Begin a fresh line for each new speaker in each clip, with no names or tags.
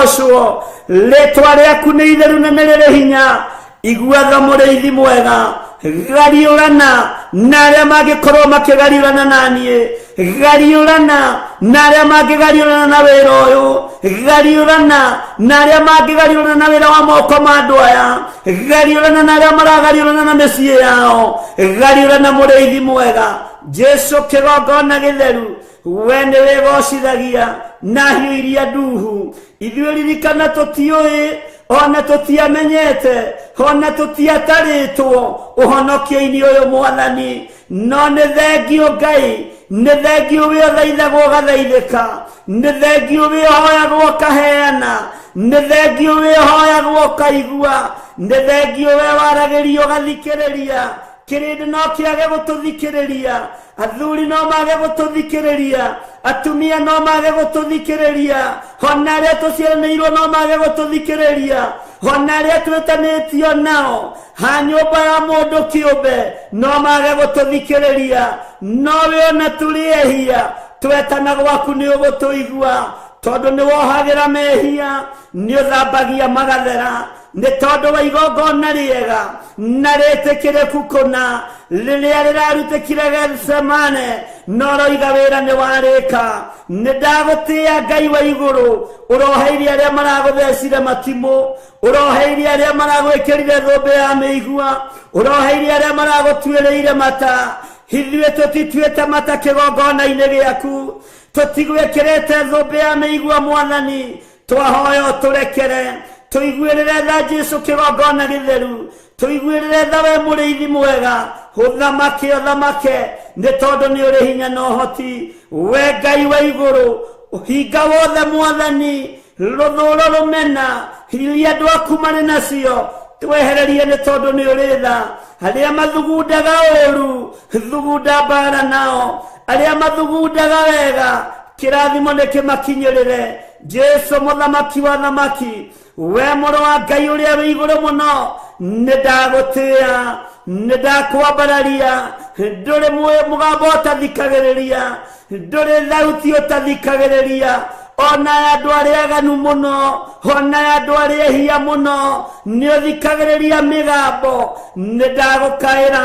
ũrogocwo. Rĩtwa rĩaku nĩ itheru na nĩ rĩrĩ hinya. Igua tha mũrĩithi mwega, gariũrana na arĩa mangĩkorwo makĩgariũrana na niĩ, gariũrana na arĩa mangĩgariũrana na wĩra ũyũ, gariũrana na arĩa mangĩgariũrana na wĩra wa moko ma andũ aya, gariũrana na arĩa maragariũrana na mĩciĩ yao, gariũrana mũrĩithi mwega. Jesu kĩgongona gĩtheru, we nĩ wĩgocithagia na hiũ iria nduhu. Ithuĩ ririkana tũtiũĩ, ona tũtiamenyete, ona tũtiatarĩtwo ũhonokio-inĩ ũyũ Mwathani, no nĩ thengio Ngai, nĩ thengio wĩ ũthaithagwo ũgathaithĩka, nĩ thengio wĩ ũhoyagwo ũkaheana, nĩ thengio wĩ ũhoyagwo ũkaigua, nĩ thengio we waragĩrio ũgathikĩrĩria. Kĩrĩndĩ no kĩage gũtũthikĩrĩria, athuri no mage gũtũthikĩrĩria, atumia no mage gũtũthikĩrĩria, ona arĩa tũciaranĩirwo no mage gũtũthikĩrĩria, ona arĩa twĩtanĩtio nao ha nyũmba ya mũndũ kĩũmbe no mage gũtũthikĩrĩria, no we ona tũrĩ ehia twetana gwaku nĩ ũgũtũigua, tondũ nĩ wohagĩra mehia, nĩ ũthambagia magathera, nĩ tondũ wa igongona rĩega na rĩtĩkĩrĩku kũna rĩrĩa rĩrarutĩkire Gethsemane, no roiga wĩra nĩ warĩka. Nĩ ndagũtĩĩa Ngai wa igũrũ, ũroheirie arĩa maragũthecire matimũ, ũroheirie arĩa maragwĩkĩrire thũmbĩ ya mĩigua, ũroheirie arĩa maragũtuĩrĩire mata. Ithuĩ tũtituĩte mata kĩgongona-inĩ gĩaku, tũtigwĩkĩrĩte thũmbĩ ya mĩigua Mwathani, twahoya ũtũrekere, tũiguĩrĩre tha Jesu kĩgongona gĩtheru, tũiguĩrĩre tha we mũrĩithi mwega, ũthamake ũthamake, nĩ tondũ nĩ ũrĩ hinya na ũhoti. We Ngai wa igũrũ, ũhinga wothe Mwathani, rũthũũro rũmena iria andũ aku marĩ nacio, twehererie nĩ tondũ nĩ ũrĩ tha. Arĩa mathugundaga ũũru, thugunda mbara nao, arĩa mathugundaga wega, kĩrathimo nĩ kĩmakinyĩrĩre. Jesu mũthamaki wa thamaki, we mũrũ wa Ngai ũrĩa wĩ igũrũ mũno, nĩ ndagũtĩĩa, nĩ ndakwambararia, ndũrĩ mũgambo ũtathikagĩrĩria, ndũrĩ thauti ũtathikagĩrĩria, ona ya andũ arĩa aganu mũno, ona ya andũ arĩa ehia mũno, nĩ ũthikagĩrĩria mĩgambo. Nĩ ndagũkaĩra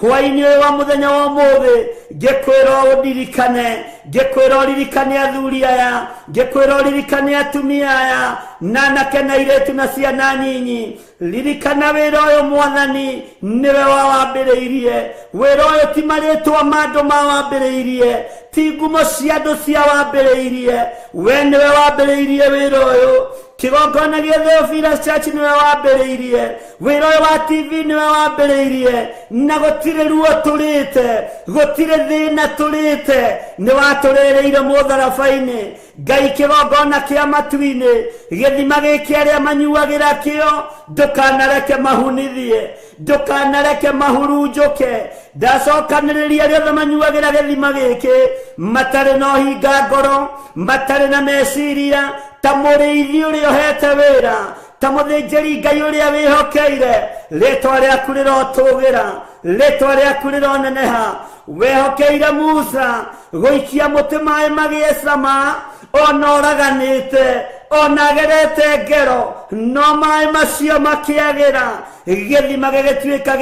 hwainĩ ũyũ wa mũthenya wa ũmũthĩ, ngĩkwĩra ũndirikane, ngĩkwĩra ũririkane athuri aya, ngĩkwĩra ũririkane atumia aya, na anake na airĩtu na ciana nyinyi. Ririkana wĩra ũyũ Mwathani, nĩwe wawambĩrĩirie. Wĩra ũyũ ti marĩtwa ma andũ mawambĩrĩirie, ti ngumo cia andũ ciawambĩrĩirie, we nĩwe wambĩrĩirie wĩra ũyũ. Kĩgongona gĩa Theophilus Church nĩwe wambĩrĩirie wĩra ũyũ wa TV, nĩwe wambĩrĩirie, na gũtirĩ ruo tũrĩte, gũtirĩ thĩna tũrĩte, nĩ watũrĩrĩire mũtharaba-inĩ. Ngai kĩgongona kĩa matu-inĩ, gĩthima gĩkĩ arĩa manyuagĩra kĩo, ndũkanareke mahunithie, ndũkanareke mahurunjũke. Ndacokanĩrĩria arĩa othe manyuagĩra gĩthima gĩkĩ, matarĩ na ũhinga ngoro, matarĩ na meciria, ta mũrĩithi ũrĩa ũhete wĩra, ta mũthĩnjĩri Ngai ũrĩa wĩhokeire. Rĩtwa rĩaku rĩrotũgĩra, rĩtwa rĩaku rĩroneneha. Wehokeire Musa gũikia mũtĩ maĩ magĩe cama, ona ũraganĩte, ona agerete ngero, no maĩ macio makĩagĩra, gĩthima gĩgĩtuĩka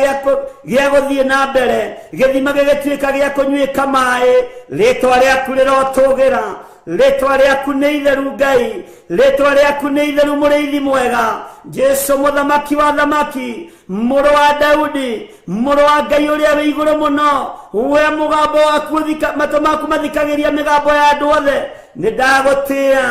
gĩa gũthiĩ na mbere, gĩthima gĩgĩtuĩka gĩa kũnyuĩka maĩ. Rĩtwa rĩaku rĩrotũgĩra, rĩtwa rĩaku nĩ itheru Ngai, rĩtwa rĩaku nĩ itheru mũrĩithi mwega. Jesu mũthamaki wa thamaki, mũrũ wa Daudi, mũrũ wa Ngai ũrĩa wĩ igũrũ mũno, we mũgambo waku matũ maku mathikagĩria mĩgambo ya andũ othe. Nĩ ndagũtĩĩa,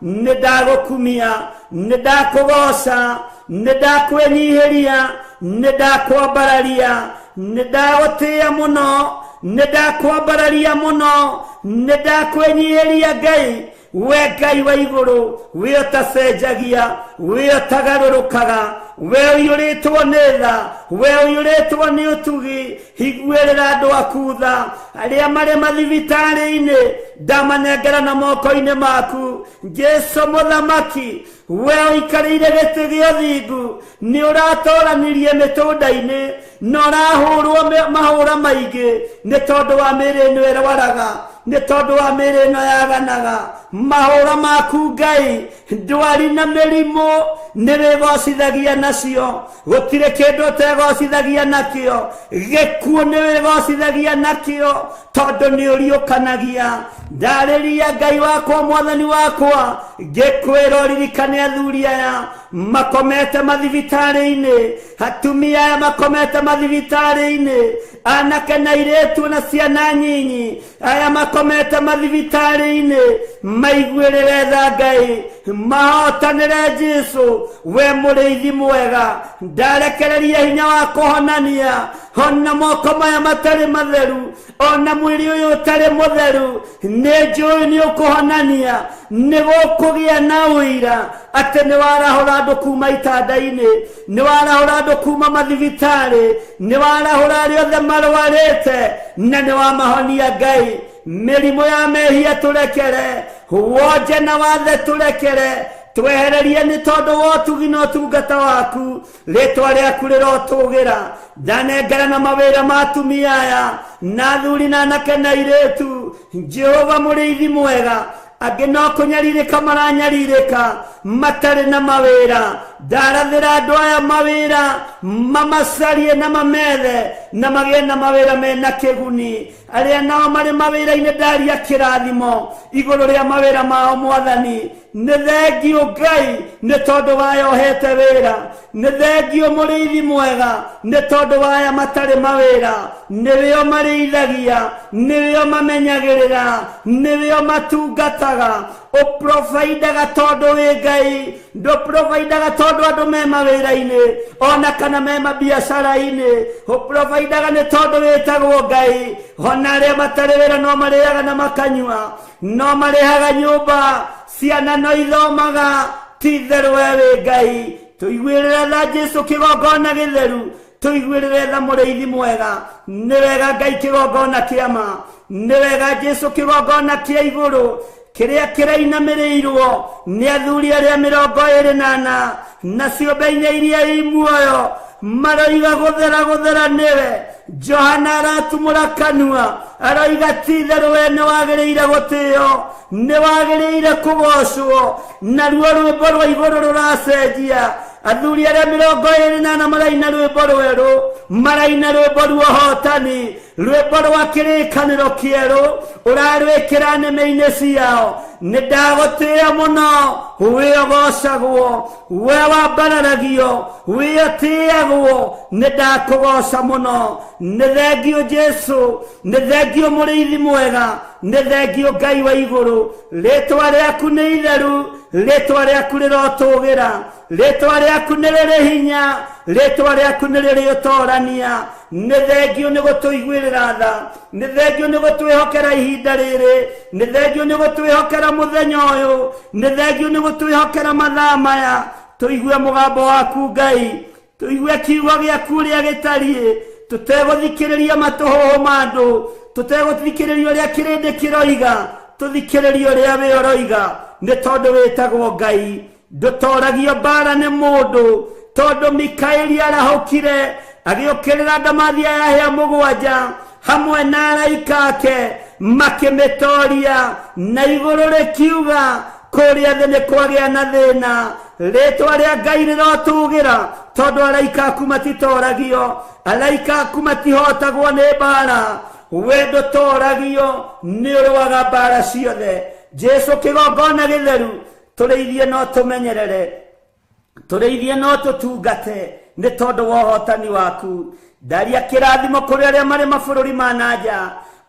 nĩ ndagũkumia, nĩ ndakũgoca, nĩ ndakwĩnyihĩria, nĩ ndakwambararia, nĩ ndagũtĩĩa mũno, nĩ ndakwambararia mũno, nĩ ndakwĩnyihĩria Ngai. We Ngai wa igũrũ, we ũtacenjagia, we ũtagarũrũkaga, we ũiyũrĩtwo nĩ tha, we ũiyũrĩtwo nĩ ũtugi, higuĩrĩra andũ aku tha. Arĩa marĩ mathibitarĩ-inĩ, ndamanengera na moko-inĩ maku. Jesu mũthamaki, we ũikarĩire gĩtĩ gĩa ũthingu, nĩ ũratoranirie mĩtũnda-inĩ, na ũrahũrwo mahũra maingĩ nĩ tondũ wa mĩĩrĩ ĩno ĩrwaraga, nĩ tondũ wa mĩĩrĩ ĩno yaganaga. Mahũra maku Ngai ndwari na mĩrimũ nĩ wĩgocithagia nacio, gũtirĩ kĩndũ ũtegocithagia nakĩo, gĩkuũ nĩ wĩgocithagia nakĩo, tondũ nĩ ũriũkanagia. Ndarĩria Ngai wakwa, Mwathani wakwa, ngĩkwĩra ũririkane athuri aya makomete mathibitarĩ-inĩ, atumia aya makomete mathibitarĩ-inĩ, anake na airĩtu na ciana nyinyi aya makomete mathibitarĩ-inĩ, maiguĩrĩre tha Ngai, mahotanĩre Jesũ, we mũrĩithi mwega. Ndarekereria hinya wa kũhonania, ona moko maya matarĩ matheru, ona mwĩrĩ ũyũ ũtarĩ mũtheru, nĩ njũĩ nĩ ũkũhonania, nĩ gũkũgĩa na ũira atĩ nĩ warahũra andũ kuma itanda-inĩ, nĩ warahũra andũ kuma mathibitarĩ, nĩ warahũra arĩa othe marwarĩte, na nĩ wamahonia Ngai. Mĩrimũ ya mehia tũrekere, wonje na wathe tũrekere, twehererie nĩ tondũ wa ũtugi na ũtungata waku, rĩtwa rĩaku rĩrotũgĩra. Ndanengera na mawĩra ma atumia aya na athuri na anake na airĩtu, Jehova mũrĩithi mwega, angĩ no kũnyarirĩka maranyarirĩka matarĩ na mawĩra. Ndarathĩra andũ aya mawĩra, mamacarie na mamethe na magĩe na mawĩra mena kĩguni. Arĩa nao marĩ mawĩra-inĩ, ndaria kĩrathimo igũrũ rĩa mawĩra mao Mwathani. Nĩ thengiũ Ngai nĩ tondũ waya ũhete wĩra, nĩ thengiũ mũrĩithi mwega nĩ tondũ waya matarĩ mawĩra, nĩwĩo marĩithagia, nĩwĩo mamenyagĩrĩra, nĩwĩo matungataga. Ũprovaindaga tondũ wĩ Ngai, ndũprovaindaga tondũ andũ me mawĩra-inĩ ona kana me mabiacara-inĩ, ũprovaindaga nĩ tondũ wĩtagwo Ngai. Ona arĩa matarĩ wĩra no marĩaga na makanyua, no marĩhaga nyũmba, ciana no ithomaga, ti itherũ we wĩ Ngai. Tũiguĩrĩre tha Jesũ kĩgongona gĩtheru, tũiguĩrĩre tha mũrĩithi mwega. Nĩ wega Ngai kĩgongona kĩa ma, nĩ wega Jesũ kĩgongona kĩa igũrũ kĩrĩa kĩrainamĩrĩirwo nĩ athuri arĩa 24 na ciũmbe inya iria i muoyo, maroiga gũthera gũthera nĩwe. Johana aratumũra kanua aroiga ti itherũ we nĩ wagĩrĩire gũtĩo, nĩ wagĩrĩire kũgocwo. Naruo rwĩmbo rwa igũrũ rũracenjia, athuri arĩa 24 maraina rwĩmbo rwerũ, maraina rwĩmbo rwa ũhotani, rwĩmbo rwa kĩrĩkanĩro kĩerũ ũrarwĩkĩra nĩmĩ-inĩ ciao. Nĩ ndagũtĩĩa mũno, wĩ ũgocagwo, we wambararagio, wĩ ũtĩagwo, nĩ ndakũgoca mũno. Nĩ thengiũ Jesũ, nĩ thengiũ mũrĩithi mwega, nĩ thengiũ Ngai wa igũrũ. Rĩtwa rĩaku nĩ itheru, rĩtwa rĩaku rĩrotũgĩra, rĩtwa rĩaku nĩ rĩrĩ hinya, rĩtwa rĩaku nĩ rĩrĩ ũtorania. Nĩ thengiũ nĩ gũtũiguĩrĩra tha, nĩ thengiũ nĩ gũtwĩhokera ihinda rĩrĩ, nĩ thengiũ nĩ gũtwĩhokera mũthenya ũyũ, nĩ thengiũ nĩ gũtwĩhokera mathaa maya. Tũigue mũgambo waku Ngai, tũigue kiugo gĩaku ũrĩa gĩtariĩ, tũtegũthikĩrĩria matũhũhũ ma andũ, tũtegũthikĩrĩria ũrĩa kĩrĩndĩ kĩroiga, tũthikĩrĩrie ũrĩa we ũroiga, nĩ tondũ wĩtagwo Ngai. Ndũtoragio mbara nĩ mũndũ, tondũ Mikaeli arahũkire agĩũkĩrĩra ndamathia ya hĩa mũgwanja hamwe na araika ake, makĩmĩtoria, na igũrũ rĩkiuga kũrĩa thĩ nĩ kwagĩa na thĩna. Rĩtwa rĩa Ngai rĩrotũgĩra, tondũ araika aku matitoragio, araika aku matihotagwo nĩ mbara. We ndũtoragio, nĩ ũrũaga mbara ciothe. Jesũ kĩgongona gĩtheru, tũrĩithie no tũmenyerere, tũrĩithie no tũtungate, nĩ tondũ wa ũhotani waku. Ndaria kĩrathimo kũrĩ arĩa marĩ mabũrũri ma na nja,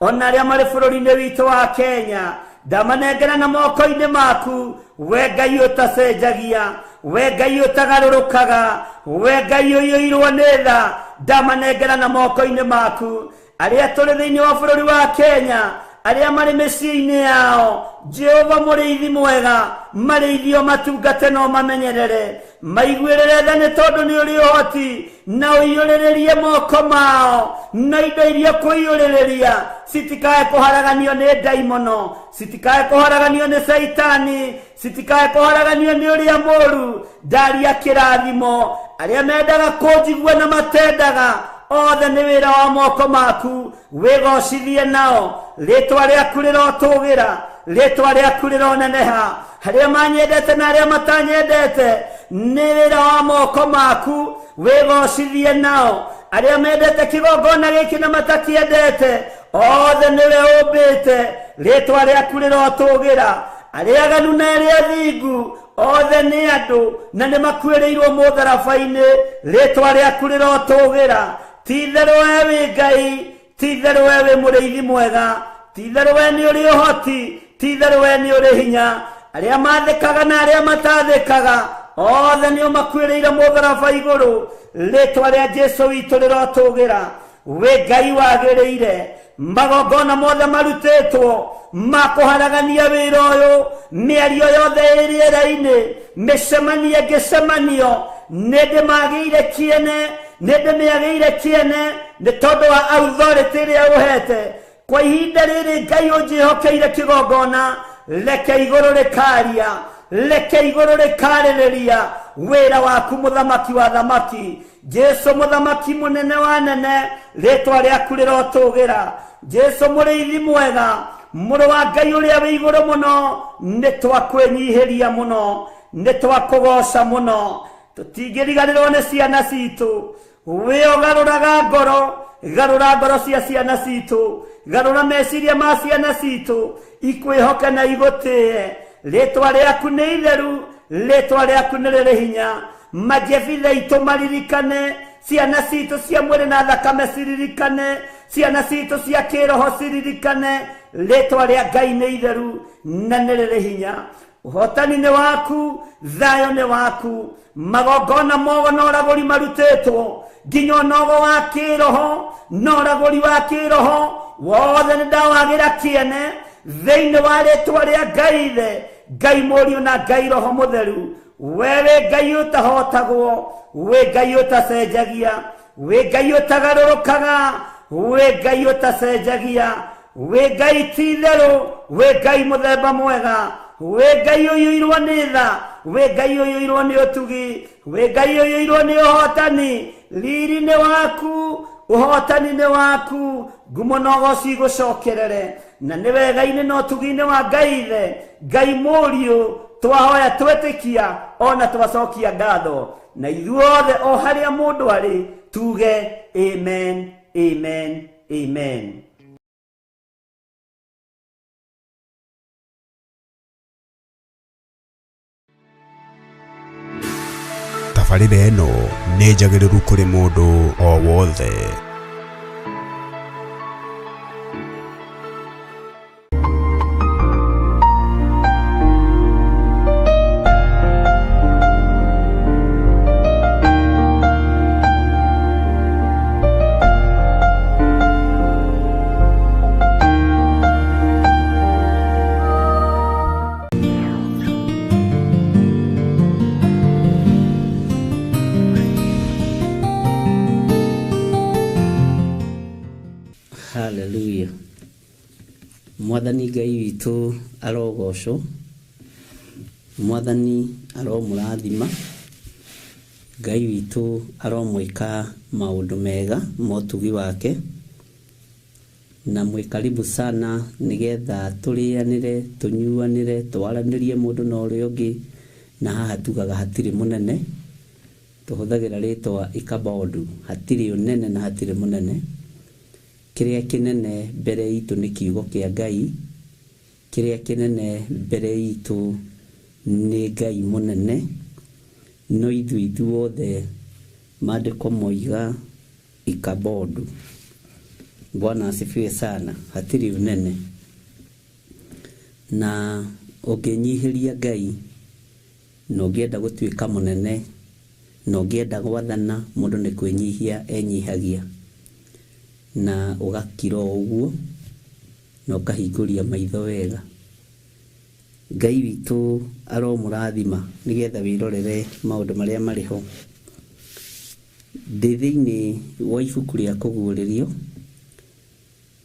ona arĩa marĩ bũrũri-inĩ witũ wa Kenya, ndamanengera na moko-inĩ maku, we Ngai ũtacenjagia, we Ngai ũtagarũrũkaga, we Ngai ũiyũirwo nĩ tha, ndamanengera na moko-inĩ maku. Arĩa tũrĩ thĩinĩ wa bũrũri wa Kenya, arĩa marĩ mĩciĩ-inĩ yao, Jehova mũrĩithi mwega, marĩithio matungate no mamenyerere, maiguĩrĩre tha nĩ tondũ nĩ ũrĩ ũhoti, na ũiyũrĩrĩrie moko mao na indo iria kũiyũrĩrĩria, citikae kũharaganio nĩ ndaimono, citikae kũharaganio nĩ Caitani, citikae kũharaganio nĩ ũrĩa mũũru. Ndaria kĩrathimo arĩa mendaga kũnjigua na matendaga, othe nĩ wĩra wa moko maku, wĩgocithie nao. Rĩtwa rĩaku rĩrotũgĩra, Rĩtwa rĩaku rĩroneneha. Arĩa manyendete na arĩa matanyendete, nĩ wĩra wa moko maku, wĩgocithie nao. Arĩa mendete kĩgongona gĩkĩ na matakĩendete, othe nĩwe ũmbĩte, rĩtwa rĩaku rĩrotũgĩra. Arĩa aganu na arĩa athingu, othe nĩ andũ na nĩ makuĩrĩirwo mũtharaba-inĩ, rĩtwa rĩaku rĩrotũgĩra. Ti-itherũ we wĩ Ngai, ti-itherũ we wĩ mũrĩithi mwega, ti-itherũ we nĩ ũrĩ ũhoti, ti-itherũ we nĩ ũrĩ hinya. Arĩa mathĩkaga na arĩa matathĩkaga, othe nĩ ũmakuĩrĩire mũtharaba igũrũ, rĩtwa rĩa Jesũ witũ rĩrotũgĩra. Wĩ Ngai wagĩrĩire, magongona mothe marutĩtwo ma kũharagania wĩra ũyũ, mĩario yothe ĩ rĩera-inĩ, mĩcemanio ĩngĩcemanio, nĩ ndĩmagĩire kĩene, nĩ ndĩmĩagĩire kĩene, nĩ tondũ wa authority ĩrĩa ũhete. Kwa ihinda rĩrĩ Ngai ũnjĩhokeire kĩgongona, reke igũrũ rĩkaria, reke igũrũ rĩkarĩrĩria wĩra waku mũthamaki wa thamaki. Jesu mũthamaki mũnene wa nene, rĩtwa rĩaku rĩrotũgĩra. Jesu mũrĩithi mwega, mũrũ wa Ngai ũrĩa wĩ igũrũ mũno, nĩ twakwĩnyihĩria mũno, nĩ twakũgoca mũno. Tũtingĩriganĩrwo nĩ ciana citũ. Wĩ ũgarũraga ngoro, garũra ngoro cia ciana citũ, garũra meciria ma ciana citũ, ikwĩhoke na igũtĩe. Rĩtwa rĩaku nĩ itheru, rĩtwa rĩaku nĩ rĩrĩ hinya. Majebitha itũ maririkane, ciana citũ cia mwĩrĩ na thakame ciririkane, ciana citũ cia kĩroho ciririkane, rĩtwa rĩa Ngai nĩ itheru na nĩ rĩrĩ hinya. Ũhotani nĩ waku, thayũ nĩ waku. Magongona mogo na ũragũri marutĩtwo, nginya ũnogo wa kĩroho na ũragũri wa kĩroho wothe nĩ ndawagĩra kĩene thĩinĩ wa rĩtwa rĩa Ngai Ithe, Ngai Mũriũ na Ngai Roho Mũtheru. We wĩ Ngai ũtahotagwo, wĩ Ngai ũtacenjagia, wĩ Ngai ũtagarũrũkaga, wĩ Ngai ũtacenjagia, wĩ Ngai ti-itherũ, wĩ Ngai mũthemba mwega, wĩ Ngai ũiyũirwo nĩ tha, wĩ Ngai ũiyũirwo nĩ ũtugi, wĩ Ngai ũiyũirwo nĩ ũhotani. Riri nĩ waku, ũhotani nĩ waku, ngumo na ũgoci igũcokerere. Na nĩ wega-inĩ na ũtugi-inĩ wa Ngai Ithe, Ngai Mũriũ, twahoya twetĩkia ona twacokia ngatho. Na ithuothe o harĩa mũndũ arĩ tuge amen, amen, amen.
Tabarĩra ĩno nĩ njagĩrĩru kũrĩ mũndũ o wothe.
Hallelujah. Mwathani Ngai witũ arogocwo, Mwathani aromũrathima, Ngai witũ aromwĩka maũndũ mega motugi wake, na mwĩ karibu sana nĩgetha tũrĩanĩre, tũnyuanĩre, twaranĩrie mũndũ na ũrĩa ũngĩ, na haha tugaga hatirĩ mũnene, tũhũthagĩra rĩtwa Ikabodu, hatirĩ ũnene na hatirĩ mũnene. Kĩrĩa kĩnene mbere itũ nĩ kiugo kĩa Ngai, kĩrĩa kĩnene mbere itũ nĩ Ngai mũnene, no ithuĩ ithuothe maandĩko moiga Ikabodu. Bwana asifiwe sana, hatirĩ ũnene. Na ũngĩnyihĩria Ngai, na ũngĩenda gũtuĩka mũnene, na ũngĩenda gwathana, mũndũ nĩ kwĩnyihia enyihagia. Na ũgakira o ũguo, na ũkahingũria maitho wega. Ngai witũ aromũrathima nĩgetha wĩrorere maũndũ marĩa marĩ ho. Ndĩ thĩinĩ wa ibuku rĩa Kũguũrĩrio,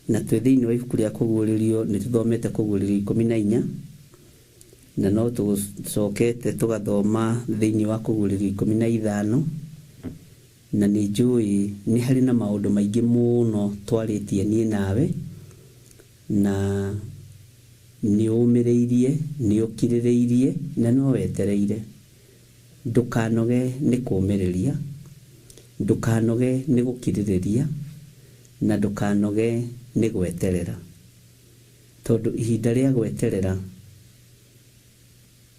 na twĩ thĩinĩ wa ibuku rĩa Kũguũrĩrio nĩ tũthomete Kũguũrĩrio 14, na no tũcokete tũgathoma thĩinĩ wa Kũguũrĩrio 15, na nĩ njũĩ nĩ harĩ na maũndũ maingĩ mũno twarĩtie niĩ nawe, na Nĩ ũmĩrĩirie, nĩ ũkirĩrĩirie na no wetereire. Ndũkanoge nĩ kũmĩrĩria, ndũkanoge nĩ gũkirĩrĩria, na ndũkanoge nĩ gweterera. Tondũ ihinda rĩa gweterera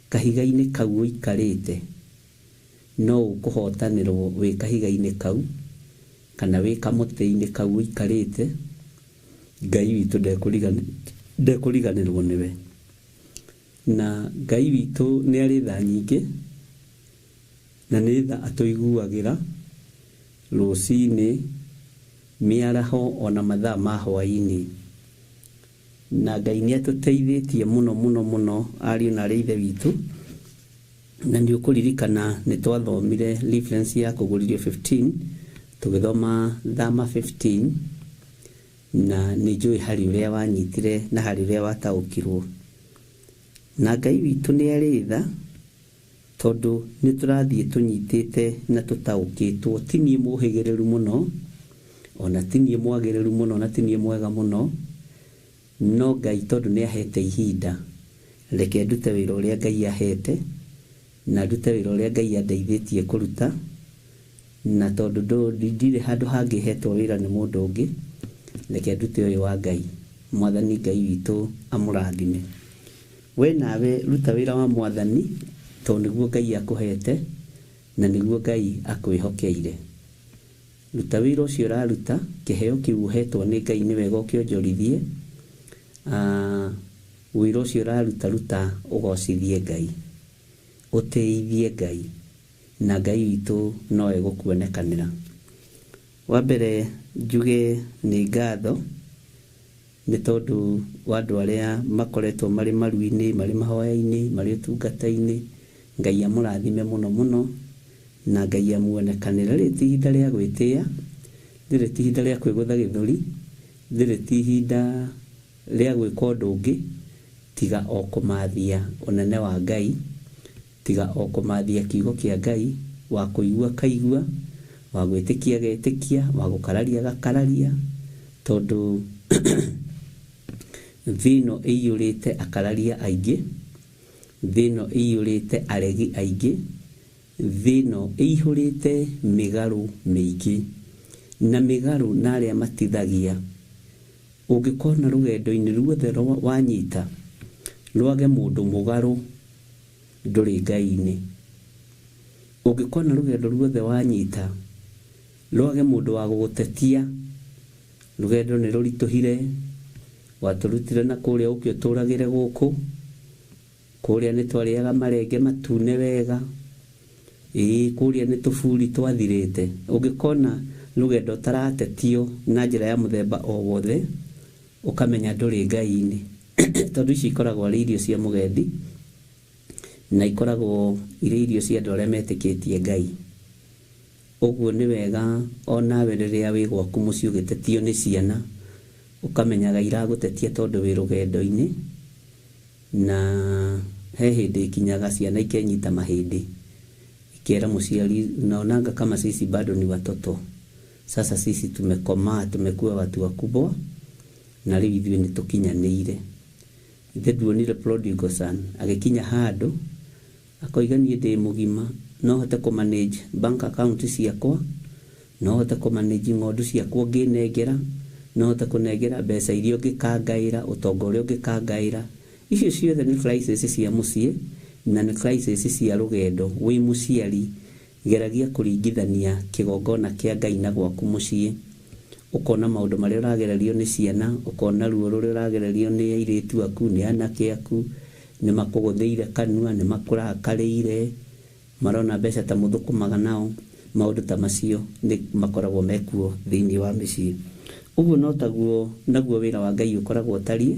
kahiga-inĩ kau ũikarĩte no ũkũhotanĩrwo wĩ kahiga-inĩ kau kana wĩ kamũtĩ-inĩ kau ũikarĩte, Ngai witũ ndekũriganĩrwo nĩwe. Na Ngai witũ nĩ arĩ tha nyingĩ na nĩ tha atũiguagĩra rũcinĩ, mĩaraho ona mathaa ma hwaĩ-inĩ. Na Ngai nĩ atũteithĩtie mũno mũno mũno ariũ na arĩ ithe witũ. Na nĩ ũkũririkana nĩ twathomire reference ya kũgũririo 15, tũgĩthoma Thama 15, na nĩ njũĩ harĩ ũrĩa wanyitire na harĩ ũrĩa wataũkirwo. Na Ngai witũ nĩ arĩ tha, tondũ nĩ tũrathiĩ tũnyitĩte na tũtaũkĩtwo. Ti niĩ mũhĩgĩrĩru mũno, ona ti niĩ mwagĩrĩru mũno, na ti niĩ mwega mũno, no Ngai tondũ nĩ ahete ihinda, reke ndute wĩra ũrĩa Ngai ahete, na ndute wĩra ũrĩa Ngai andeithĩtie kũruta, na tondũ ndirĩ handũ hangĩ hetwo wĩra nĩ mũndũ ũngĩ, reke ndute ũyũ wa Ngai. Mwathani Ngai witũ amũrathime. We nawe ruta wĩra wa Mwathani, tondũ nĩguo Ngai akũhete na nĩguo Ngai akwĩhokeire. Ruta wĩra ũcio ũraruta, kĩheo kĩu ũhetwo nĩ Ngai nĩ wega ũkĩonjorithie. Wĩra ũcio ũraruta, ruta ũgocithie Ngai, ũtĩithie Ngai, na Ngai witũ no egũkuonekanĩra. Wa mbere njuge nĩ ngatho nĩ tondũ wa andũ arĩa makoretwo marĩ maru-inĩ, marĩ mahoya-inĩ, marĩ ũtungata-inĩ. Ngai amũrathime mũno mũno na Ngai amuonekanĩre. Rĩrĩ ti ihinda rĩa gwĩtĩa, rĩrĩ ti ihinda rĩa kwĩgũtha gĩthũri, rĩrĩ ti ihinda rĩa gwĩka ũndũ ũngĩ tiga o kũmathia ũnene wa Ngai, tiga o kũmathia kiugo kĩa Ngai, wa kũigua kaigua, wa gwĩtĩkia getĩkia, wa gũkararia gakararia, tondũ thĩ ĩno ĩiyũrĩte akararia aingĩ, thĩ ĩno ĩiyũrĩte aregi aingĩ, thĩ ĩno ĩihũrĩte mĩgarũ mĩingĩ, na mĩgarũ na arĩa matithagia. Ũngĩkona rũgendo-inĩ ruothe wanyita rwage mũndũ mũgarũ, ndũrĩ Ngai-inĩ. Ũngĩkona rũgendo ruothe wanyita rwage mũndũ wa gũgũtetia, rũgendo nĩ rũritũhire, watũrutire na kũrĩa ũke ũtũragĩre gũkũ, kũrĩa nĩ twarĩaga marenge matune wega, ĩĩ kũrĩa nĩ tũburi twathirĩte. Ũngĩkona rũgendo ũtaratetio na njĩra ya mũthemba o wothe, ũkamenya ndũrĩ Ngai-inĩ. Tondũ ici ikoragwo arĩ irio cia mũgendi, na ikoragwo irĩ irio cia andũ arĩa metĩkĩtie Ngai. Ũguo nĩ wega onawe rĩrĩa wĩ gwaku mũciĩ ũgĩtetio nĩ ciana, ũkamenyaga iragũtetia tondũ wĩ rũgendo-inĩ, na he hĩndĩ ikinyaga ciana ikenyita mahĩndĩ, ikera mũciari, unaonanga kama sisi bado ni watoto, sasa sisi tumekomaa, tumekuwa watu wakubwa, na rĩu ithuĩ nĩ tũkinyanĩire. Ithe nduonire prodigal son agĩkinya handũ akoiga niĩ ndĩ mũgima, no hote kũ manage bank account ciakwa, no hote kũ manage ng'ondu ciakwa ũngĩnengera, no hote kũnengera mbeca iria ũngĩkangaĩra, ũtonga ũrĩa ũngĩkangaĩra. Icio ciothe nĩ crisis cia mũciĩ na nĩ crisis cia rũgendo. Wĩ mũciari, geragia kũringithania kĩgongona kĩa Ngai na gwaku mũciĩ, ũkona maũndũ marĩa ũragererio nĩ ciana, ũkona ruo rũrĩa ũragererio nĩ airĩtu aku, nĩ anake aku, nĩ makũgũthĩire kanua, nĩ makũrakarĩire, marona mbeca ta mũthũkũmaga nao. Maũndũ ta macio nĩ makoragwo mekuo thĩinĩ wa mĩciĩ. Ũguo no taguo naguo wĩra wa Ngai ũkoragwo ũtariĩ,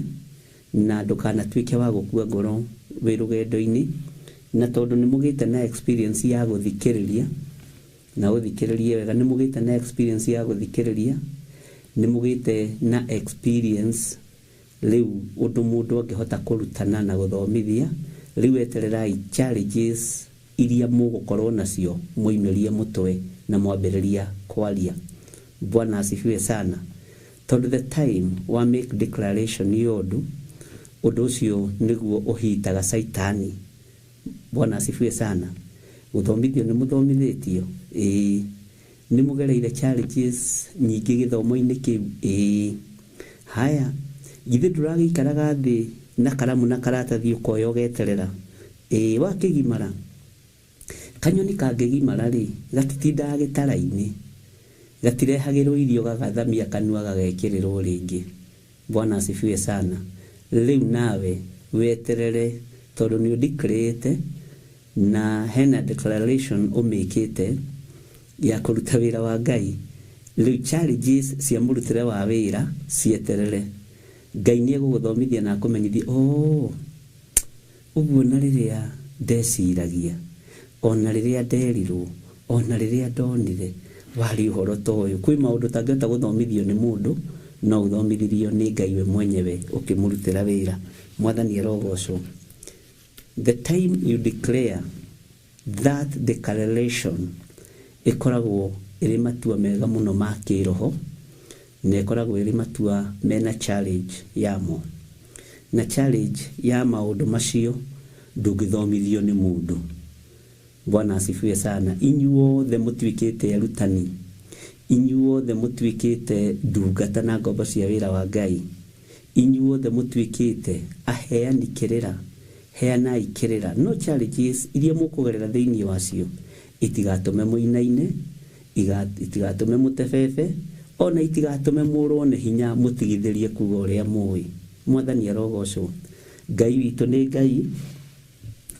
na ndũkanatuĩke wa gũkua ngoro wĩ rũgendo-inĩ, na tondũ nĩ mũgĩte na experience ya gũthikĩrĩria, na ũthikĩrĩrie wega, nĩ mũgĩte na experience ya gũthikĩrĩria, nĩ mũgĩte na experience rĩu ũndũ mũndũ angĩhota kũrutana na gũthomithia. Rĩu etererai challenges iria mũgũkorwo nacio, mũimĩrie mũtwe na mwambĩrĩria kwaria. Bwana asifiwe sana. Tondũ the time wa make declaration ya ũndũ, Ũndũ ũcio nĩguo ũhitaga Caitani. Bwana asifiwe sana. Gũthomithio nĩ mũthomithĩtio? Ĩĩ. Nĩ mũgereire challenges nyingĩ gĩthomo-inĩ kĩu? Ĩĩ. Haya, githĩ ndũragĩikaraga thĩ na karamu na karatathi ũkoya ũgeterera? Ĩĩ. Wakĩgimara? Kanyoni kangĩgimara rĩ, gatitindaga gĩtara-inĩ, gatirehagĩrwo irio gagathamia kanua gagekĩrĩrwo rĩngĩ. Bwana asifiwe sana. Rĩu nawe weterere tondũ nĩ ũdeclarĩte na hena declaration ũmĩkĩte ya kũruta wĩra wa Ngai. Rĩu challenges cia mũrutĩre wa wĩra cieterere. Ngai nĩ egũgũthomithia na akũmenyithie, oh, ũguo na rĩrĩa ndeciragia, ona rĩrĩa nderirwo, ona rĩrĩa ndonire, warĩ ũhoro ta ũyũ. Kwĩ maũndũ ũtangĩhota gũthomithio nĩ mũndũ, no ũthomithirio nĩ Ngai we mwenyewe ũkĩmũrutĩra wĩra. Mwathani arogocwo. The time you declare that declaration ĩkoragwo ĩrĩ matua mega mũno ma kĩroho, na ĩkoragwo ĩrĩ matua mena challenge yamo. Na challenge ya maũndũ macio ndũngĩthomithio nĩ mũndũ. Bwana asifiwe sana. Inyuothe mũtuĩkĩte arutani, inyuothe mũtuĩkĩte ndungata na ngombo cia wĩra wa Ngai, inyuothe mũtuĩkĩte aheani kĩrĩra, heanai kĩrĩra. No challenges iria mũkũgerera thĩinĩ wacio itigatũme mũinaine, itigatũme mũtebebe, ona itigatũme mũrwo nĩ hinya mũtigithĩrie kuga ũrĩa mũĩ. Mwathani arogocwo. Ngai witũ nĩ Ngai,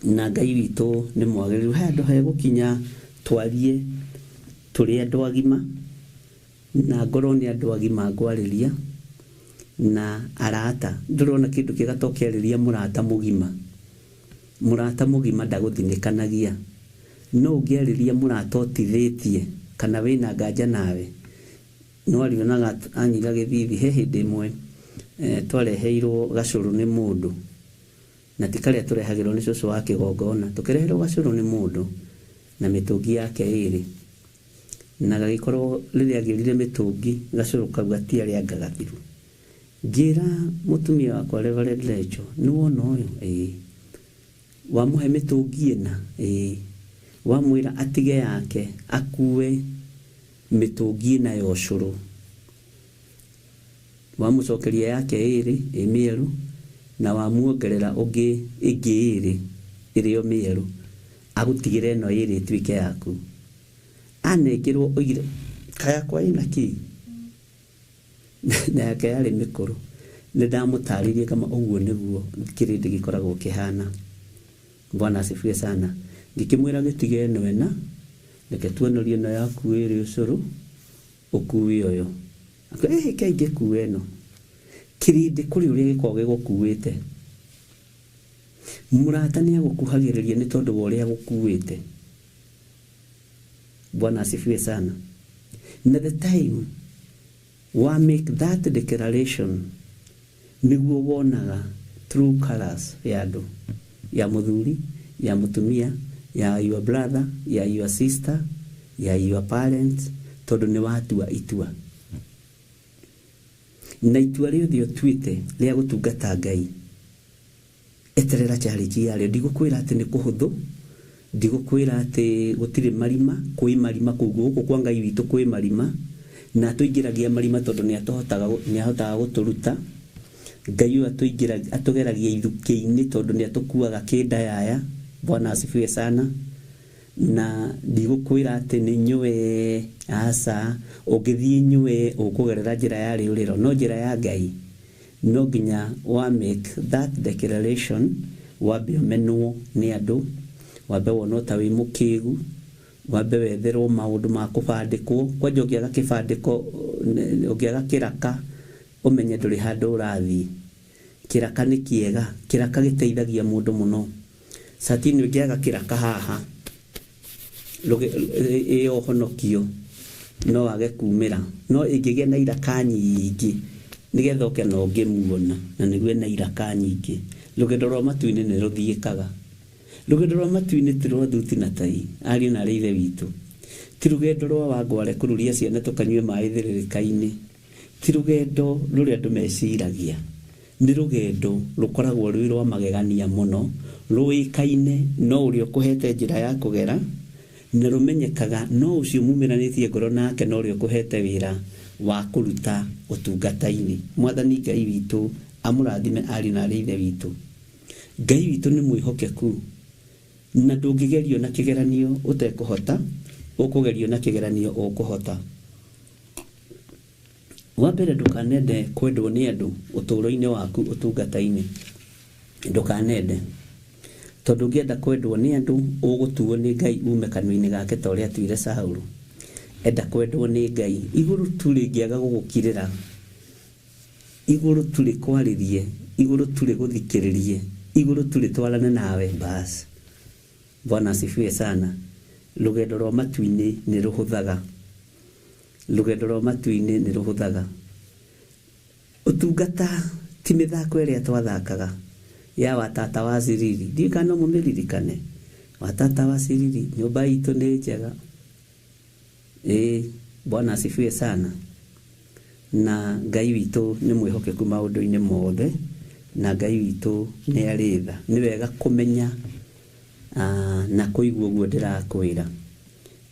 na Ngai witũ nĩ mwagĩrĩru. He handũ hegũkinya twarie tũrĩ andũ agima, na ngorwo nĩ andũ agima ngwarĩria na arata. Ndũrona kĩndũ kĩega ta ũkĩarĩria mũrata mũgima. Mũrata mũgima ndagũthinĩkanagia. No ũngĩarĩria mũrata ũtithĩtie kana wĩna nganja nawe, no arĩonaga anyiga gĩthithi. He hĩndĩ ĩmwe twareheirwo gacũrũ nĩ mũndũ, na ti karĩa tũrehagĩrwo nĩ cũcũ wa kĩgongona. Tũkĩreherwo gacũrũ nĩ mũndũ na mĩtũngi yake ĩrĩ, na gagĩkorwo rĩrĩa agĩrire mĩtũngi gacũrũ kau gatiarĩ anga gathiru. Ngĩra mũtumia wakwa Reverend Lecho, nĩ wona ũyũ? Ĩĩ. Wamũhe mĩtũngi ĩna? Ĩĩ. Wamwĩra atige yake akue mĩtũngi ĩna ya ũcũrũ, wamũcokeria yake ĩrĩ ĩ mĩerũ, na wamuongerera ũngĩ ĩngĩ ĩrĩ ĩrĩ o mĩerũ, agũtigĩre ĩno ĩrĩ ĩtuĩke yaku. Anengerwo oigire kayakwa ĩna kĩ? Na yake yarĩ mĩkũrũ. Nĩ ndamũtarĩirie kama ũguo nĩguo kĩrĩndĩ gĩkoragwo kĩhana. Bwana asifiwe sana. Ngĩkĩmwĩra gĩtige ĩno ĩna, reke tuonorie ĩno yaku ĩrĩ ũcũrũ, ũkue ũyũ. Ĩhĩ kaingĩ ngĩkue ĩno. Kĩrĩndĩ kũrĩ ũrĩa gĩkoragwo gĩgũkuĩte. Mũrata nĩ agũkuhagĩrĩria nĩ tondũ wa ũrĩa agũkuĩte. Bwana asifiwe sana. Na the time wa make that declaration nĩguo wonaga true colors ya andũ, ya mũthuri, ya mũtumia, ya your brother, ya your sister, ya your parents, tondũ nĩ watua itua. Na itua rĩothe ũtuĩte rĩa gũtungata Ngai, eterera challenge yarĩo. Ndigũkwĩra atĩ nĩ kũhũthũ, ndigũkwĩra atĩ gũtirĩ marima, kwĩ marima kũu gũkũ kwa Ngai witũ kwĩ marima, na atũingĩragia marima tondũ nĩ ahotaga gũtũruta. Ngai ũyũ atũgeragia ithukĩ-inĩ tondũ nĩ atũkuaga kĩndayaya. Bwana asifiwe sana. Na ndigũkwĩra atĩ nĩ nyũe, aca, ũngĩthiĩ nyũe ũkũgerera njĩra ya rĩũrĩro, no njĩra ya Ngai no nginya wa make that declaration, wambe ũmenwo nĩ andũ, wambe wonwo ta wĩ mũkĩgu, wambe wetherwo maũndũ ma kũbandĩkwo. Kwanja ũngĩaga kĩbandĩko, ũngĩaga kĩraka, ũmenye ndũrĩ handũ ũrathiĩ. Kĩraka nĩ kĩega, kĩraka gĩteithagia mũndũ mũno. Satini ũngĩaga kĩraka haha, ĩyo ũhonokio no wage kumĩra, no ĩngĩgĩa na iraka nyingĩ nĩgetha ũke na ũngĩmuona, na nĩguo ĩna iraka nyingĩ. Rũgendo rwa matu-inĩ nĩ rũthiĩkaga. Rũgendo rwa matu-inĩ ti rwa thuti na tai, ariũ na arĩ ithe witũ. Ti rũgendo rwa wangware kũruria ciana tũkanyue maĩ thĩrĩrĩka-inĩ. Ti rũgendo rũrĩa andũ meciragia. Nĩ rũgendo rũkoragwo rwĩ rwa magegania mũno, rũĩkaine no ũrĩa ũkũhete njĩra ya kũgera, na rũmenyekaga no ũcio mumĩranĩtie ngoro nake no ũrĩa ũkũhete wĩra wa kũruta ũtungata-inĩ. Mwathani Ngai witũ amũrathime ariũ na arĩ ithe witũ. Ngai witũ nĩ mwĩhokeku, na ndũngĩgerio na kĩgeranio ũtekũhota, ũkũgerio na kĩgeranio ũkũhota. Wa mbere, ndũkanende kwendwo nĩ andũ ũtũũro-inĩ waku ũtungata-inĩ. Ndũkanende, tondũ ũngĩenda kwendwo nĩ andũ ũgũtuo nĩ Ngai ume kanua-inĩ gake ta ũrĩa atuire Saũlũ. Enda kwendwo nĩ Ngai, igũrũ tu rĩngĩaga gũgũkirĩra, igũrũ tu rĩkwarĩrie, igũrũ tu rĩgũthikĩrĩrie, igũrũ tu rĩtwarane nawe, bas. Bwana asifiwe sana. Rũgendo rwa matu-inĩ nĩ rũhũthaga. Rũgendo rwa matu-inĩ nĩ rũhũthaga. Ũtungata ti mĩthako ĩrĩa twathakaga ya watata wa Siriri. Ndiũĩ kana no mũmĩririkane. Watata wa Siriri, nyũmba itũ nĩ njega. Ĩĩ, Bwana asifiwe sana. Na Ngai witũ nĩ mwĩhokeku maũndũ-inĩ mothe, na Ngai witũ nĩ arĩ tha. Nĩ wega kũmenya na kũigua ũguo ndĩrakwĩra.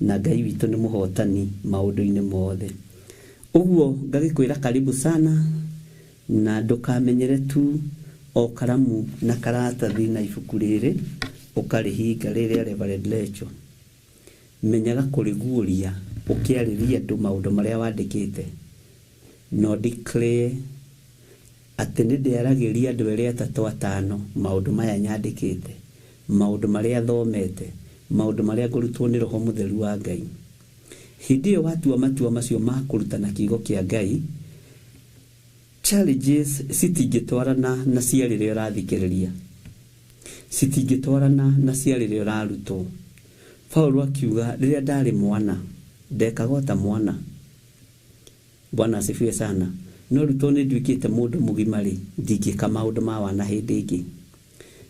Na Ngai witũ nĩ mũhotani maũndũ-inĩ mothe. Ũguo ngagĩkwĩra karibu sana, na ndũkamenyere tu o karamu na karatathi na ibuku rĩrĩ ũkarĩhinga rĩrĩa Reverend Lecho. Menyaga kũrĩguũria ũkĩarĩria andũ maũndũ marĩa wandĩkĩte. No declare atĩ nĩ ndĩaragĩria andũ erĩ atatũ atano maũndũ maya nyandĩkĩte, maũndũ marĩa thomete, maũndũ marĩa ngũrutwo nĩ Roho Mũtheru wa Ngai. Hĩndĩ ĩyo watua matua macio ma kũrutana kiugo kĩa Ngai, challenges citingĩtwarana na cia rĩrĩa ũrathikĩrĩria, citingĩtwarana na cia rĩrĩa ũrarutwo. Paulo akiuga rĩrĩa ndarĩ mwana ndekaga o ta mwana. Bwana asifiwe sana. No rĩu tondũ nĩ nduĩkĩte mũndũ mũgima rĩ, ndingĩka maũndũ ma wana hĩndĩ ĩngĩ,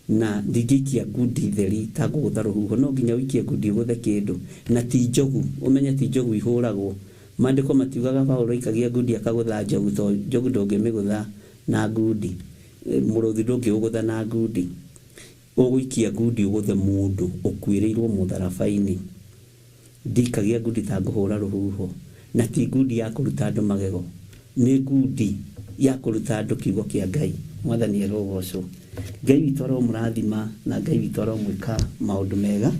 na ndingĩikia ngundi theri ta ngũgũtha rũhuho. No nginya ũikie ngundi ũgũthe kĩndũ, na ti njogu. Ũmenye ti njogu ihũragwo. Maandĩko matiugaga Paulo aikagia ngundi akagũtha njogu, to njogu ndũngĩmĩgũtha na ngundi, mũrũthi ndũngĩũgũtha na ngundi. Ũgũikia ngundi ũgũthe mũndũ ũkuĩrĩirwo mũtharaba-inĩ. Ndikagia ngundi ta ngũhũra rũhuho, na ti ngundi ya kũruta andũ magego, nĩ ngundi ya kũruta andũ kiugo kĩa Ngai. Mwathani arogocwo. Ngai witũ aromũrathima, na Ngai witũ aromwĩka maũndũ mega.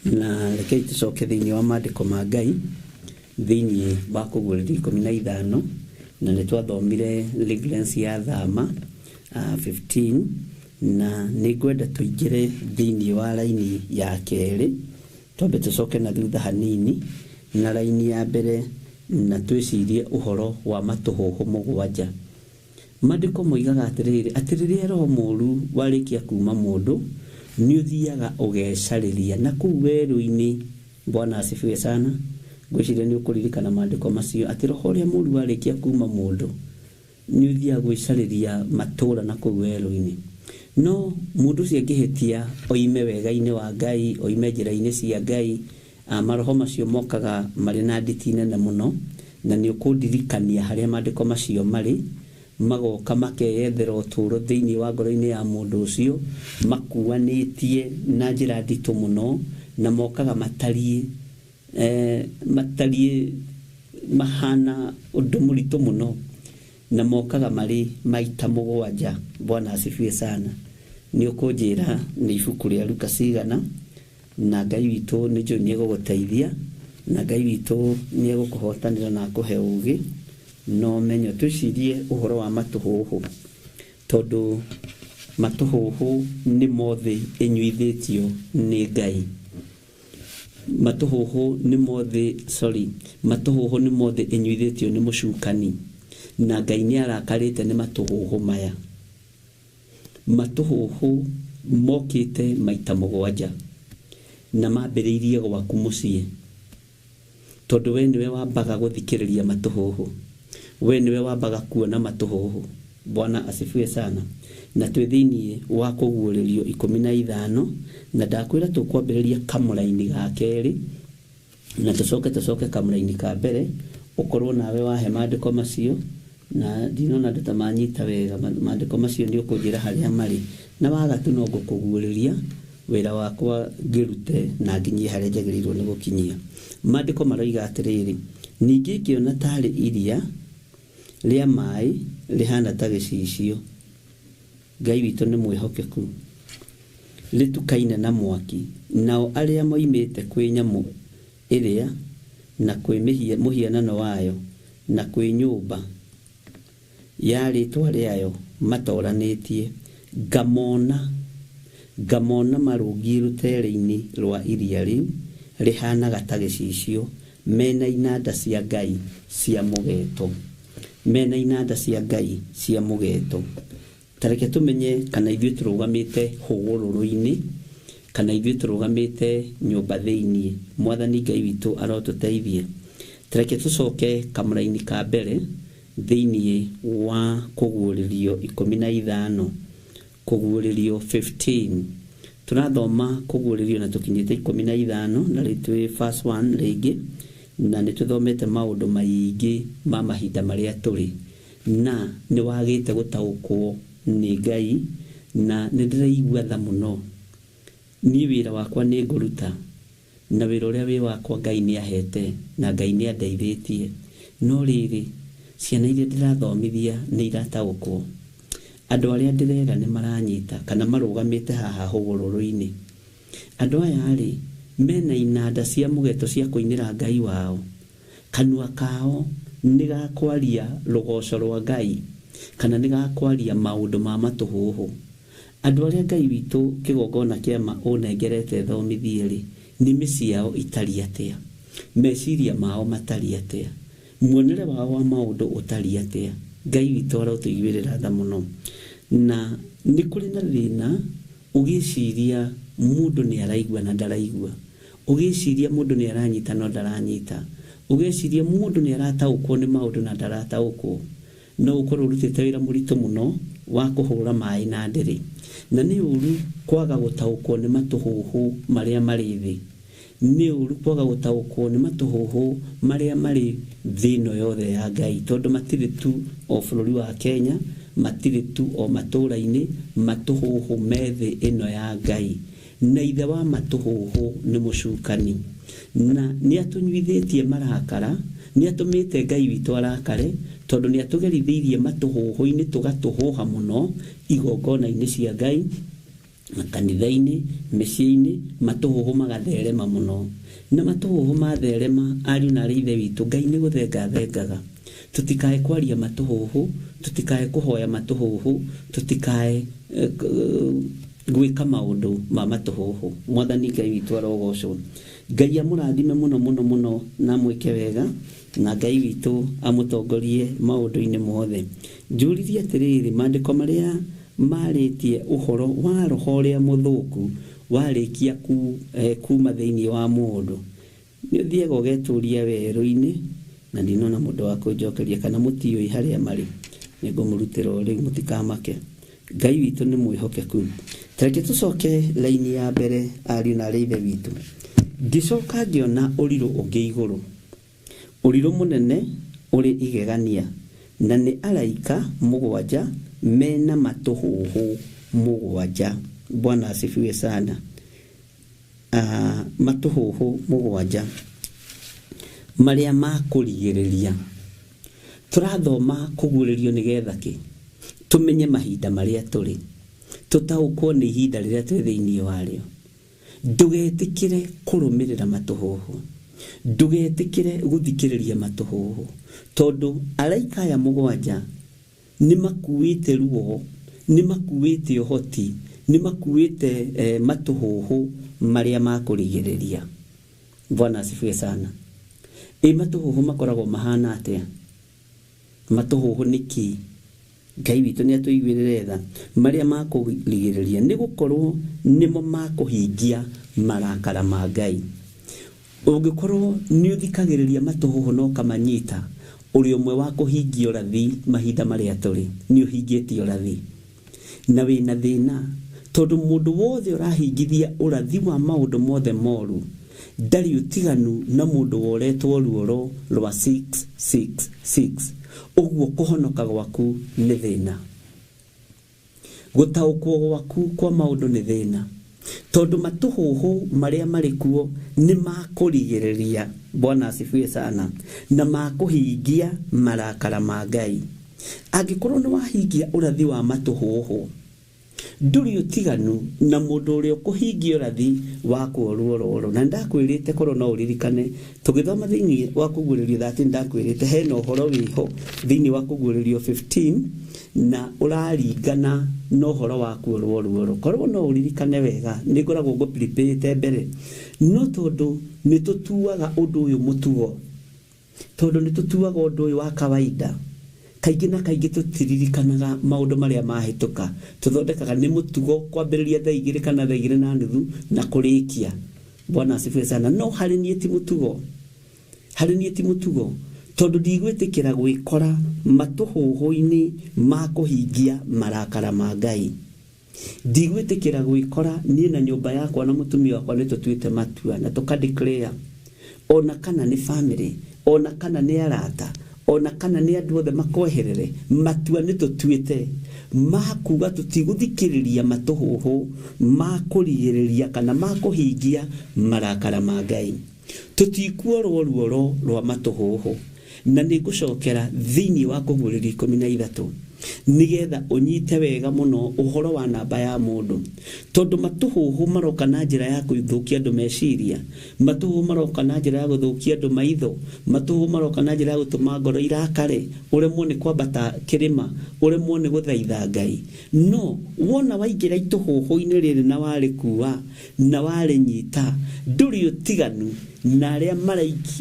Na rekei tũcoke thĩinĩ wa maandĩko ma Ngai, thĩinĩ wa kũguũrĩrio 15, na nĩ twathomire reference ya Thama 15, na nĩ ngwenda tũingĩre thĩinĩ wa raini ya kerĩ. Twambe tũcoke na thutha hanini na raini ya mbere, na twĩcirie ũhoro wa matũhũhũ 7. Maandĩko moigaga atĩrĩrĩ, atĩ rĩrĩa roho mũũru warĩkia kuma mũndũ, nĩ ũthiaga ũgecarĩria na kũu werũ-inĩ. Bwana asifiwe sana. Ngwĩciria nĩ ũkũririkana maandĩko macio, atĩ roho ũrĩa mũũru warĩkia kuma mũndũ nĩ ũthiaga gwĩcarĩria matũũra na kũu werũ-inĩ. No mũndũ ũcio angĩhĩtia oime wega-inĩ wa Ngai, oime njĩra-inĩ cia Ngai, maroho macio mokaga marĩ na nditi nene mũno, na nĩ ũkũndirikania harĩa maandĩko macio marĩ. Magoka makeyethera ũtũũro thĩinĩ wa ngoro-inĩ ya mũndũ ũcio, makuanĩtie na njĩra nditũ mũno, na mokaga matariĩ matariĩ mahana ũndũ mũritũ mũno, na mokaga marĩ maita 7. Bwana asifiwe sana. Nĩ ũkũnjĩra nĩ ibuku rĩa Luka cigana, na Ngai witũ nĩ njũĩ nĩ egũgũteithia, na Ngai witũ nĩ egũkũhotanĩra na akũhe ũũgĩ na ũmenyo. Twĩcirie ũhoro wa matũhũhũ, tondũ matũhũhũ nĩ mothe ĩnyuithĩtio nĩ Ngai. Matũhũhũ nĩ mothe, sorry, matũhũhũ nĩ mothe ĩnyuithĩtio nĩ mũcukani, na Ngai nĩ arakarĩte nĩ matũhũhũ maya. Matũhũhũ mokĩte maita 7 na mambĩrĩirie gwaku mũciĩ, tondũ we nĩwe wambaga gũthikĩrĩria matũhũhũ, we nĩwe wambaga kuona matũhũhũ. Bwana asifiwe sana. Na twĩ thĩinĩ wa kũguũrĩrio 15, na ndakwĩra tũkwambĩrĩria kamũraini ga kerĩ, na tũcoke kamũraini ka mbere, ũkorwo nawe wahe maandĩko macio, Na ndinona andũ ta manyita wega maandĩko macio nĩ ũkũnjĩra harĩa marĩ, na waga tu no ngũkũguũrĩria wĩra wakwa ngĩrute na nginyie harĩa njagĩrĩirwo nĩ gũkinyia. Maandĩko maroiga atĩrĩrĩ, ningĩ ngĩona tarĩ iria rĩa maĩ rĩhana ta gĩcicio, Ngai witũ nĩ mwĩhokeku, rĩtukaine na mwaki, nao arĩa moimĩte kwĩ nyamũ ĩrĩa na kwĩ mũhianano wayo na kwĩ nyũmba ya rĩtwa rĩayo matoranĩtie, ngamona marũngiĩ rũtere-inĩ rwa iria rĩu rĩhanaga ta gĩcicio, mena inanda cia Ngai cia mũgeeto, mena inanda cia Ngai cia mũgeeto. Ta reke tũmenye kana ithuĩ tũrũgamĩte hũgũrũrũ-inĩ kana ithuĩ tũrũgamĩte nyũmba thĩiniĩ. Mwathani Ngai witũ arotũteithie. Ta reke tũcoke kamũraini ka mbere thĩiniĩ wa kũguũrĩrio 15, kũguũrĩrio 15. Tũrathoma kũguũrĩrio na tũkinyĩte 15, na rĩu twĩ verse 1 rĩngĩ, na nĩ tũthomete maũndũ maingĩ ma mahinda marĩa tũrĩ, na nĩ wagĩte gũtaũkwo nĩ Ngai, na nĩ ndĩraigua tha mũno. Niĩ wĩra wakwa nĩ ngũruta, na wĩra ũrĩa wĩ wakwa Ngai nĩ ahete na Ngai nĩ andeithĩtie, no rĩrĩ, ciana iria ndĩrathomithia nĩ irataũkwo, andũ arĩa ndĩrera nĩ maranyita kana marũgamĩte haha hũgũrũrũ-inĩ. Andũ aya rĩ, mena inanda cia mũgeto cia kũinĩra Ngai wao, kanua kao nĩ gakwaria rũgoco rwa Ngai kana nĩ gakwaria maũndũ ma matũhũhũ. Andũ arĩa Ngai witũ kĩgongona kĩama ũnengerete thomithie rĩ, nĩmĩ ciao itariĩ atĩa, meciria mao matariĩ atĩa, muonere wao wa maũndũ ũtariĩ atĩa. Ngai witũ arotũiguĩrĩra tha mũno. Na nĩ kũrĩ na thĩna ũgĩciria mũndũ nĩ araigua na ndaraigua, ũgĩciria mũndũ nĩ aranyita no ndaranyita, ũgĩciria mũndũ nĩ arataũkwo nĩ maũndũ na ndarataũkwo. No ũkorwo ũrutĩte wĩra mũritũ mũno wa kũhũra maĩ na ndĩrĩ, na nĩ ũru kwaga gũtaũkwo nĩ matũhũhũ marĩa marĩ thĩ, nĩ ũru kwaga gũtaũkwo nĩ matũhũhũ marĩa marĩ thĩ ĩno yothe ya Ngai, tondũ matirĩ tu o bũrũri wa Kenya, matirĩ tu o matũũra-inĩ, matũhũhũ me thĩ ĩno ya Ngai. Na ithe wa matũhũhũ nĩ mũcukani, na nĩ atũnyuithĩtie marakara, nĩ atũmĩte Ngai witũ arakare, tondũ nĩ atũgerithĩirie matũhũhũ-inĩ tũgatũhũha mũno igongona-inĩ cia Ngai, makanitha-inĩ, mĩciĩ-inĩ, matũhũhũ magatherema mũno. Na matũhũhũ matherema, ariũ na arĩ ithe witũ, Ngai nĩ gũthenga athengaga. Tũtikae kwaria matũhũhũ, tũtikae kũhoya matũhũhũ, tũtikae gwĩka maũndũ ma matũhũhũ. Mwathani Ngai witũ arogocwo. Ngai amũrathime mũno mũno mũno na amwĩke wega, na Ngai witũ amũtongorie maũndũ-inĩ mothe. Njũririe atĩrĩrĩ, maandĩko marĩa marĩtie ũhoro wa roho ũrĩa mũthũku warĩkia kuma thĩinĩ wa mũndũ, nĩ ũthiaga ũgetũria werũ-inĩ, na ndinona mũndũ wa kũnjokeria kana mũtiũĩ harĩa marĩ, nĩngũmũrutĩra o rĩu, mũtikamake. Ngai witũ nĩ mwĩhokeku. Ta reke tũcoke raini ya mbere, ariũ na arĩ ithe witũ. Ngĩcoka ngĩona ũrirũ ũngĩ igũrũ, ũrirũ mũnene ũrĩ igegania, na nĩ araika 7 mena matũhũhũ 7. Bwana asifiwe sana. Matũhũhũ 7 marĩa ma kũrigĩrĩria. Tũrathoma kũguũrĩrio nĩgetha kĩ? Tũmenye mahinda marĩa tũrĩ, tũtaũkwo nĩ ihinda rĩrĩa twĩ thĩinĩ warĩo. Ndũgetĩkĩre kũrũmĩrĩra matũhũhũ, ndũgetĩkĩre gũthikĩrĩria matũhũhũ, tondũ araika aya 7 nĩ makuĩte ruo, nĩ makuĩte ũhoti, nĩ makuĩte matũhũhũ marĩa ma kũrigĩrĩria. Bwana asifiwe sana. Ĩ matũhũhũ makoragwo mahana atĩa? Matũhũhũ nĩ kĩ? Ngai witũ nĩ atũiguĩrĩre tha. Marĩa ma kũrigĩrĩria nĩ gũkorwo nĩmo ma kũhingia marakara ma Ngai. Ũngĩkorwo nĩ ũthikagĩrĩria matũhũhũ na ũkamanyita, ũrĩ ũmwe wa kũhingia ũrathi mahinda marĩa tũrĩ, nĩ ũhingĩtie ũrathi na wĩna thĩna, tondũ mũndũ wothe ũrahingithia ũrathi wa maũndũ mothe moru ndarĩ ũtiganu na mũndũ woretwo ruoro rwa 666. Ũguo kũhonoka gwaku nĩ thĩna, gũtaũkwo gwaku kwa maũndũ nĩ thĩna, tondũ matũhũhũ marĩa marĩ kuo nĩ makũrigĩrĩria. Bwana asifiwe sana. Na makũhingia marakara ma Ngai. Angĩkorwo nĩ wahingia ũrathi wa matũhũhũ, ndũrĩ ũtiganu na mũndũ ũrĩa ũkũhingia ũrathi wa kuorwo roro. Na ndakwĩrĩte, korwo no ũririkane tũgĩthoma thĩinĩ wa Kũguũrĩrio 13, ndakwĩrĩte hena ũhoro wĩho thĩinĩ wa Kũguũrĩrio 15 na ũraringana na ũhoro wa kuorwo ruoro. Korwo no ũririkane wega, nĩ ngoragwo ngũprepare mbere, no tondũ nĩ tũtuaga ũndũ ũyũ mũtugo, tondũ nĩ tũtuaga ũndũ ũyũ wa kawaida, kaingĩ na kaingĩ tũtiririkanaga maũndũ marĩa mahĩtũka. Tũthondekaga nĩ mũtugo kwambĩrĩria thaa 2 kana thaa 2:30 na kũrĩkia. Bwana asifiwe sana. No harĩ niĩ ti mũtugo, harĩ niĩ ti mũtugo, tondũ ndigwĩtĩkĩra gwĩkora matũhũhũ-inĩ ma kũhingia marakara ma Ngai. Ndigwĩtĩkĩra gwĩkora. Niĩ na nyũmba yakwa na mũtumia wakwa nĩ tũtuĩte matua na tũka declare, ona kana nĩ family, ona kana nĩ arata, ona kana nĩ andũ othe makweherere, matua nĩ tũtuĩte ma kuga tũtigũthikĩrĩria matũhũhũ ma kũrigĩrĩria kana ma kũhingia marakara ma Ngai. Tũtikuorwo ruoro rwa matũhũhũ. Na nĩ ngũcokera thĩinĩ wa Kũguũrĩrio 13 nĩgetha ũnyite wega mũno ũhoro wa namba ya mũndũ, tondũ matũhũhũ maroka na njĩra ya gũthũkia andũ meciria, matũhũhũ maroka na njĩra ya gũthũkia andũ maitho, matũhũhũ maroka na njĩra ya gũtũma ngoro irakare, ũremwo nĩ kwambata kĩrĩma, ũremwo nĩ gũthaitha Ngai. No wona waingĩra itũhũhũ-inĩ rĩrĩ na warĩkua na warĩnyita, ndũrĩ ũtiganu na arĩa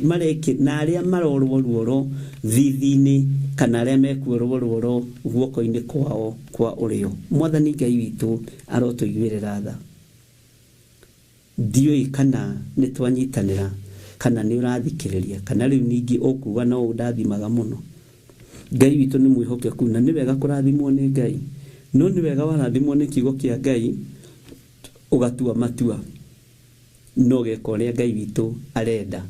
mareki na arĩa marorwo ruoro thithi-inĩ kana arĩa mekuorwo ruoro guoko-inĩ kwao kwa ũrĩo. Mwathani Ngai witũ arotũiguĩrĩra tha. Ndiũĩ kana nĩ twanyitanĩra, kana nĩ ũrathikĩrĩria, kana rĩu ningĩ ũkuga no ũndathimaga mũno. Ngai witũ nĩ mwĩhokeku, na nĩ wega kũrathimwo nĩ Ngai, no nĩ wega warathimwo nĩ kiugo kĩa Ngai ũgatua matua na ũgeka ũrĩa Ngai witũ arenda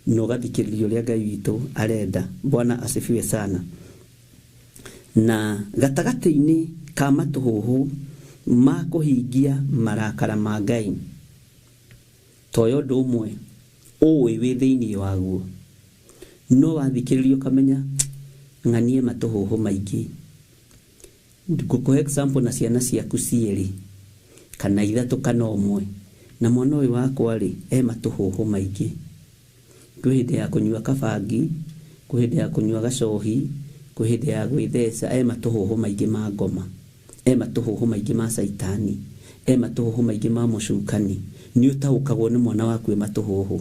na ũgathikĩrĩria ũrĩa Ngai witũ arenda. Bwana asifiwe sana. Na gatagatĩ-inĩ ka matũhũhũ ma kũhingia marakara ma Ngai, toya ũndũ ũmwe ũĩ wĩ thĩinĩ waguo, no wathikĩrĩria ũkamenya ng'anie matũhũhũ maingĩ. Ngũkũhe example na ciana ciaku cierĩ kana ithatũ kana ũmwe, na mwana ũyũ wakwa rĩ, e matũhũhũ maingĩ. Kwĩ hĩndĩ ya kũnyua kabangi, kwĩ hĩndĩ ya kũnyua gacohi, kwĩ hĩndĩ ya gwĩtheca. E matũhũhũ maingĩ ma ngoma, e matũhũhũ maingĩ ma caitani, e matũhũhũ maingĩ ma mũcukani. Nĩ ũtaũkagwo nĩ mwana waku e matũhũhũ,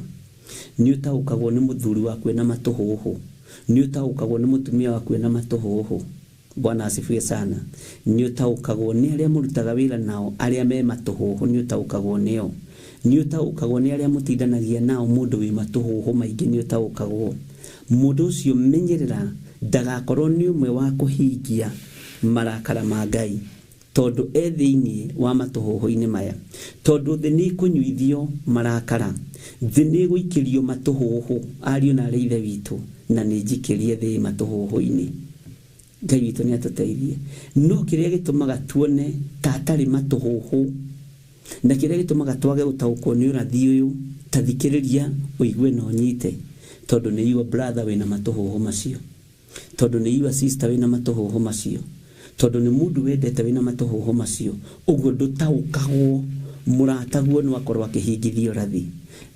nĩ ũtaũkagwo nĩ mũthuri waku ena matũhũhũ, nĩ ũtaũkagwo nĩ mũtumia waku ena matũhũhũ. Bwana asifiwe sana. Nĩ ũtaũkagwo nĩ arĩa mũrutaga wĩra nao arĩa me matũhũhũ, nĩ ũtaũkagwo nĩo, nĩ ũtaũkagwo nĩ arĩa mũtindanagia nao. Mũndũ wĩ matũhũhũ maingĩ, nĩ ũtaũkagwo mũndũ ũcio. Menyerera ndagakorwo nĩ ũmwe wa kũhingia marakara ma Ngai, tondũ e thĩinĩ wa matũhũhũ-inĩ maya. Tondũ thĩ nĩ ĩkũnyuithio marakara, thĩ nĩ ĩgũikĩrio matũhũhũ, ariũ na arĩ ithe witũ, na nĩ njikĩrie thĩ matũhũhũ-inĩ. Ngai witũ nĩ atũteithie. No kĩrĩa gĩtũmaga tuone ta atarĩ matũhũhũ na kĩrĩa gĩtũmaga twage gũtaũkwo nĩ ũrathi ũyũ, ta thikĩrĩria ũigue na ũnyite, tondũ nĩ your brother wĩna matũhũhũ macio, tondũ nĩ your sister wĩna matũhũhũ macio, tondũ nĩ mũndũ wendete wĩna matũhũhũ macio. Ũguo ndũtaũkagwo mũrataguo no akorwo akĩhingithia ũrathi.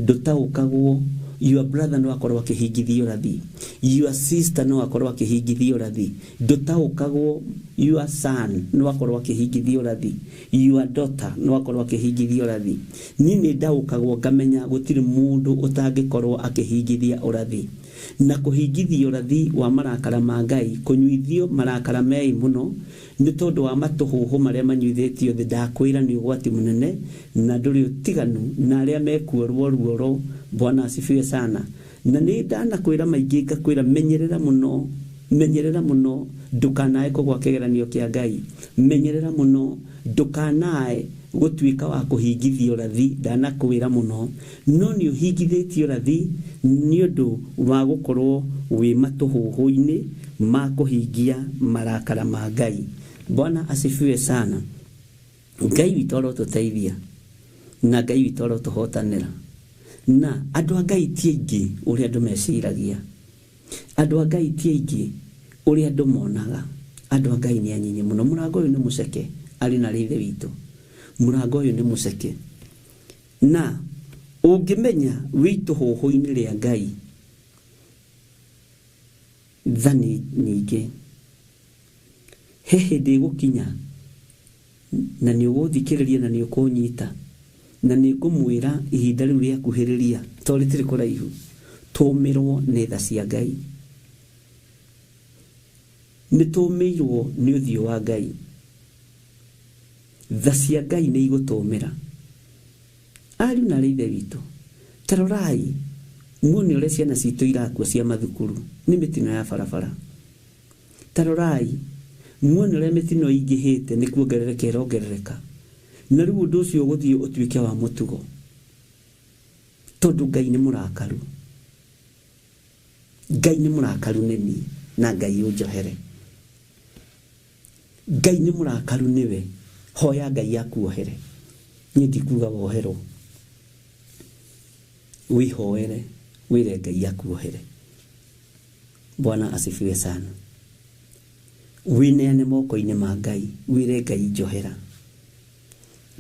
Ndũtaũkagwo your brother no akorwo akĩhingithia ũrathi, your sister no akorwo akĩhingithia ũrathi. Ndũtaũkagwo your son no akorwo akĩhingithia ũrathi, your daughter no akorwo akĩhingithia ũrathi. Niĩ nĩ ndaũkagwo ngamenya gũtirĩ mũndũ ũtangĩkorwo akĩhingithia ũrathi na kũhingithia ũrathi wa marakara ma Ngai, kũnyuithio marakara mei mũno nĩ tondũ wa matũhũhũ marĩa manyuithĩtio thĩ. Ndakwĩra nĩ ũgwati mũnene na ndũrĩ ũtiganu na arĩa mekuorwo ruoro. Bwana asifiwe sana. Na nĩ ndanakwĩra maingĩ, ngakwĩra menyerera mũno, menyerera mũno ndũkanae kũgwa kĩgeranio kĩa Ngai, menyerera mũno ndũkanae gũtuĩka wa kũhingithia ũrathi. Ndanakwĩra mũno, no nĩ ũhingithĩtie ũrathi nĩ ũndũ wa gũkorwo wĩ matũhũhũ-inĩ. Ma kũhingia marakara ma Ngai. Bwana asifiwe sana. Ngai witũ arotũteithia na Ngai witũ arotũhotanĩra. Na andũ a Ngai ti aingĩ ũrĩa andũ meciragia. Andũ a Ngai ti aingĩ ũrĩa andũ monaga. Andũ a Ngai nĩ anyinyi mũno. Mũrango ũyũ nĩ mũceke, arĩ na rĩithe witũ. Mũrango ũyũ nĩ mũceke. Na ũngĩmenya wĩ itũhũhũ-inĩ rĩa Ngai, tha nĩ nyingĩ. He hĩndĩ ĩgũkinya na nĩ ũgũthikĩrĩria na nĩ ũkũnyita na nĩ ngũmwĩra ihinda rĩu rĩakuhĩrĩria tondũ rĩtirĩ kũraihu, tũmĩrwo nĩ tha cia Ngai. Nĩ tũmĩirwo nĩ ũthiũ wa Ngai. Tha cia Ngai nĩ igũtũmĩra. Ariũ na arĩ ithe witũ, ta rorai muone ũrĩa ciana citũ irakua cia mathukuru nĩ mĩtino ya barabara. Ta rorai muone ũrĩa mĩtino ĩingĩhĩte nĩ kuongerereka ĩrongerereka. Na rĩu ũndũ ũcio ũgũthiĩ ũtuĩke wa mũtugo tondũ Ngai nĩ mũrakaru. Ngai nĩ mũrakaru nĩ niĩ na Ngai ũnjohere. Ngai nĩ mũrakaru nĩwe, hoya Ngai akuohere. Niĩ ndikuga woherwo, wĩhoere wĩre Ngai akuohere. Bwana asifiwe sana. Wĩneane moko-inĩ ma Ngai, wĩre Ngai njohera.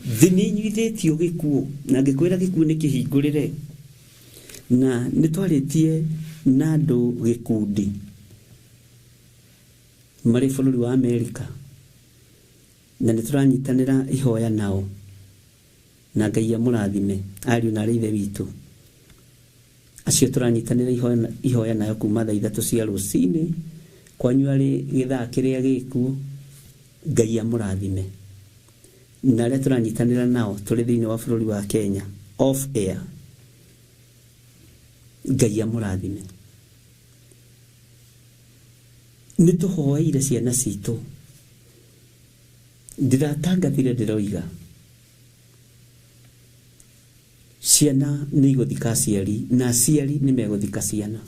Thĩ nĩ inyuithĩtio gĩkuũ, na ngĩkwĩra gĩkuũ nĩ kĩhingũrĩre. Na nĩ twarĩtie na andũ gĩkundi marĩ bũrũri wa Amerika, na nĩ tũranyitanĩra ihoya nao, na Ngai amũrathime ariũ na arĩ ithe witũ acio tũranyitanĩra ihoya nayo kuma thaa 3 cia rũcinĩ kwanyu arĩ gĩthaa kĩrĩa gĩkuo. Ngai amũrathime. Na arĩa tũranyitanĩra nao tũrĩ thĩinĩ wa bũrũri wa Kenya off air, Ngai amũrathime. Nĩ tũhoeire ciana citũ. Ndĩratangathire ndĩroiga ciana nĩ igũthika aciari na aciari nĩ megũthika ciana.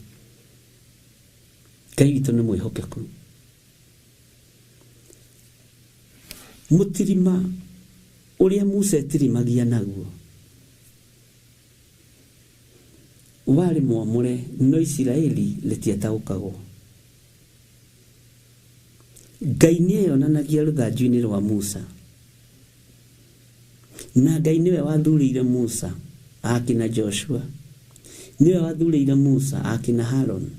Ngai witũ nĩ mwĩhokeku. Mũtirima ũrĩa Musa etirimagia naguo warĩ mwamũre, no Isiraeli rĩtiataũkagwo. Ngai nĩ eyonanagia rũthanju-inĩ rwa Musa, na Ngai nĩwe wathurĩire Musa akina Joshua, nĩwe wathurĩire Musa akina Harũn,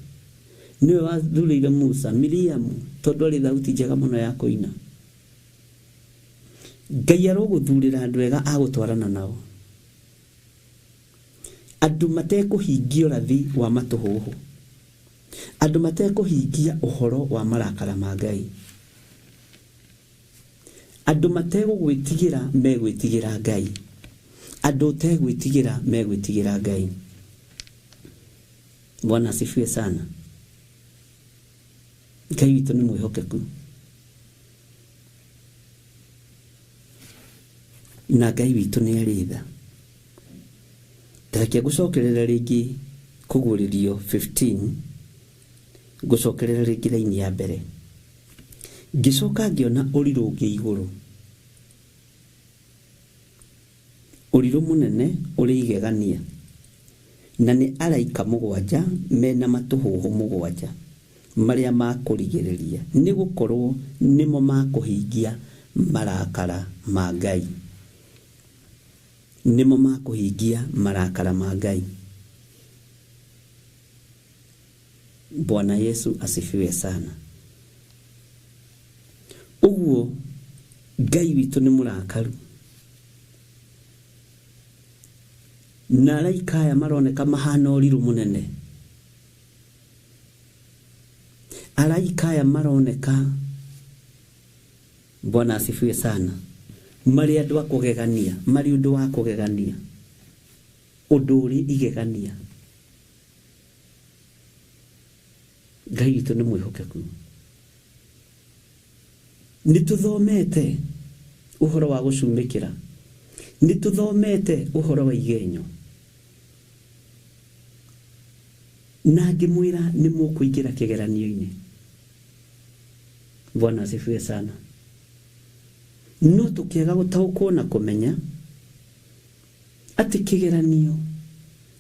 nĩwe wathurĩire Musa Miriamu tondũ arĩ thauti njega mũno ya kũina. Ngai arogũthurĩra andũ ega a gũtwarana nao, andũ matekũhingia ũrathi wa matũhũhũ, andũ matekũhingia ũhoro wa marakara ma Ngai, andũ mategũgwĩtigĩra megwĩtigĩra Ngai, andũ ũtegwĩtigĩra megwĩtigĩra Ngai. Bwana asifiwe sana. Ngai witũ nĩ mwĩhokeku na Ngai witũ nĩ arĩ tha. Ta reke ngũcokerere rĩngĩ kũguũrĩrio 15, ngũcokerere rĩngĩ raini ya mbere. Ngĩcoka ngĩona ũrirũ ũngĩ igũrũ, ũrirũ mũnene ũrĩ igegania, na nĩ araika 7 mena matũhũhũ 7 marĩa ma kũrigĩrĩria, nĩ gũkorwo nĩmo ma kũhingia marakara ma Ngai. Nĩmo ma kũhingia marakara ma Ngai. Bwana Yesu asifiwe sana. Ũguo Ngai witũ nĩ mũrakaru, na araika aya maroneka mahana ũrirũ mũnene. Araika aya maroneka, Bwana asifiwe sana, marĩ andũ a kũgegania, marĩ ũndũ wa kũgegania, ũndũ ũrĩ igegania. Ngai witũ nĩ mwĩhokeku. Nĩ tũthomete ũhoro wa gũcumĩkĩra, nĩ tũthomete ũhoro wa igenyo, na ngĩmwĩra nĩ mũkũingĩra kĩgeranio-inĩ. Bwana asifiwe sana. No tũkĩaga gũtaũkwo na kũmenya atĩ kĩgeranio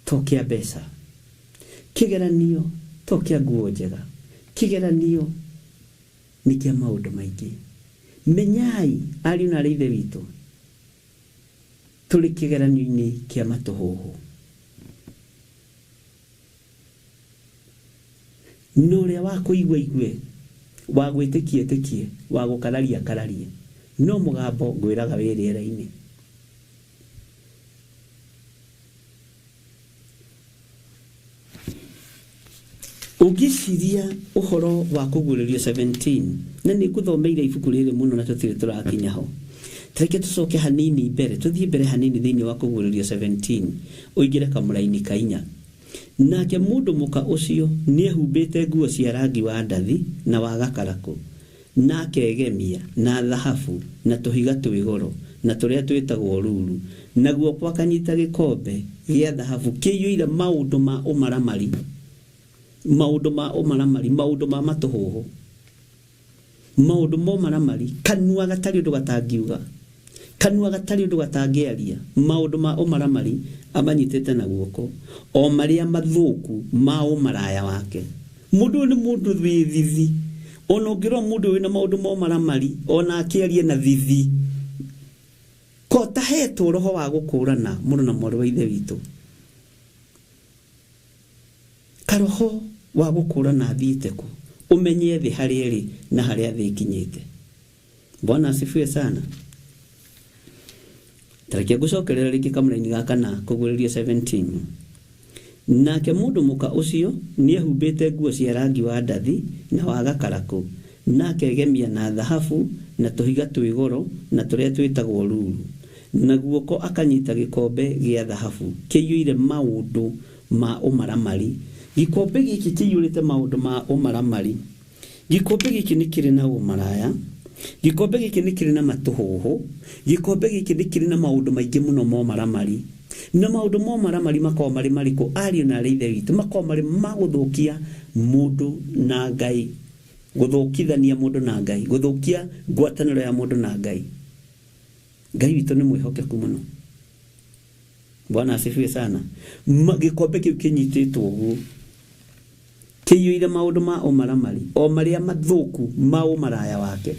to kĩa mbeca, kĩgeranio to kĩa nguo njega, kĩgeranio nĩ kĩa maũndũ maingĩ. Menyai ariũ na arĩ ithe witũ, tũrĩ kĩgeranio-inĩ kĩa matũhũhũ. No ũrĩa wa kũigua igue, wa gwĩtĩkia ĩtĩkie, wa gũkararia akararie, no mũgambo ngwĩraga wĩ rĩera-inĩ. Ũngĩciria ũhoro wa kũguũrĩrio 17, na nĩ ngũthomeire ibuku rĩrĩ mũno na tũtirĩ tũrakinya ho, tareke tũcoke hanini mbere, tũthiĩ mbere hanini thĩinĩ wa kũguũrĩrio 17, ũingĩre kamũraini ka inya. Nake mũndũ mũka ũcio nĩehumbĩte nguo cia rangi wa ndathi na wa gakarakũ, na akegemia na thahabu na tũhiga twĩ goro na tũrĩa twĩtagwo ruru, na guoko akanyita gĩkombe gĩa thahabu kĩiyũire maũndũ ma ũmaramari, maũndũ ma ũmaramari, maũndũ ma matũhũhũ, maũndũ ma ũmaramari, kanua gatarĩ ũndũ gatangiuga, kanua gatarĩ ũndũ gatangĩaria, maũndũ ma ũmaramari amanyitĩte na guoko, o marĩa mathũku ma ũmaraya wake. Mũndũ ũyũ nĩ mũndũ wĩ thithi. Ona ũngĩrora mũndũ wĩna maũndũ ma ũmaramari, ona akĩaria na thithi, ko tahetwo roho wa gũkũrana mũrũ na mwarĩ wa ithe witũ, karoho wa gũkũrana athiĩte kũ, ũmenye thĩ harĩa ĩrĩ na harĩa thĩ ĩkinyĩte. Bwana asifiwe sana. Tareke ngũcokerera rĩngĩ kamũraini ga kana kũguũrĩrio 17. Nake mũndũ mũka ũcio nĩehumbĩte nguo cia rangi wa ndathi na wa gakarakũ, na akegemia na thahabu na tũhiga twĩ goro na tũrĩa twĩtagwo ruru, na guoko akanyita gĩkombe gĩa thahabu kĩiyũire maũndũ ma ũmaramari. Gĩkombe gĩkĩ kĩiyũrĩte maũndũ ma ũmaramari. Gĩkombe gĩkĩ nĩ kĩrĩ na ũmaraya, gĩkombe gĩkĩ nĩ kĩrĩ na matũhũhũ, gĩkombe gĩkĩ nĩ kĩrĩ na maũndũ maingĩ mũno ma ũmaramari. Na maũndũ ma ũmaramari makoragwo marĩ marĩkũ, ariũ na arĩ ithe witũ? Makoragwo marĩ ma gũthũkia mũndũ na Ngai, gũthũkithania mũndũ na Ngai, gũthũkia ngwatanĩro ya mũndũ na Ngai. Ngai witũ nĩ mwĩhokeku mũno. Bwana asifiwe sana. Gĩkombe kĩu kĩnyitĩtwo ũguo kĩiyũire maũndũ ma ũmaramari, o marĩa mathũku ma ũmaraya wake.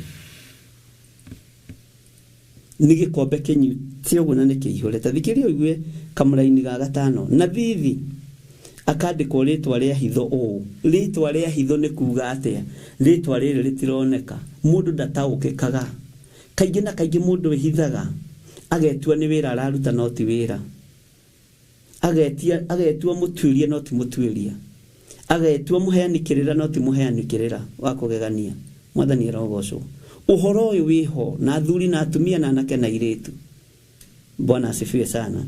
Nĩ gĩkombe kĩnyite ũguo na nĩ kĩihũre. Ta thikĩrĩria ũigue kamũraini ga gatano. Na thithi akandĩkwo rĩtwa rĩa hitho ũũ. Rĩtwa rĩa hitho nĩ kuga atĩa? Rĩtwa rĩrĩ rĩtironeka, mũndũ ndataũkĩkaga. Kaingĩ na kaingĩ mũndũ ĩhithaga agetua nĩ wĩra araruta no ti wĩra, agetua mũtuĩria no ti mũtuĩria, agetua mũheani kĩrĩra no ti mũheani kĩrĩra wa kũgegania. Mwathani arogocwo. Ũhoro ũyũ wĩho na athuri na atumia na anake na airĩtu. Bwana asifiwe sana.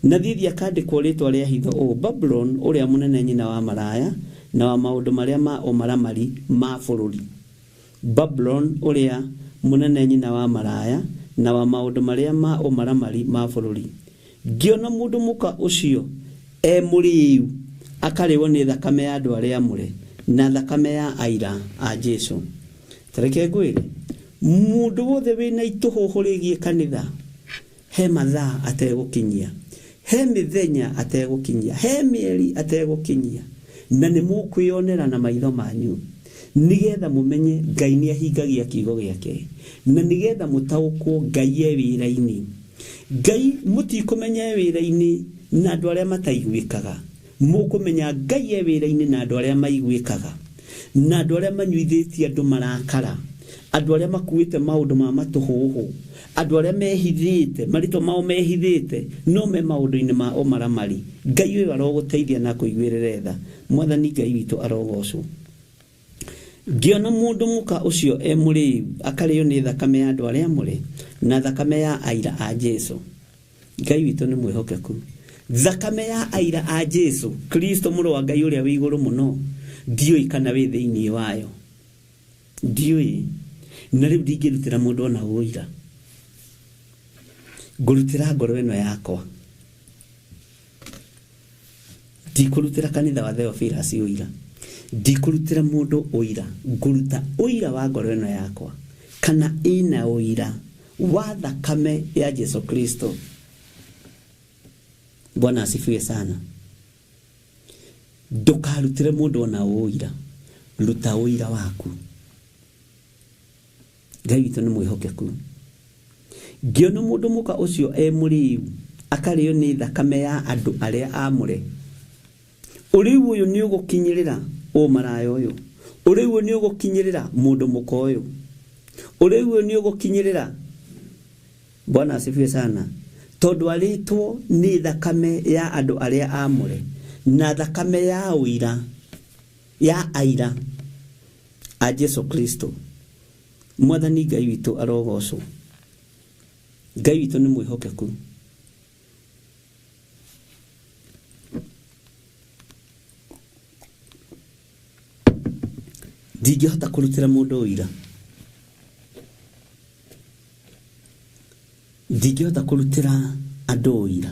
Na thithi akandĩkwo rĩtwa rĩa hitho ũũ: Babulon ũrĩa mũnene, nyina wa maraya na wa maũndũ marĩa ma ũmaramari ma bũrũri. Babulon ũrĩa mũnene, nyina wa maraya na wa maũndũ marĩa ma ũmaramari ma bũrũri. Ngĩona mũndũ mũka ũcio e mũrĩu, akarĩo nĩ thakame ya andũ arĩa amũre na thakame ya aira a Jesu. Tareke ngwĩre, mũndũ wothe wĩna itũhũhũ rĩgiĩ kanitha, he mathaa ategũkinyia, he mĩthenya ategũkinyia, he mĩeri ategũkinyia, na nĩ mũkwĩonera na maitho manyu, nĩgetha mũmenye Ngai nĩ ahingagia kiugo gĩake, na nĩgetha mũtaũkwo Ngai e wĩra-inĩ. Ngai mũtikũmenya e wĩra-inĩ na andũ arĩa mataiguĩkaga, mũkũmenya Ngai e wĩra-inĩ na andũ arĩa maiguĩkaga, na andũ arĩa manyuithĩtie andũ marakara, andũ arĩa makuĩte maũndũ ma matũhũhũ, andũ arĩa mehithĩte, marĩtwa mao mehithĩte, no me maũndũ-inĩ ma ũmaramari. Ngai ũyũ arogũteithia na akũiguĩrĩre tha. Mwathani Ngai witũ arogocwo. Ngĩona mũndũ mũka ũcio e mũrĩu, akarĩo nĩ thakame ya andũ arĩa amũre na thakame ya aira a Jesu. Ngai witũ nĩ mwĩhokeku. Thakame ya aira a Jesu Kristo, mũrũ wa Ngai ũrĩa wĩ igũrũ mũno, ndiũĩ kana wĩ thĩinĩ wayo, ndiũĩ, na rĩu ndingĩrutĩra mũndũ ona ũira, ngũrutĩra ngoro ĩno yakwa, ndikũrutĩra kanitha wa Theophilus ũira. Ndikũrutĩra mũndũ ũira, ngũruta ũira wa ngoro ĩno yakwa kana ĩna ũira wa thakame ya Jesu Kristo. Bwana asifiwe sana. Ndũkarutĩre mũndũ ona ũira, ruta ũira waku. Ngai witũ nĩ mwĩhokeku. Ngĩona mũndũ mũka ũcio e mũrĩu akarĩo nĩ thakame ya andũ arĩa amũre, ũrĩu ũyũ nĩ ũgũkinyĩrĩra ũmaraya ũyũ, ũrĩu ũyũ nĩ ũgũkinyĩrĩra mũndũ mũka ũyũ, ũrĩu ũyũ nĩ ũgũkinyĩrĩra. Bwana asifiwe sana. Tondũ arĩtwo nĩ thakame ya andũ arĩa amũre na thakame ya ũira ya aira a Jesu Kristo. Mwathani Ngai witũ arogocwo. Ngai witũ nĩ mwĩhokeku. Ndingĩhota kũrutĩra mũndũ ũira, ndingĩhota kũrutĩra andũ ũira,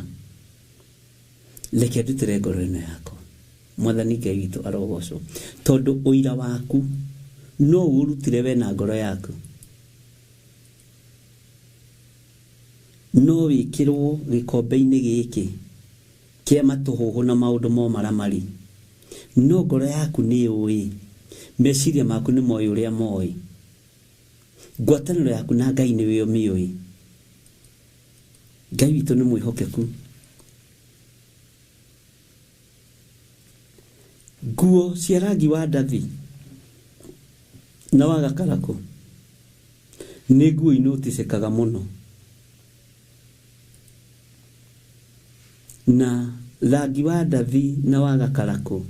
reke ndutĩre ngoro ĩno yakwa. Mwathani Ngai witũ arogocwo. Tondũ ũira waku no ũrutire we na ngoro yaku, no wĩkĩrwo gĩkombe-inĩ gĩkĩ kĩa matũhũhũ na maũndũ momaramari, no ngoro yaku nĩ yũĩ, meciria maku nĩ moĩ ũrĩa moĩ, ngwatanĩro yaku na Ngai nĩwe ũmĩũĩ. Ngai witũ nĩ mwĩhokeku. Nguo cia rangi wa ndathi na wa gakarakũ nĩ nguo inoticĩkaga mũno, na rangi wa ndathi na wa gakarakũ,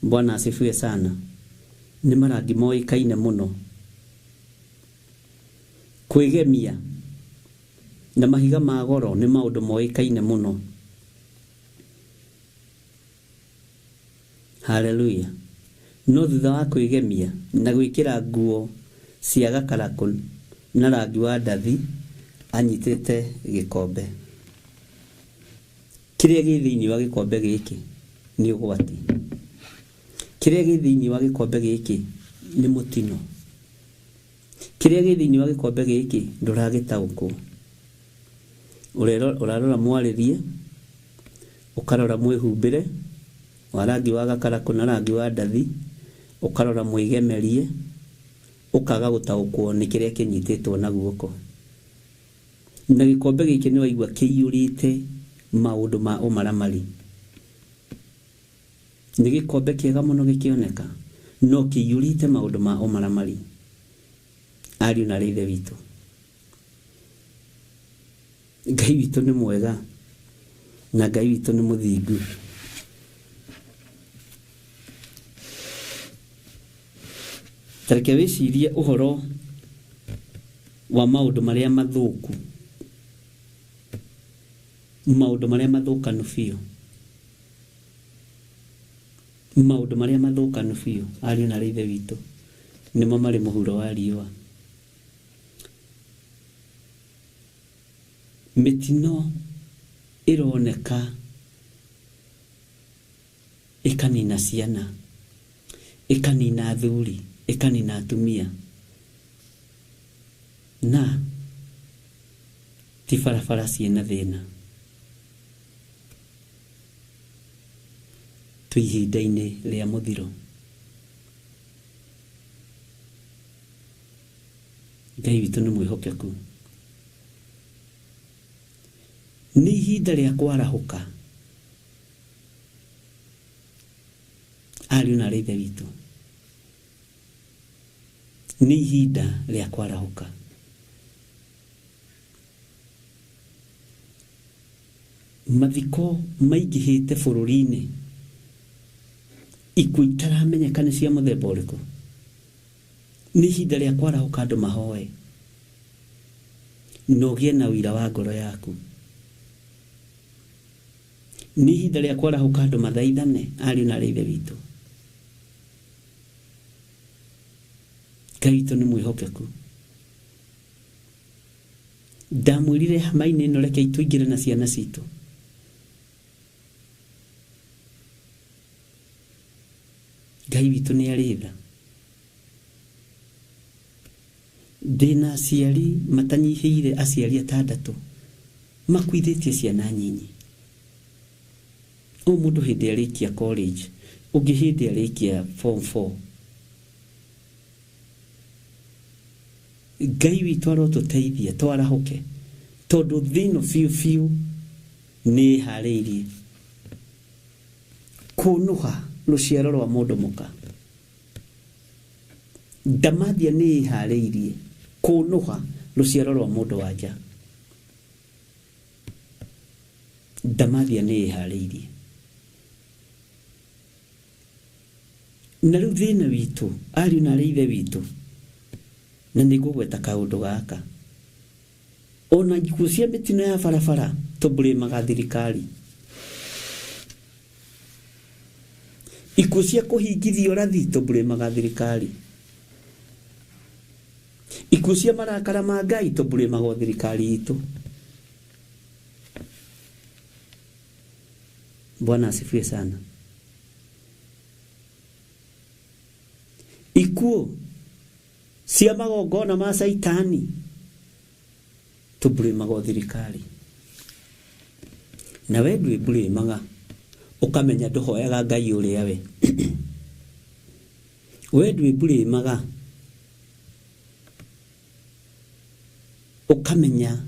Bwana asifiwe sana, nĩ marangi moĩkaine mũno. Kwĩgemia na mahiga ma goro nĩ maũndũ moĩkaine mũno. Haleluya. No thutha wa kwĩgemia na gwĩkĩra nguo cia gakarakũ na rangi wa ndathi, anyitĩte gĩkombe. Kĩrĩa gĩ thĩinĩ wa gĩkombe gĩkĩ nĩ ũgwati. Kĩrĩa gĩ thĩinĩ wa gĩkombe gĩkĩ nĩ mũtino. Kĩrĩa gĩ thĩinĩ wa gĩkombe gĩkĩ ndũragĩtaũkwo. Ũrarora mwarĩrie, ũkarora mwĩhumbĩre wa rangi wa gakarakũ na rangi wa ndathi, ũkarora mwĩgemerie, ũkaga gũtaũkwo nĩ kĩrĩa kĩnyitĩtwo na guoko. Na gĩkombe gĩkĩ nĩ waigua kĩiyũrĩte maũndũ ma ũmaramari. Nĩ gĩkombe kĩega mũno gĩkĩoneka, no kĩiyũrĩte maũndũ ma ũmaramari. Ariũ na aarĩ a Ithe witũ, Ngai witũ nĩ mwega na Ngai witũ nĩ mũthingu. Ta reke wĩcirie ũhoro wa maũndũ marĩa mathũku, maũndũ marĩa mathũkanu biũ, maũndũ marĩa mathũkanu biũ, ariũ na aarĩ a Ithe witũ, nĩmo marĩ mũhuro wa riũa. Mĩtino ĩroneka ĩkanina ciana, ĩkanina athuri, ĩkanina atumia, na ti barabara ciĩna thĩna. Twĩ ihinda-inĩ rĩa mũthiro. Ngai witũ nĩ mwĩhokeku. Nĩ ihinda rĩa kwarahũka, ariũ na aarĩ a Ithe witũ. Nĩ ihinda rĩa kwarahũka. Mathiko maingĩhĩte bũrũri-inĩ, ikuũ itaramenyeka nĩ cia mũthemba ũrĩkũ. Nĩ ihinda rĩa kwarahũka andũ mahoe, na ũgĩe na ũira wa ngoro yaku. Nĩ ihinda rĩa kwarahũka andũ mathaithane, ariũ na aarĩ a Ithe witũ. Ngai witũ nĩ mwĩhokeku. Ndamwĩrire hema-inĩ ĩno reke tũingĩre na ciana citũ. Ngai witũ nĩ arĩ tha. Ndĩna aciari matanyihĩire aciari atandatũ makuithĩtie ciana nyinyi. O mũndũ hĩndĩ arĩkia college, ũngĩ hĩndĩ arĩkia form 4. Ngai witũ arotũteithia twarahũke, tondũ thĩ ĩno biũ biũ nĩ ĩharĩirie kũnũha rũciaro rwa mũndũ mũka. Ndamathia nĩ ĩharĩirie kũnũha rũciaro rwa mũndũ wa nja. Ndamathia nĩ ĩharĩirie. Na rĩu thĩna witũ ariũ na arĩ ithe witũ, na nĩ ngũgweta kaũndũ gaka, ona ikuũ cia mĩtino ya barabara tũmburĩmaga thirikari. Ikuũ cia kũhingithia ũrathi tũmburĩmaga thirikari. Ikuũ cia marakara ma Ngai tũmburĩmaga thirikari itũ. Bwana asifiwe sana. Ikuũ cia magongona ma Saitani tũmburĩmaga thirikari. Na we ndwĩmburĩmaga, ũkamenya ndũhoyaga Ngai ũrĩa we. We ndwĩmburĩmaga, ũkamenya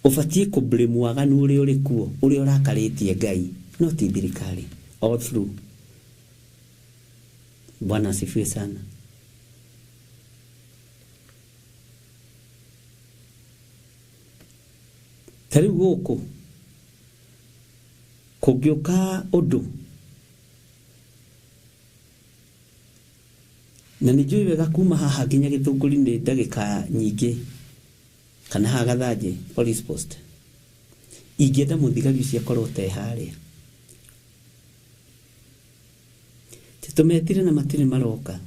ũbatiĩ kũblame waganu ũrĩa ũrĩ kuo, ũrĩa ũrakarĩtie Ngai, no ti thirikari. All through. Bwana asifiwe sana. Ta rĩu gũkũ kũngĩũka ũndũ, na nĩ njũĩ wega kuma haha nginya Gĩthũngũri nĩ ndagĩka nyingĩ, kana haha Gathanjĩ police post, ingĩenda mũthigari ũcio akorwo te harĩa. Tũmetire na matirĩ maroka.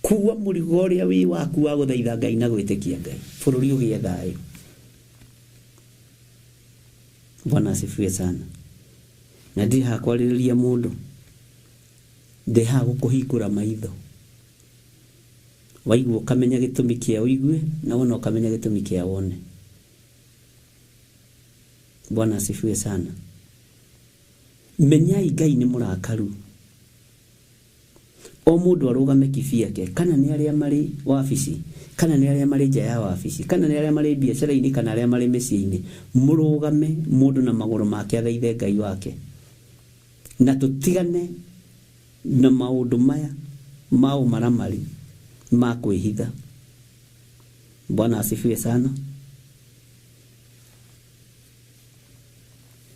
Kuua mũrigo ũrĩa wĩ waku wa gũthaitha Ngai na gwĩtĩkia Ngai, bũrũri ũgĩe thayũ. Bwana asifiwe sana. Na ndirĩ haha kwarĩrĩria mũndũ, ndĩ haha gũkũhingũra maitho. Waigua ũkamenya gĩtũmi kĩa ũigue, na wona ũkamenya gĩtũmi kĩa wone. Bwana asifiwe sana. Menyai Ngai nĩ mũrakaru. O mũndũ arũgame kibiake, kana nĩ arĩa marĩ wabici, kana nĩ arĩa marĩ nja ya wabici, kana nĩ arĩa marĩ biacara-inĩ, kana arĩa marĩ mĩciĩ-inĩ, mũrũgame mũndũ na magũrũ make athaithe Ngai wake. Na tũtigane na maũndũ maya ma ũmaramari ma kwĩhitha. Bwana asifiwe sana.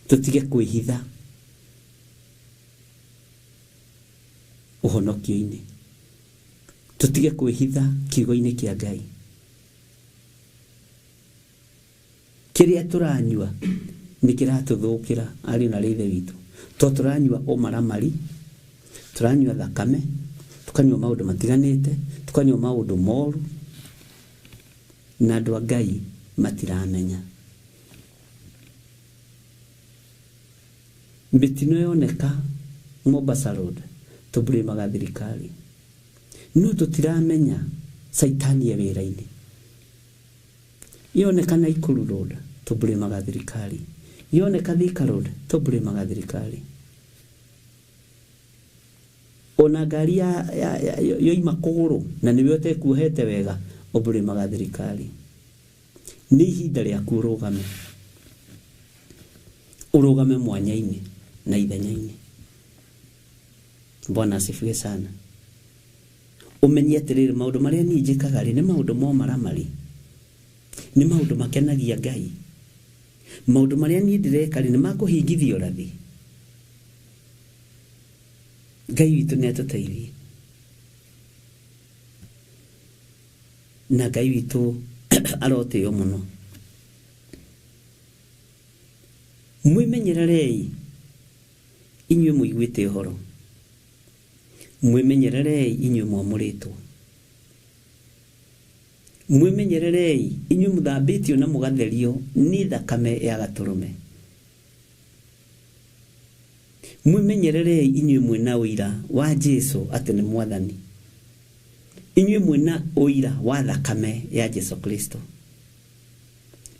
Tũtige kwĩhitha ũhonokio-inĩ, tũtige kwĩhitha kiugo-inĩ kĩa Ngai. Kĩrĩa tũranyua nĩ kĩratũthũkĩra ariũ na ithe witũ, to tũranyua ũmaramari, tũranyua thakame, tũkanyua maũndũ matiganĩte, tũkanyua maũndũ moru, na andũ a Ngai matiramenya. Mĩtino yoneka Mombasa Road tũmburĩmaga thirikari, no tũtiramenya Saitani e wĩra-inĩ. Yoneka Nakuru Road tũmburĩmaga thirikari, yoneka Thika Road tũmburĩmaga thirikari. Ona ngari yoima kũgũrũ na nĩwe ũtekuohete wega, ũmburĩmaga thirikari. Nĩ ihinda rĩaku ũrũgame, ũrũgame mwanya-inĩ na ithenya-inĩ. Bwana asifiwe sana. Ũmenye atĩrĩrĩ, maũndũ marĩa niĩ njĩkaga rĩ, nĩ maũndũ ma ũmaramari, nĩ maũndũ makenagia Ngai. Maũndũ marĩa niĩ ndĩreka rĩ, nĩ makũhingithia ũrathi. Ngai witũ nĩ atũteithie, na Ngai witũ arotĩo mũno. Mwĩmenyererei inyuĩ mũiguĩte ũhoro, mwĩmenyererei inyuĩ mwamũrĩtwo, mwĩmenyererei inyuĩ mũthambĩtio na mũgatherio nĩ thakame ya gatũrũme. Mwĩmenyererei inyuĩ mwĩna ũira wa Jesu atĩ nĩ mwathani. Inyuĩ mwĩna ũira wa thakame ya Jesu Kristo.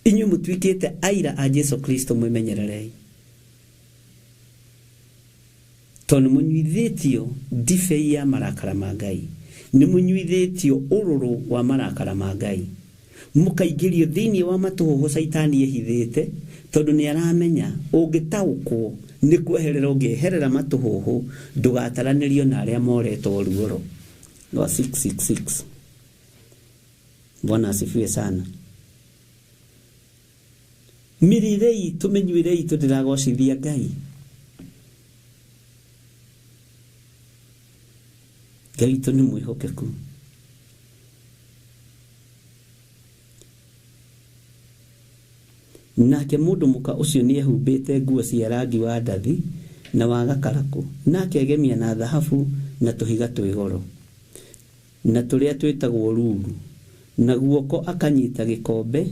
Inyuĩ mũtuĩkĩte aira a Jesu Kristo, mwĩmenyererei. Tondũ mũnyuithĩtio ndibei ya marakara ma Ngai, nĩ mũnyuithĩtio ũrũrũ wa marakara ma Ngai, mũkaingĩrio thĩinĩ wa matũhũhũ caitani ehithĩte, tondũ nĩ aramenya ũngĩtaũkwo nĩ kweherera ũngĩeherera matũhũhũ ndũgataranĩrio na arĩa moretwo ruoro rwa 666. Bwana asifiwe sana. Mĩrĩre itũ, mĩnyuĩre itũ ndĩragocithia Ngai. Ngai witũ nĩ mwĩhokeku. Nake mũndũ mũka ũcio nĩ ehumbĩte nguo cia rangi wa ndathi na wa gakarakũ, na akegemia na thahabu na tũhiga twĩ goro na tũrĩa twĩtagwo ruru, na guoko akanyita gĩkombe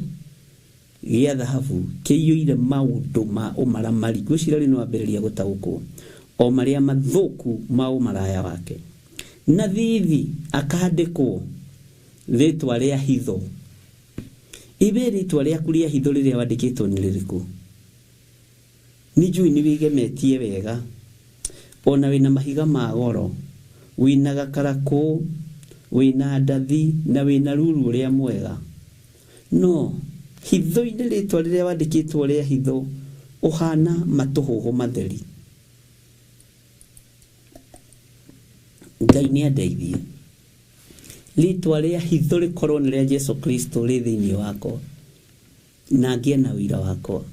gĩa thahabu kĩiyũire maũndũ ma ũmaramari. Ngwĩciria rĩu nĩ wambĩrĩria gũtaũkwo o marĩa mathũku ma ũmaraya wake. Na thithi akandĩkwo rĩtwa rĩa hitho. Ibe rĩtwa rĩaku rĩa hitho rĩrĩa wandĩkĩtwo nĩ rĩrĩkũ? Nĩ njũĩ nĩ wĩgemetie wega, ona wĩna mahiga ma goro, wĩna gakarakũ, wĩna ndathi na wĩna ruru ũrĩa mwega. No hitho-inĩ rĩtwa rĩrĩa wandĩkĩtwo rĩa hitho ũhana matũhũhũ matheri. Ngai nĩ andeithie rĩtwa rĩa hitho rĩkorwo nĩ rĩa Jesu Kristo rĩ thĩinĩ wakwa, na ngĩe na ũira wakwa.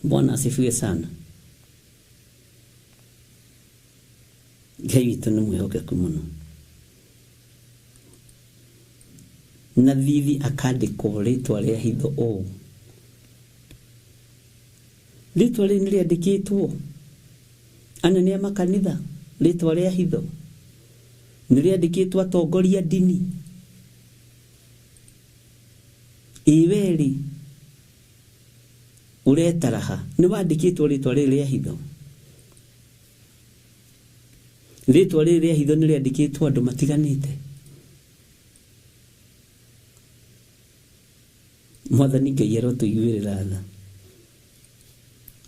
Bwana asifiwe sana. Ngai witũ nĩ mwĩhokeku mũno. Na thithi akandĩkwo rĩtwa rĩa hitho ũũ. Rĩtwa rĩrĩ nĩ rĩandĩkĩtwo anene a makanitha, rĩtwa rĩa hitho nĩ rĩandĩkĩtwo atongoria ndini. Ĩ we-rĩ ũretaraha nĩ wandĩkĩtwo rĩtwa rĩrĩ rĩa hitho. Rĩtwa rĩrĩ rĩa hitho nĩ rĩandĩkĩtwo andũ matiganĩte. Mwathani Ngai arotũiguĩrĩra tha.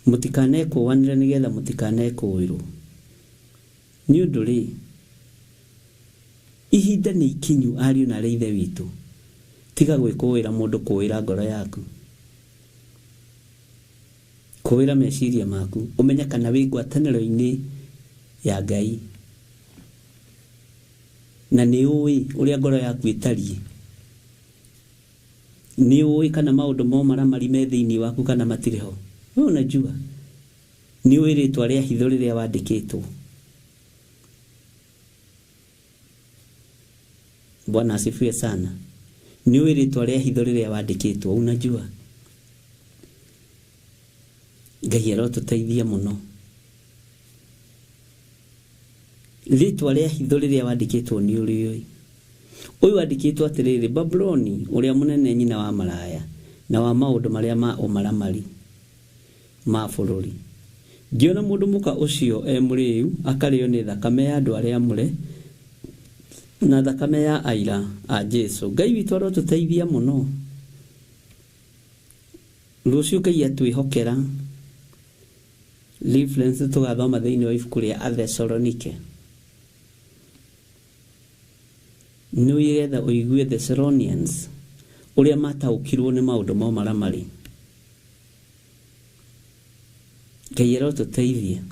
Mũtikanekũũanĩre nĩgetha mũtikanekũũĩrwo. Nĩ ũndũ rĩ, ihinda nĩ ikinyu ariũ na arĩ ithe witũ. Tiga gwĩkũĩra mũndũ, kũĩra ngoro yaku, kũĩra meciria maku, ũmenye kana wĩ ngwatanĩro-inĩ ya Ngai na nĩ ũĩ ũrĩa ngoro yaku ĩtariĩ. Nĩ ũĩ kana maũndũ ma ũmaramari me thĩinĩ waku kana matirĩ ho. Wewe unajua. Nĩ ũĩ rĩtwa rĩa hitho rĩrĩa wandĩkĩtwo. Bwana asifiwe sana. Nĩ ũĩ rĩtwa rĩa hitho rĩrĩa wandĩkĩtwo, unajua. Ngai arotũteithia mũno. Rĩtwa rĩa hitho rĩrĩa wandĩkĩtwo nĩ ũrĩũĩ. Ũyũ wandĩkĩtwo atĩrĩrĩ, Babuloni ũrĩa mũnene, nyina wa maraya na wa maũndũ marĩa ma ũmaramari ma bũrũri. Ngĩona mũndũ mũka ũcio e mũrĩu akarĩo nĩ thakame ya andũ arĩa amũre na thakame ya aira a Jesu. Ngai witũ arotũteithia mũno. Rũciũ Ngai atwĩhokera reference tũgathoma thĩinĩ wa ibuku rĩa Athesalonike. Nĩgetha ũigue Thessalonians ũrĩa mataũkirwo nĩ maũndũ ma ũmaramari. Ngai arotũteithia.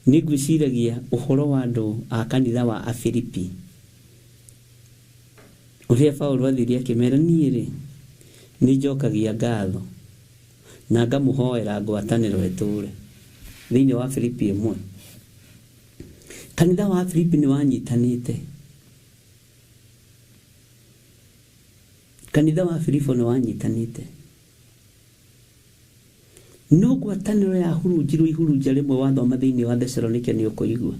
Nĩ ngwĩciragia ũhoro wa andũ a kanitha wa Afilipi, ũrĩa Paũlũ athire akĩmera, niĩ rĩ nĩ njokagia ngatho na ngamũhoera ngwatanĩro ĩtũre. Thĩinĩ wa Filipi 1, kanitha wa Filipi nĩ wanyitanĩte. Kanitha wa Filipo nĩ wanyitanĩte. No ngwatanĩro yahurunjirwo ihurunja rĩmwe wathoma thĩinĩ wa Thesalonike nĩ ũkũigua.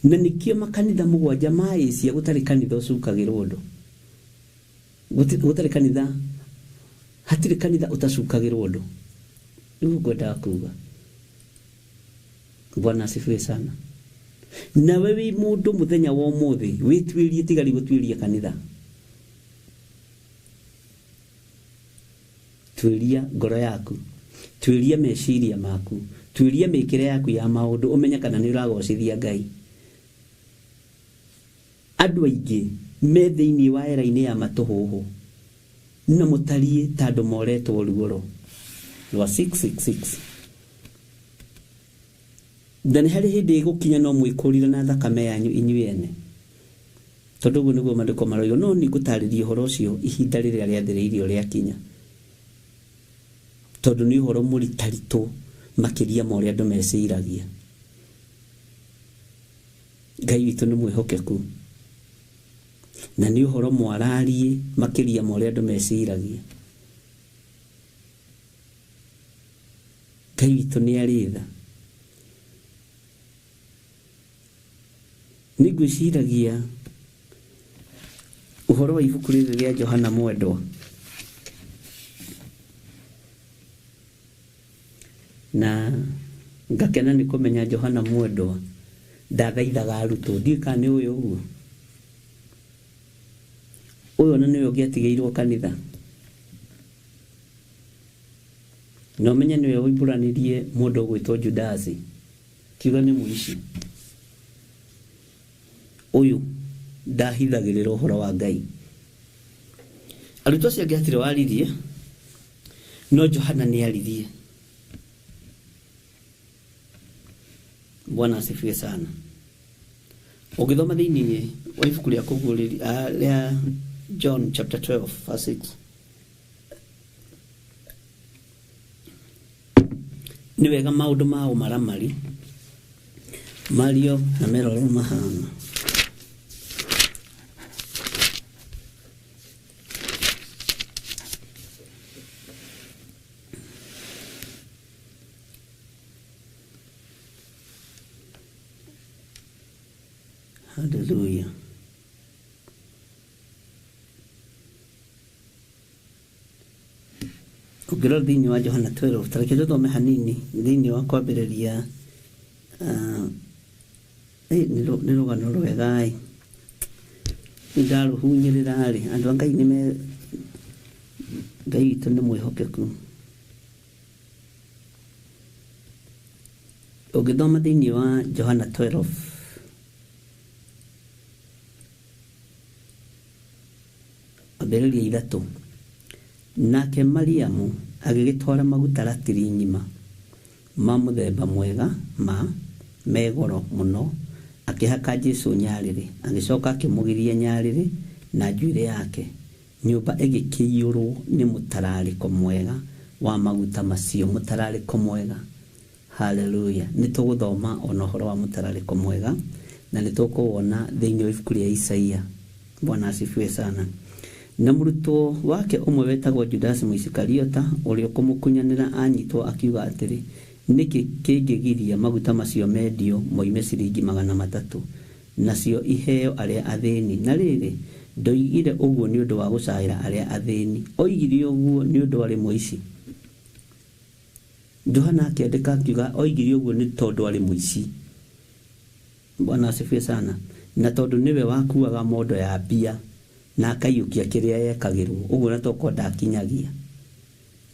Na nĩkĩo makanitha 7 ma Asia gũtarĩ kanitha ũcukagĩrwo ũndũ. Gũtarĩ kanitha Hatirĩ kanitha ũtacukagĩrwo ũndũ. Nĩguo ngwendaga kuga. Bwana asifiwe sana. Nawe wĩ mũndũ mũthenya wa ũmũthĩ wĩtuĩrie tigari gũtuĩria kanitha. Tuĩria ngoro yaku, tuĩria meciria maku, tuĩria mĩkĩre yaku ya maũndũ ũmenye kana nĩ ũragocithia Ngai. Andũ aingĩ me thĩinĩ wa era-inĩ ya matũhũhũ na mũtariĩ ta andũ moretwo ruoro rwa 666. Na nĩ harĩ hĩndĩ ĩgũkinya no mwĩkũrire na thakame yanyu inyuĩ ene. Tondũ ũguo nĩguo maandĩko maroiga. No nĩ ngũtarĩria ũhoro ũcio ihinda rĩrĩa rĩathĩrĩirio rĩakinya. Tondũ nĩ ũhoro mũritaritũ makĩria ma ũrĩa andũ meciragia. Ngai witũ nĩ mwĩhokeku. Na nĩ ũhoro mwarariĩ makĩria ma ũrĩa andũ meciragia. Ngai witũ nĩ arĩ tha. Nĩ ngwĩciragia ũhoro wa ibuku rĩrĩ rĩa Johana Mwendwa. Na ngakena nĩ kũmenya Johana Mwendwa ndathaithaga arutwo. Ndiũĩ kana nĩ ũyũ ũguo. Ũyũ ona nĩwe ũngĩatigĩirwo kanitha. Na ũmenye nĩwe woimbũranirie mũndũ ũgwĩtwo Judasi. Kiuga nĩ mũici. Ũyũ ndahithagĩrĩra ũhoro wa Ngai. Arutwo acio angĩ hatirĩ waririe, no Johana nĩ aririe. Bwana asifiwe sana. Ũngĩthoma thĩinĩ wa ibuku rĩa kũguũrĩria rĩa John chapter 12 verse 6. Nĩ wega maũndũ ma ũmaramari mario na merorwo mahana. Hallelujah. Ũngĩrora thĩinĩ wa Johana 12, ta reke tũthome hanini thĩinĩ wa kwambĩrĩria nĩ rũgano rwega ĩ. Ndarũhunyĩrĩra rĩ, andũ a Ngai nĩ me Ngai witũ nĩ mwĩhokeku. Ũngĩthoma thĩinĩ wa Johana 12 ambĩrĩria 3. Nake Mariamu agĩgĩtwara maguta ratiri ng'ima ma mũthemba mwega ma me goro mũno, akĩhaka Jesũ nyarĩrĩ, agĩcoka akĩmũgiria nyarĩrĩ na njuĩrĩ yake. Nyũmba ĩgĩkĩiyũrwo nĩ mũtararĩko mwega wa maguta macio, mũtararĩko mwega. Hallelujah. Nĩ tũgũthoma ona ũhoro wa mũtararĩko mwega na nĩ tũkũwona thĩinĩ wa ibuku rĩa Isaia. Bwana asifiwe sana. Na mũrutwo wake ũmwe wetagwo Judasi Mũisikariota ũrĩa ũkũmũkunyanĩra anyitwo akiuga atĩrĩ, nĩkĩ kĩngĩgiria maguta macio mendio moime ciringi 300 nacio iheo arĩa athĩni? Na rĩrĩ, ndoigire ũguo nĩ ũndũ wa gũcaĩra arĩa athĩni, oigire ũguo nĩ ũndũ arĩ mũici. Johana akĩandĩka akiuga oigire ũguo nĩ tondũ arĩ mũici. Bwana asifiwe sana. Na tondũ nĩwe wakuaga mondo ya mbia na akaiyũkia kĩrĩa yekagĩrwo ũguo, na tokorwo ndakinyagia.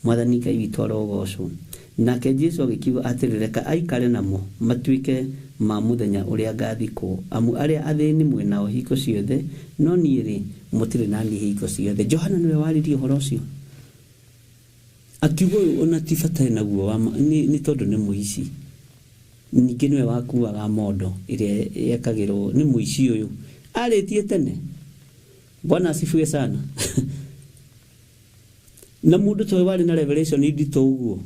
Mwathani Ngai witũ arogocwo. Nake Jesũ agĩkiuga atĩrĩ, reka aikare namo matuĩke ma mũthenya ũrĩa ngathikwo, amu arĩa athĩni mwĩ nao hingo ciothe, no niĩ rĩ mũtirĩ na niĩ hingo ciothe. Johana nĩwe waririe ũhoro ũcio, akiuga ũyũ ona ti bata naguo wa nĩ tondũ nĩ mũici. Ningĩ nĩwe wakuaga mondo ĩrĩa yekagĩrwo nĩ mũici ũyũ, arĩtie tene. Bwana asifiwe sana. Na mũndũ ta ũyũ warĩ na revelation nditũ ũguo,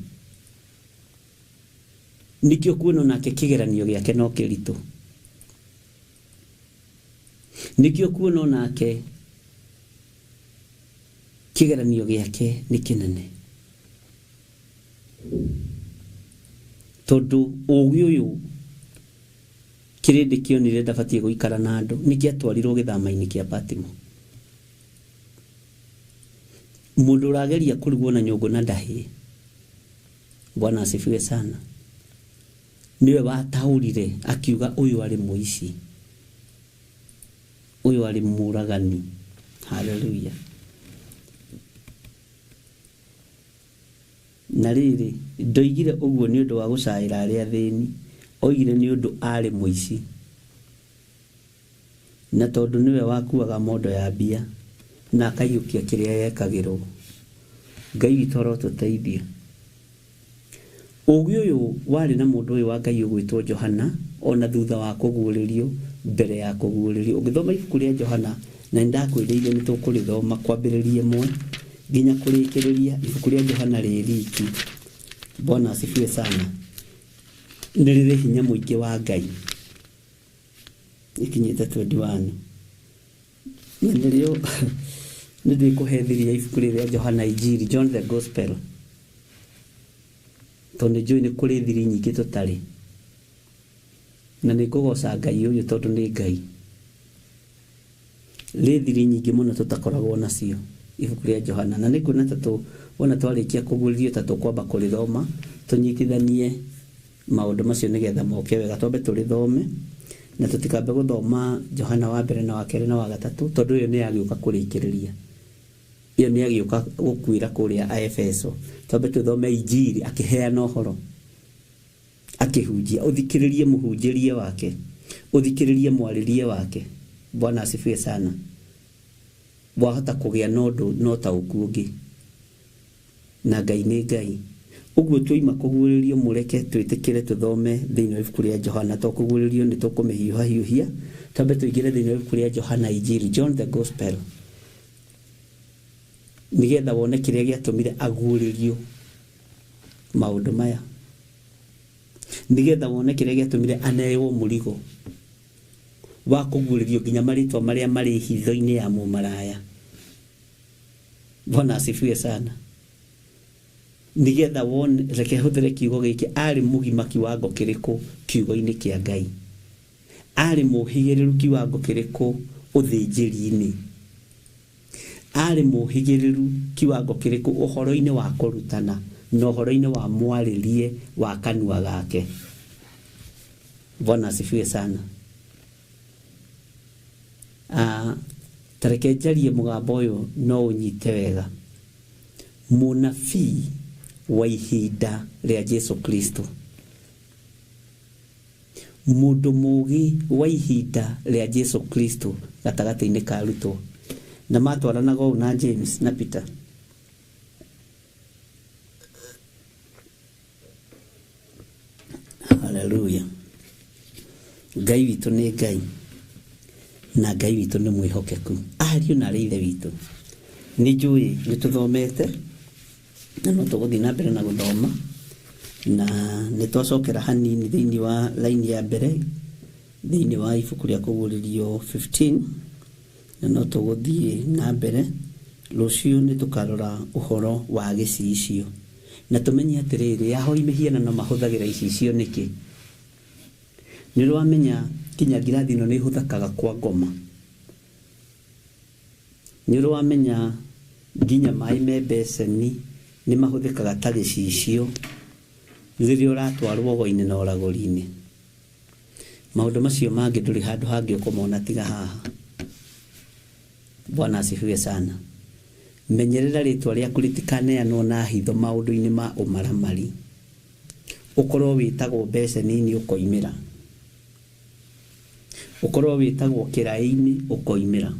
nĩkĩo kuona nake kĩgeranio gĩake no kĩritũ. Nĩkĩo kuona nake kĩgeranio gĩake nĩ kĩnene, tondũ ũũgĩ ũyũ kĩrĩndĩ kĩonire ndabatiĩ gũikara na andũ, nĩkĩatwarirwo gĩthama-inĩ kĩa Patimo. Mũndũ ũrageria kũrugwo na nyũngũ na ndahĩe. Bwana asifiwe sana. Niwe wataũrire akiuga ũyũ arĩ mũici, ũyũ arĩ mũragani. Haleluya. Na rĩrĩ, ndoigire ũguo nĩ ũndũ wa gũcaĩra arĩa athĩni, oigire nĩ ũndũ aarĩ mũici. Na tondũ nĩwe wakuaga mondo ya mbia na akaiyũkia kĩrĩa yekagĩrwo. Ngai witũ arotũteithia. Ũũgĩ ũyũ warĩ na mũndũ ũyũ wa Ngai ũgwĩtwo Johana ona thutha wa kũguũrĩrio, mbere ya kũguũrĩrio. Ũngĩthoma ibuku rĩa Johana, na nĩndakwĩrĩire nĩ tũkũrĩthoma kwambĩrĩria ĩmwe nginya kũrĩkĩrĩria, ibuku rĩa Johana rĩ riki. Bwana asifiwe sana. Nĩ rĩrĩ hinya mũingĩ wa Ngai. Ikinyĩte 21. Na nĩrĩo nĩ ndĩkũhe thiri ya ibuku rĩrĩa Johana Injiri, John the Gospel. Tondũ nĩ njũĩ nĩ kũrĩ thiri nyingĩ tũtarĩ. Na nĩ ngũgoca Ngai ũyũ tondũ nĩ Ngai. Rĩ thiri nyingĩ mũno tũtakoragwo nacio ibuku rĩa Johana. Na nĩ nguona ta wona twarĩkia kũguũrĩrio ta tũkwamba kũrĩthoma, tũnyitithanie maũndũ macio nĩgetha moke wega. Twambe tũrĩthome na tũtikambe gũthoma Johana wa mbere na wa kerĩ na wa gatatũ, tondũ ĩyo nĩ yagĩũka kũrĩkĩrĩria. Ĩyo nĩ yagĩũka gũkuĩra kũrĩa Aefeso. Twambe tũthome Injiri akĩheana ũhoro, akĩhunjia. Ũthikĩrĩrie mũhunjĩrie wake, ũthikĩrĩrie mwarĩrie wake. Bwana asifiwe sana. Wahota kũgĩa na ũndũ na ũtaũku ũngĩ. Na Ngai nĩ Ngai. Ũguo twoima kũguũrĩrio, mũreke twĩtĩkĩre tũthome thĩinĩ wa ibuku rĩa Johana. To kũguũrĩrio nĩ tũkũmĩhiũhahiũhia, twambe tũingĩre thĩinĩ wa ibuku rĩa Johana Injiri, John the Gospel, nĩgetha wone kĩrĩa gĩatũmire aguũrĩrio maũndũ maya, nĩgetha wone kĩrĩa gĩatũmire aneo mũrigo wa kũguũrĩrio nginya marĩtwa marĩa marĩ hitho-inĩ ya mũmaraya. Bwana asifiwe sana. Nĩgetha wone, reke hũthĩre kiugo gĩkĩ, arĩ mũgima kiwango kĩrĩkũ kiugo-inĩ kĩa Ngai, arĩ mũhĩgĩrĩru kiwango kĩrĩkũ ũthĩnjĩri-inĩ, arĩ mũhĩgĩrĩru kiwango kĩrĩkũ ũhoro-inĩ wa kũrutana na ũhoro-inĩ wa mwarĩrie wa kanua gake. Bwana asifiwe sana. Ta reke njarie mũgambo ũyũ no ũnyite wega. Mũnabii wa ihinda rĩa Jesu Kristo, mũndũ mũũgĩ wa ihinda rĩa Jesu Kristo gatagatĩ-inĩ ka arutwo, na matwaranaga ũũ na James na Peter. Haleluya. Ngai witũ nĩ Ngai, na Ngai witũ nĩ mwĩhokeku. Ariũ na arĩ ithe witũ. Nĩ njũĩ nĩ tũthomete, na no tũgũthiĩ na mbere na gũthoma, na nĩ twacokera hanini thĩinĩ wa laini ya mbere thĩinĩ wa ibuku rĩa kũguũrĩrio 15, na no tũgũthiĩ na mbere. Rũciũ nĩ tũkarora ũhoro wa gĩcicio, na tũmenye atĩrĩrĩ, ahoi mĩhianano mahũthagĩra icicio nĩkĩ. Nĩ ũramenya kinya ngirathi ĩno nĩ ĩhũthĩkaga kwa ngoma. Nĩ ũramenya nginya maĩ me mbeceni nĩ mahũthĩkaga ta gĩcicio rĩrĩa ũratwarwo ũgo-inĩ na ũragũri-inĩ. Maũndũ macio mangĩ ndũrĩ handũ hangĩ ũkũmona tiga haha. Bwana asifiwe sana. Menyerera rĩtwa rĩaku rĩtikaneanwo na hitho maũndũ-inĩ ma ũmaramari. Ũkorwo wĩtagwo mbeceni-inĩ ũkoimĩra, ũkorwo wĩtagwo kĩraĩ-inĩ ũkoimĩra,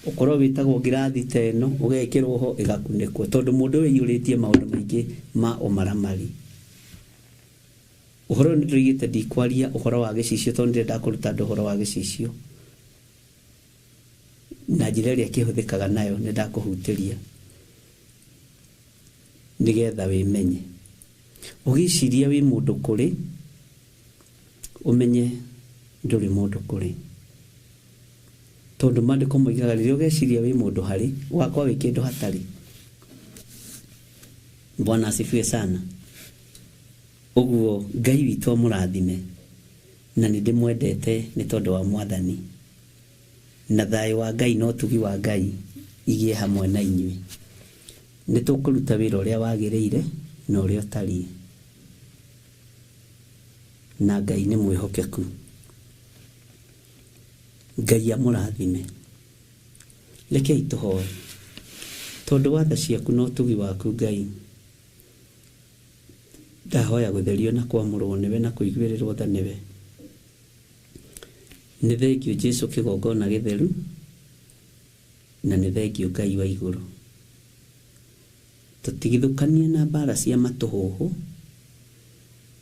ũkorwo wĩtagwo ngirathi ta ĩno ũgekĩrwo ho ĩgakunĩkwo, tondũ mũndũ ũyũ aiyũrĩtie maũndũ maingĩ ma ũmaramari. Ũhoro ũyũ nĩndĩroigĩte ndikwaria ũhoro wa gĩcicio, tondũ ndĩrenda kũruta andũ ũhoro wa gĩcicio na njĩra ĩrĩa kĩhũthĩkaga nayo. Nĩ ndakũhutĩria nĩgetha wĩmenye. Ũgĩciria wĩ mũndũ kũrĩ, ũmenye ndũrĩ mũndũ kũrĩ, tondũ maandĩko moigaga rĩrĩa ũgeciria wĩ mũndũ harĩ, ũgakorwo wĩ kĩndũ hatarĩ. Bwana asifiwe sana. Ũguo Ngai witũ amũrathime, na nĩ ndĩmwendete nĩ tondũ wa Mwathani, na thayũ wa Ngai na ũtugi wa Ngai igĩe hamwe na inyuĩ. Nĩ tũkũruta wĩra ũrĩa wagĩrĩire na ũrĩa ũtariĩ. Na Ngai nĩ mwĩhokeku. Ngai amũrathime. Rekei tũhoe. Tondũ wa tha ciaku na ũtugi waku Ngai, ndahoya gũtherio na kwamũrwo nĩwe na kũiguĩrĩrwo tha nĩwe. Nĩ thengiũ Jesu kĩgongona gĩtheru, na nĩ thengiũ Ngai wa igũrũ. Tũtigithũkanie na mbara cia matũhũhũ,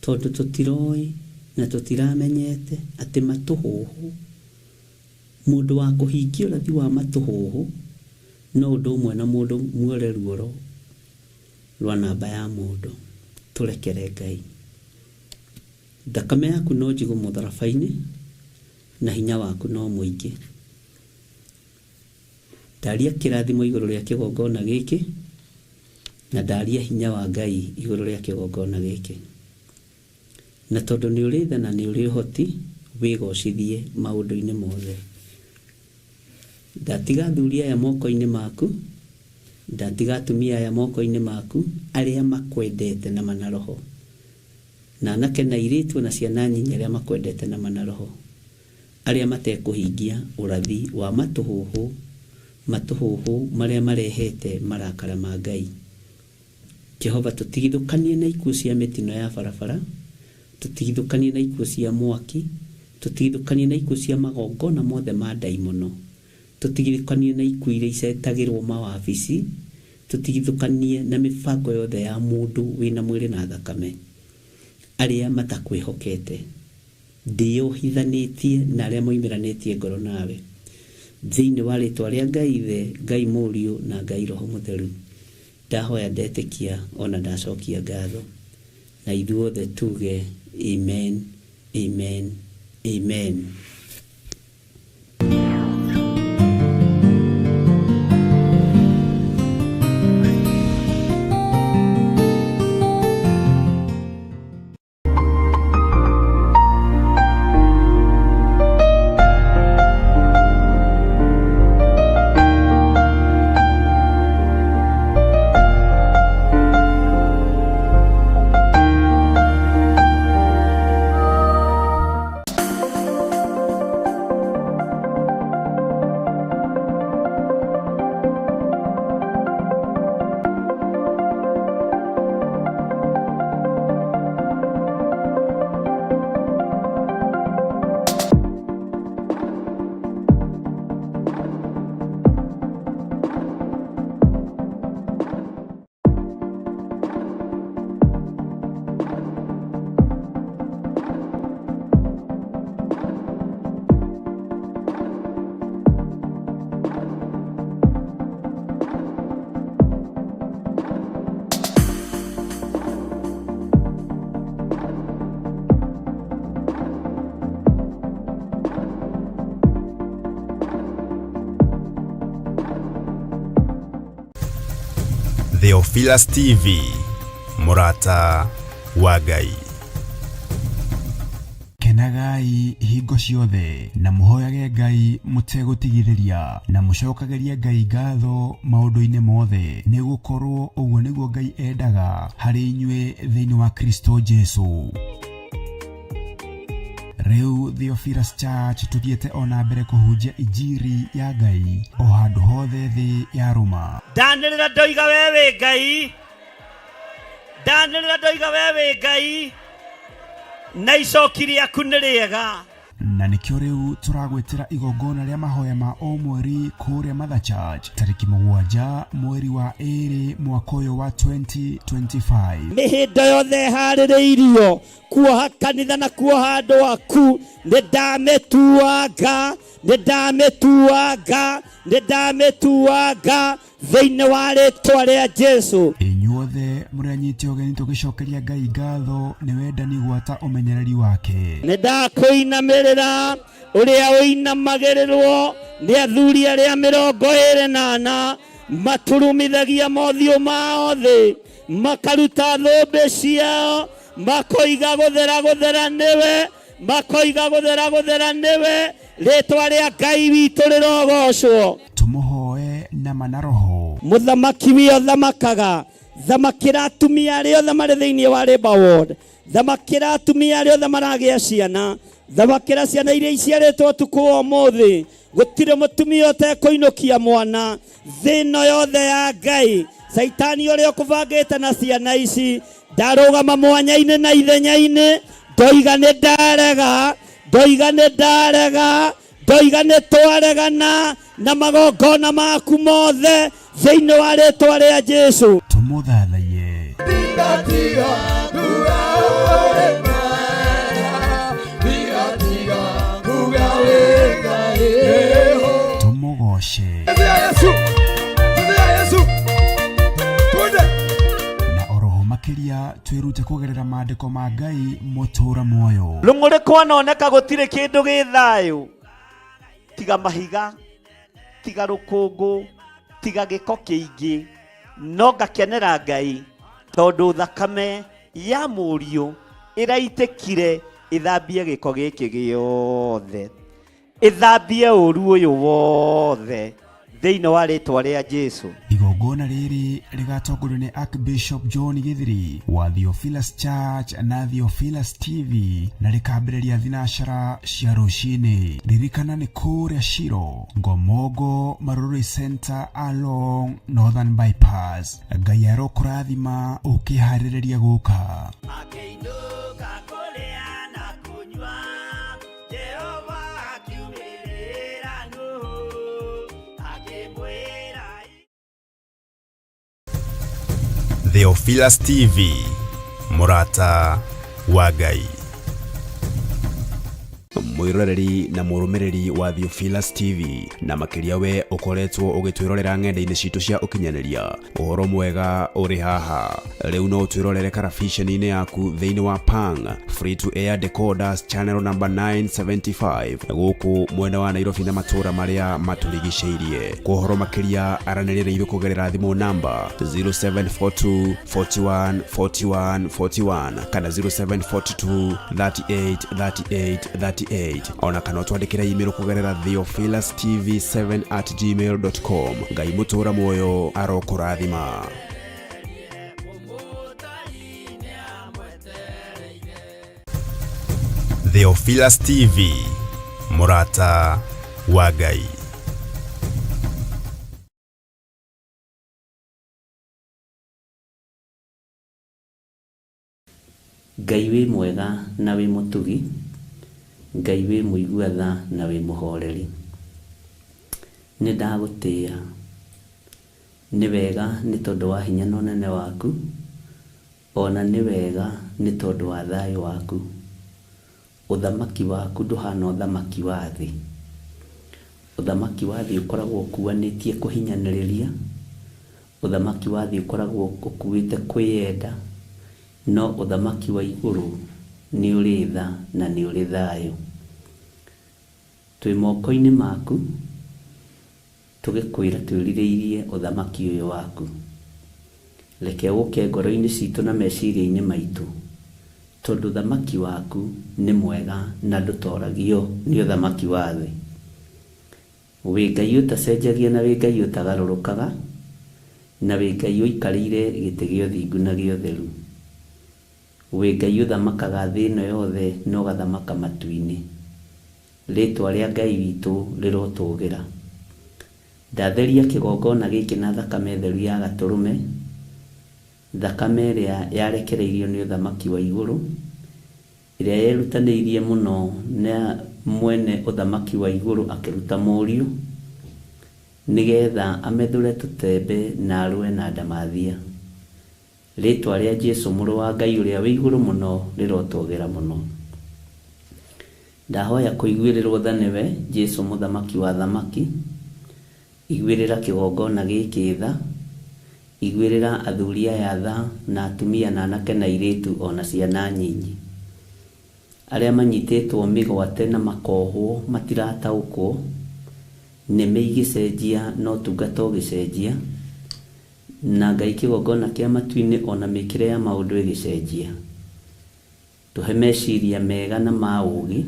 tondũ tũtiroĩ na tũtiramenyete atĩ matũhũhũ, mũndũ wa kũhingia ũrathi wa matũhũhũ no ũndũ ũmwe na mũndũ muore ruoro rwa namba ya mũndũ. Tũrekere Ngai. Thakame yaku no njigũ mũtharaba-inĩ, na hinya waku no mũingĩ. Ndaria kĩrathimo igũrũ rĩa kĩgongona gĩkĩ, na ndaria hinya wa Ngai igũrũ rĩa kĩgongona gĩkĩ. Na tondũ nĩ ũrĩ tha na nĩ ũrĩ ũhoti, wĩgocithie maũndũ-inĩ mothe. Ndatiga athuri aya moko-inĩ maku, ndatiga atumia aya moko-inĩ maku, arĩa makwendete na ma na roho. Na anake na airĩtu o na ciana nyinyi arĩa makwendete na ma na roho. Arĩa matekũhingia ũrathi wa matũhũhũ, matũhũhũ marĩa marehete marakara ma Ngai. Jehova, tũtigithũkanie na ikuũ cia mĩtino ya barabara, tũtigithũkanie na ikuũ cia mwaki, tũtigithũkanie na ikuũ cia magongona mothe ma ndaimono, tũtigithũkanie na ikuũ iria icetagĩrwo mawabici, tũtigithũkanie na mĩbango yothe ya mũndũ wĩna mwĩrĩ na thakame, arĩa matakwĩhokete. Ndĩyohithanĩtie na arĩa moimĩranĩtie ngoro nawe. Thĩinĩ wa rĩtwa rĩa Ngai Ithe, Ngai Mũriũ, na Ngai Roho Mũtheru, ndahoya ndetĩkia o na ndacokia ngatho. Na ithuothe tuge, Amen, Amen, Amen.
Theophilus TV, mũrata wa Ngai.
Kenagai hingo ciothe na mũhoyage Ngai mũtegũtigithĩria na mũcokagĩrie Ngai ngatho maũndũ-inĩ mothe, nĩ gũkorwo ũguo nĩguo Ngai endaga harĩ inyuĩ thĩinĩ wa Kristo Jesu. Rĩu Theophilus Church tũthiĩte o na mbere kũhunjia injiri ya Ngai o handũ hothe thĩ ya rũma.
Ndanĩrĩra ndoiga we wĩ Ngai, ndanĩrĩra ndoiga we wĩ Ngai, na icoki rĩaku nĩ rĩega.
Na nĩkĩo rĩu tũragwĩtĩra igongona rĩa mahoya ma o mweri kũrĩa Mother Church tarĩki 7 mweri wa 2 mwaka ũyũ wa 2025.
Mĩhĩndo yothe ĩharĩrĩirio kuoha kanitha na kuoha andũ aku, nĩ ndamĩtuanga, nĩ ndamĩtuanga, nĩ ndamĩtuanga thĩinĩ wa rĩtwa rĩa Jesu.
Inyuothe mũrĩ anyiti ũgeni tũgĩcokeria Ngai ngatho nĩ wendani gwata ũmenyereri wake.
Nĩ ndakũinamĩrĩra ũrĩa ũinamagĩrĩrwo nĩ athuri arĩa 24 maturumithagia mothiũ mao thĩ, makaruta thũmbĩ ciao, makoiga gũthera gũthera nĩwe, makoiga gũthera gũthera nĩwe, rĩtwa rĩa Ngai witũ rĩrogocwo.
Tũmũhoe na ma na roho.
Mũthamaki wio thamakaga, thamakĩra atumia arĩa othe marĩ thĩinĩ wa Labour Ward, thamakĩra atumia arĩa othe maragĩa ciana, thamakĩra ciana iria iciarĩtwo ũtukũ wa ũmũthĩ. Gũtirĩ mũtumia ũtekũinũkia mwana thĩ ĩno yothe ya Ngai. Caitani ũrĩa ũkũbangĩte na ciana ici ndarũgama mwanya-inĩ na ithenya-inĩ, ndoiga nĩ ndarega, ndoiga nĩ ndarega, ndoiga nĩ twaregana na magongona maku mothe thĩinĩ wa rĩtwa rĩa Jesu.
Tũmũthathaiye. Tũmũgoce. Na oroho makĩria twĩrute kũgerera maandĩko ma Ngai mũtũra muoyo.
Rũng'ũrĩ kwanoneka gũtirĩ kĩndũ gĩ thayũ tiga mahiga, tiga rũkũngũ, tiga gĩko kĩingĩ, no ngakenera Ngai tondũ thakame ya mũriũ ĩraitĩkire ĩthambie gĩko gĩkĩ gĩothe, ĩthambie ũru ũyũ wothe thĩinĩ wa rĩtwa rĩa Jesu.
Igongona rĩrĩ rĩgatongorio nĩ Archbishop John Githiri wa Theophilus Church na Theophilus TV na rĩkambĩrĩria thinacara cia rũcinĩ. Ririkana nĩ kũrĩa Shiro, Ngomongo, Marurui Center along Northern Bypass. Ngai arokũrathima ũkĩharĩrĩria gũka.
Akĩinũka kũrĩa na kũnyua, Jehova akiumĩrĩra Nuhu, akĩmwĩra.
Theophilus TV, mũrata wa Ngai. Mwĩroreri na mũrũmĩrĩri wa Theophilus TV, na makĩria we ũkoretwo ũgĩtwĩrorera ng'enda-inĩ citũ cia ũkinyanĩria, ũhoro mwega ũrĩ haha. Rĩu no ũtwĩrorere karabiceni-inĩ yaku thĩinĩ wa Pang Free to Air Decoders channel number 975 gũkũ mwena wa Nairobi na matũũra marĩa matũrigicĩirie. Kwa ũhoro makĩria aranĩria na ithuĩ kũgerera thimũ namba 0742 41 41 41 kana 0742 38 38 38, ona kana ũtwandĩkĩre email kũgerera theophilustv7@gmail.com. Ngai mũtũra muoyo arokũrathima. Theophilus TV, mũrata wa Ngai.
Ngai wĩ mwega na wĩ mũtugi, Ngai wĩ mũigua tha na wĩ mũhoreri. Nĩ ndagũtĩĩa, nĩ wega nĩ tondũ wa hinya na ũnene waku, ona nĩ wega nĩ tondũ wa thayũ waku. Ũthamaki waku ndũhana ũthamaki wa thĩ. Ũthamaki wa thĩ ũkoragwo ũkuanĩtie kũhinyanĩrĩria, ũthamaki wa thĩ ũkoragwo ũkuĩte kwĩyenda, no ũthamaki wa igũrũ nĩ ũrĩ tha na nĩ ũrĩ thayũ. Twĩ moko-inĩ maku, tũgĩkwĩra twĩrirĩirie ũthamaki ũyũ waku. Reke ũke ngoro-inĩ citũ na meciria-inĩ maitũ, tondũ ũthamaki waku nĩ mwega na ndũtoragio nĩ ũthamaki wa thĩ. Wĩ Ngai ũtacenjagia na wĩ Ngai ũtagarũrũkaga, na wĩ Ngai ũikarĩire gĩtĩ gĩa ũthingu na gĩa ũtheru. Wĩ Ngai ũthamakaga thĩ ĩno yothe na ũgathamaka matu-inĩ. Rĩtwa rĩa Ngai witũ rĩrotũgĩra. Ndatheria kĩgongona gĩkĩ na thakame theru ya gatũrũme, thakame ĩrĩa yarekereirio nĩ ũthamaki wa igũrũ, ĩrĩa yerutanĩirie mũno na mwene ũthamaki wa igũrũ akĩruta mũriũ, nĩgetha amethũre tũtembe na arũe na ndamathia. Rĩtwa rĩa Jesu mũrũ wa Ngai ũrĩa wĩ igũrũ mũno rĩrotũgĩra mũno. Ndahoya kũiguĩrĩrwo tha nĩwe Jesu mũthamaki wa thamaki, iguĩrĩra kĩgongona gĩkĩ tha, iguĩrĩra athuri aya tha na atumia na anake na airĩtu ona ciana nyinyi. Arĩa manyitĩtwo mĩgwate na makohwo matirataũkwo, nĩme igĩcenjia na ũtungata ũgĩcenjia, na Ngai kĩgongona kĩa matu-inĩ ona mĩkĩre ya maũndũ ĩgĩcenjia. Tũhe meciria mega na ma ũũgĩ,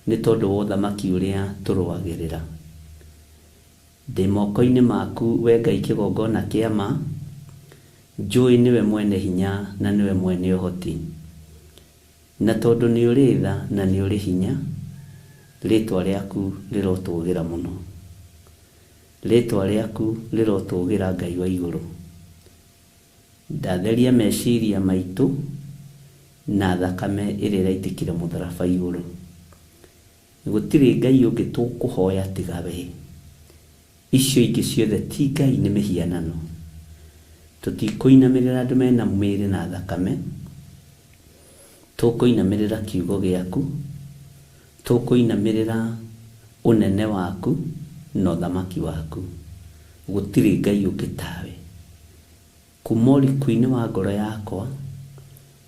nĩ tondũ wa ũthamaki ũrĩa tũrũagĩrĩra. Ndĩ moko-inĩ maku we Ngai kĩgongona kĩa ma, njũĩ nĩwe mwene hinya na nĩwe mwene ũhoti. Na tondũ nĩ ũrĩ tha na nĩ ũrĩ hinya, rĩtwa rĩaku rĩrotũgĩra mũno. Rĩtwa rĩaku rĩrotũgĩra Ngai wa igũrũ. Ndatheria meciria maitũ na thakame ĩrĩa ĩraitĩkire mũtharaba igũrũ. Gũtirĩ Ngai ũngĩ tũkũhoya tiga we. Icio ingĩ ciothe ti Ngai, nĩ mĩhianano. Tũtikũinamĩrĩra andũ mena mĩĩrĩ na thakame, tũkũinamĩrĩra kiugo gĩaku, tũkũinamĩrĩra ũnene waku na ũthamaki waku. Gũtirĩ Ngai ũngĩ tawe. Kuma ũriku-inĩ wa ngoro yakwa,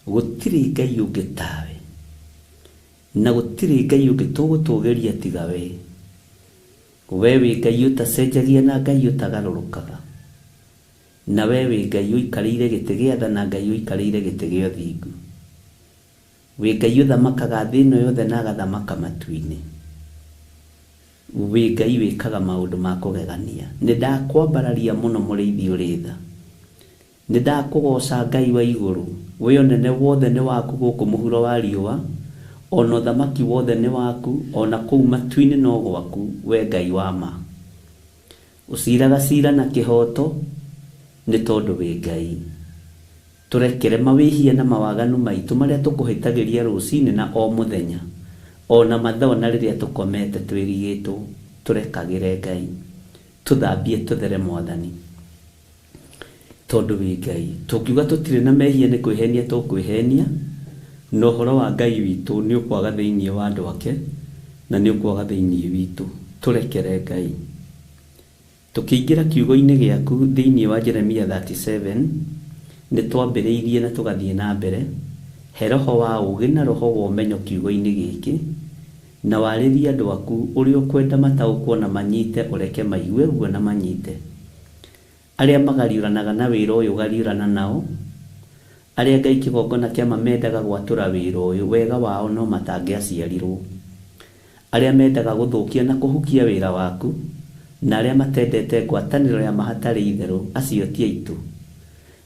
gũtirĩ Ngai ũngĩ tawe. Na gũtirĩ Ngai ũngĩ tũgũtũgĩria tiga we. We wĩ Ngai ũtacenjagia na Ngai ũtagarũrũkaga. Na we wĩ Ngai ũikarĩire gĩtĩ gĩa tha na Ngai ũikarĩire gĩtĩ gĩa ũthingu. Wĩ Ngai ũthamakaga thĩ ĩno yothe na agathamaka matu-inĩ. Wĩ Ngai wĩkaga maũndũ ma kũgegania. Nĩ ndakwambararia mũno mũrĩithi ũrĩ tha. Nĩ ndakũgooca Ngai wa igũrũ. We ũnene wothe nĩ waku gũkũ mũhuro wa riũa, ona ũthamaki wothe nĩ waku, ona kũu matu-inĩ no gwaku, we Ngai wa ma. Ũciraga cira na kĩhooto, nĩ tondũ wĩ Ngai. Tũrekere mawĩhia na mawaganu maitũ marĩa tũkũhĩtagĩria rũcinĩ na o mũthenya, ona mathaa ona rĩrĩa tũkomete twĩrigĩtwo, tũrekagĩre Ngai. Tũthambie tũthere Mwathani. Tondũ wĩ Ngai. Tũngiuga tũtirĩ na mehia nĩ kwĩhenia tũkwĩhenia, na ũhoro wa Ngai witũ nĩ ũkwaga thĩinĩ wa andũ ake, na nĩ ũkwaga thĩinĩ witũ. Tũrekere Ngai. Tũkĩingĩra kiugo-inĩ gĩaku thĩinĩ wa Jeremia 37, nĩ twambĩrĩirie na tũgathiĩ na mbere. He roho wa ũũgĩ na roho wa ũmenyo kiugo-inĩ gĩkĩ, na warĩrie andũ aku ũrĩa ũkwenda mataũkwo na manyite, ũreke maigue guo na manyite. Arĩa magariũranaga na wĩra ũyũ gariũrana nao, arĩa Ngai kĩgongona kĩa ma mendaga gwatũra wĩra ũyũ, wega wao no matangĩaciarirwo. Arĩa mendaga gũthũkia na kũhukia wĩra waku, na arĩa matendete ngwatanĩro ya ma hatarĩ itherũ, acio ti aitũ.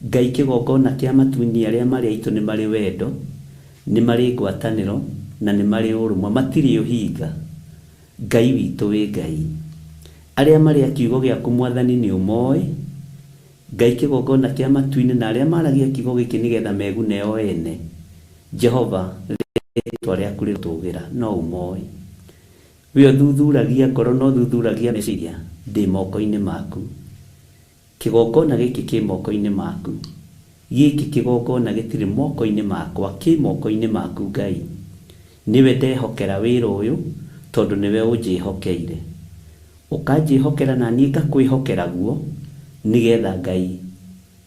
Ngai kĩgongona kĩa matu-inĩ arĩa marĩ aitũ nĩ marĩ wendo, nĩ marĩ ngwatanĩro, na nĩ marĩ ũrũmwe, matirĩ ũhinga. Ngai witũ wĩ Ngai. Arĩa marĩ a kiugo gĩaku Mwathani nĩ ũmoĩ. Ngai kĩgongona kĩa matu-inĩ na arĩa maragia kiugo gĩkĩ nĩgetha megune o ene. Jehova, rĩtwa rĩaku rĩrotũgĩra, no ũmoĩ. We ũthuthuragia ngoro na ũthuthuragia meciria, ndĩ moko-inĩ maku. Kĩgongona gĩkĩ kĩ moko-inĩ maku. Gĩkĩ kĩgongona gĩtirĩ moko-inĩ makwa, kĩ moko-inĩ maku Ngai. Nĩwe ndehokera wĩra ũyũ, tondũ nĩwe ũnjĩhokeire. Ũkanjĩhokera na niĩ ngakwĩhokera guo, nĩgetha Ngai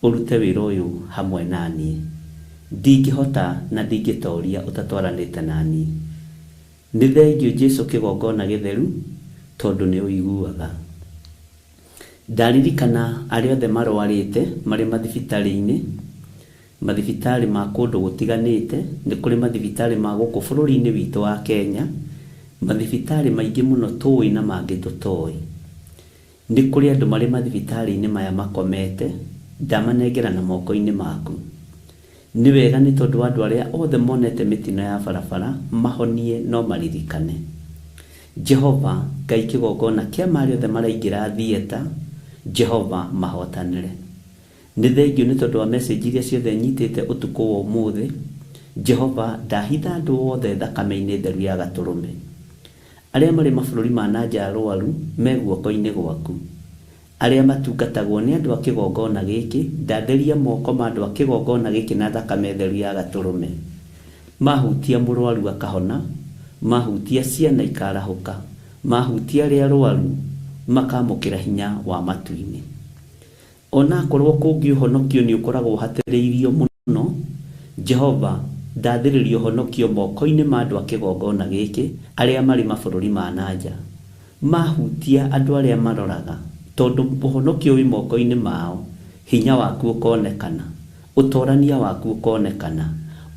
ũrute wĩra ũyũ hamwe na niĩ. Ndingĩhota na ndingĩtoria ũtatwaranĩte na niĩ. Nĩ thengio Jesu kĩgongona gĩtheru, tondũ nĩ ũiguaga. Ndaririkana arĩa othe marwarĩte marĩ mathibitarĩ-inĩ, mathibitarĩ ma kũndũ gũtiganĩte, nĩ kũrĩ mathibitarĩ ma gũkũ bũrũri-inĩ witũ wa Kenya, mathibitarĩ maingĩ mũno tũĩ na mangĩ tũtoĩ. Nĩ kũrĩ andũ marĩ mathibitarĩ-inĩ maya makomete, ndamanengera na moko-inĩ maku. Nĩ wega nĩ tondũ wa andũ arĩa othe monete mĩtino ya barabara, mahonie no maririkane. Jehova, Ngai kĩgongona kĩa ma arĩa othe maraingĩra theatre, Jehova mahotanĩre. Nĩ thengio nĩ tondũ wa message iria ciothe nyitĩte ũtukũ wa ũmũthĩ. Jehova, ndahitha andũ othe thakame-inĩ theru ya gatũrũme. Arĩa marĩ mabũrũri ma na nja arwaru me guoko-inĩ gwaku. Arĩa matungatagwo nĩ andũ a kĩgongona gĩkĩ, ndatheria moko ma andũ a kĩgongona gĩkĩ na thakame theru ya gatũrũme. Mahutia mũrwaru akahona, mahutia ciana ikarahũka, mahutia arĩa arwaru makamũkĩra hinya wa matu-inĩ. Ona akorwo kũngĩ ũhonokio nĩ ũkoragwo ũhatĩrĩirio mũno, Jehova, ndathĩrĩria ũhonokio moko-inĩ ma andũ a kĩgongona gĩkĩ, arĩa marĩ mabũrũri ma na nja. Mahutia andũ arĩa maroraga, tondũ ũhonokio wĩ moko-inĩ mao, hinya waku ũkonekana, ũtorania waku ũkonekana,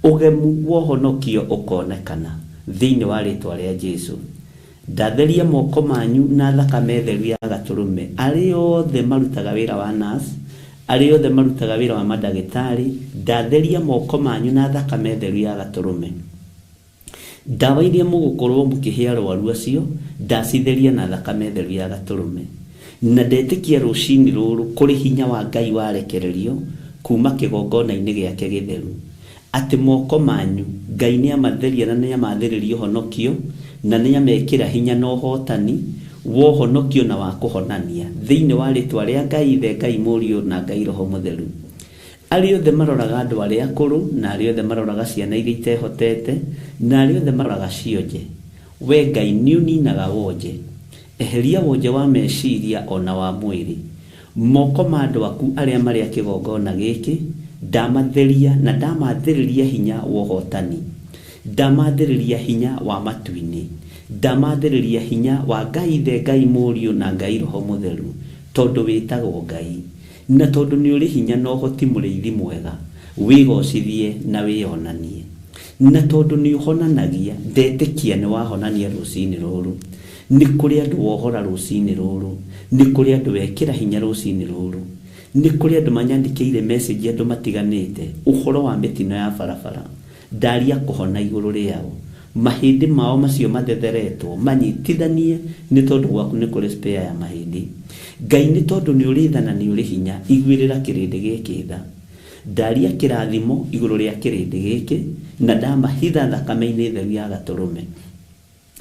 ũgemu wa ũhonokio ũkonekana, thĩinĩ wa rĩtwa rĩa Jesu. Ndatheria moko manyu na thakame theru ya gatũrũme. Arĩa othe marutaga wĩra wa nurse, arĩa othe marutaga wĩra wa mandagĩtarĩ, ndatheria moko manyu na thakame theru ya gatũrũme. Ndawa iria mũgũkorwo mũkĩhe arwaru acio, ndacitheria na thakame theru ya gatũrũme. Na ndetĩkia rũcinĩ rũrũ kũrĩ hinya wa Ngai warekererio kuma kĩgongona-inĩ gĩake gĩtheru. Atĩ moko manyu Ngai nĩamatheria na nĩamathĩrĩria ũhonokio na nĩamekĩra hinya na ũhotani wa ũhonokio na wa kũhonania thĩinĩ wa rĩtwa rĩa Ngai Ithe, Ngai Mũriũ na Ngai Roho Mũtheru. Arĩa othe maroraga andũ arĩa akũrũ na arĩa othe maroraga ciana iria itehotete na arĩa othe maroraga cionje, we Ngai nĩũninaga wonje. Eheria wonje wa meciria ona wa mwĩrĩ. Moko ma andũ aku arĩa marĩ a kĩgongona gĩkĩ ndamatheria na ndamathĩrĩria hinya wa ũhotani. Ndamathĩrĩria hinya wa matu-inĩ. Ndamathĩrĩria hinya wa Ngai Ithe, Ngai Mũriũ na Ngai Roho Mũtheru, tondũ wĩtagwo Ngai. Na tondũ nĩ ũrĩ hinya na ũhoti mũrĩithi mwega, wĩgocithie na wĩonanie. Na tondũ nĩ ũhonanagia, ndetĩkia nĩ wahonania rũcinĩ rũrũ. Nĩ kũrĩ andũ wohora rũcinĩ rũrũ. Nĩ kũrĩ andũ wekĩra hinya rũcinĩ rũrũ. Nĩ kũrĩ andũ manyandĩkĩire message andũ matiganĩte ũhoro wa mĩtino ya barabara. Ndaria kũhona igũrũ rĩao. Mahĩndĩ mao macio mathetheretwo manyitithanie nĩ tondũ gwaku nĩ kũrĩ spare ya mahĩndĩ. Ngai nĩ tondũ nĩ ũrĩ tha na nĩ ũrĩ hinya, iguĩrĩra kĩrĩndĩ gĩkĩ tha. Ndaria kĩrathimo igũrũ rĩa kĩrĩndĩ gĩkĩ na ndamahitha thakame-inĩ theru ya gatũrũme.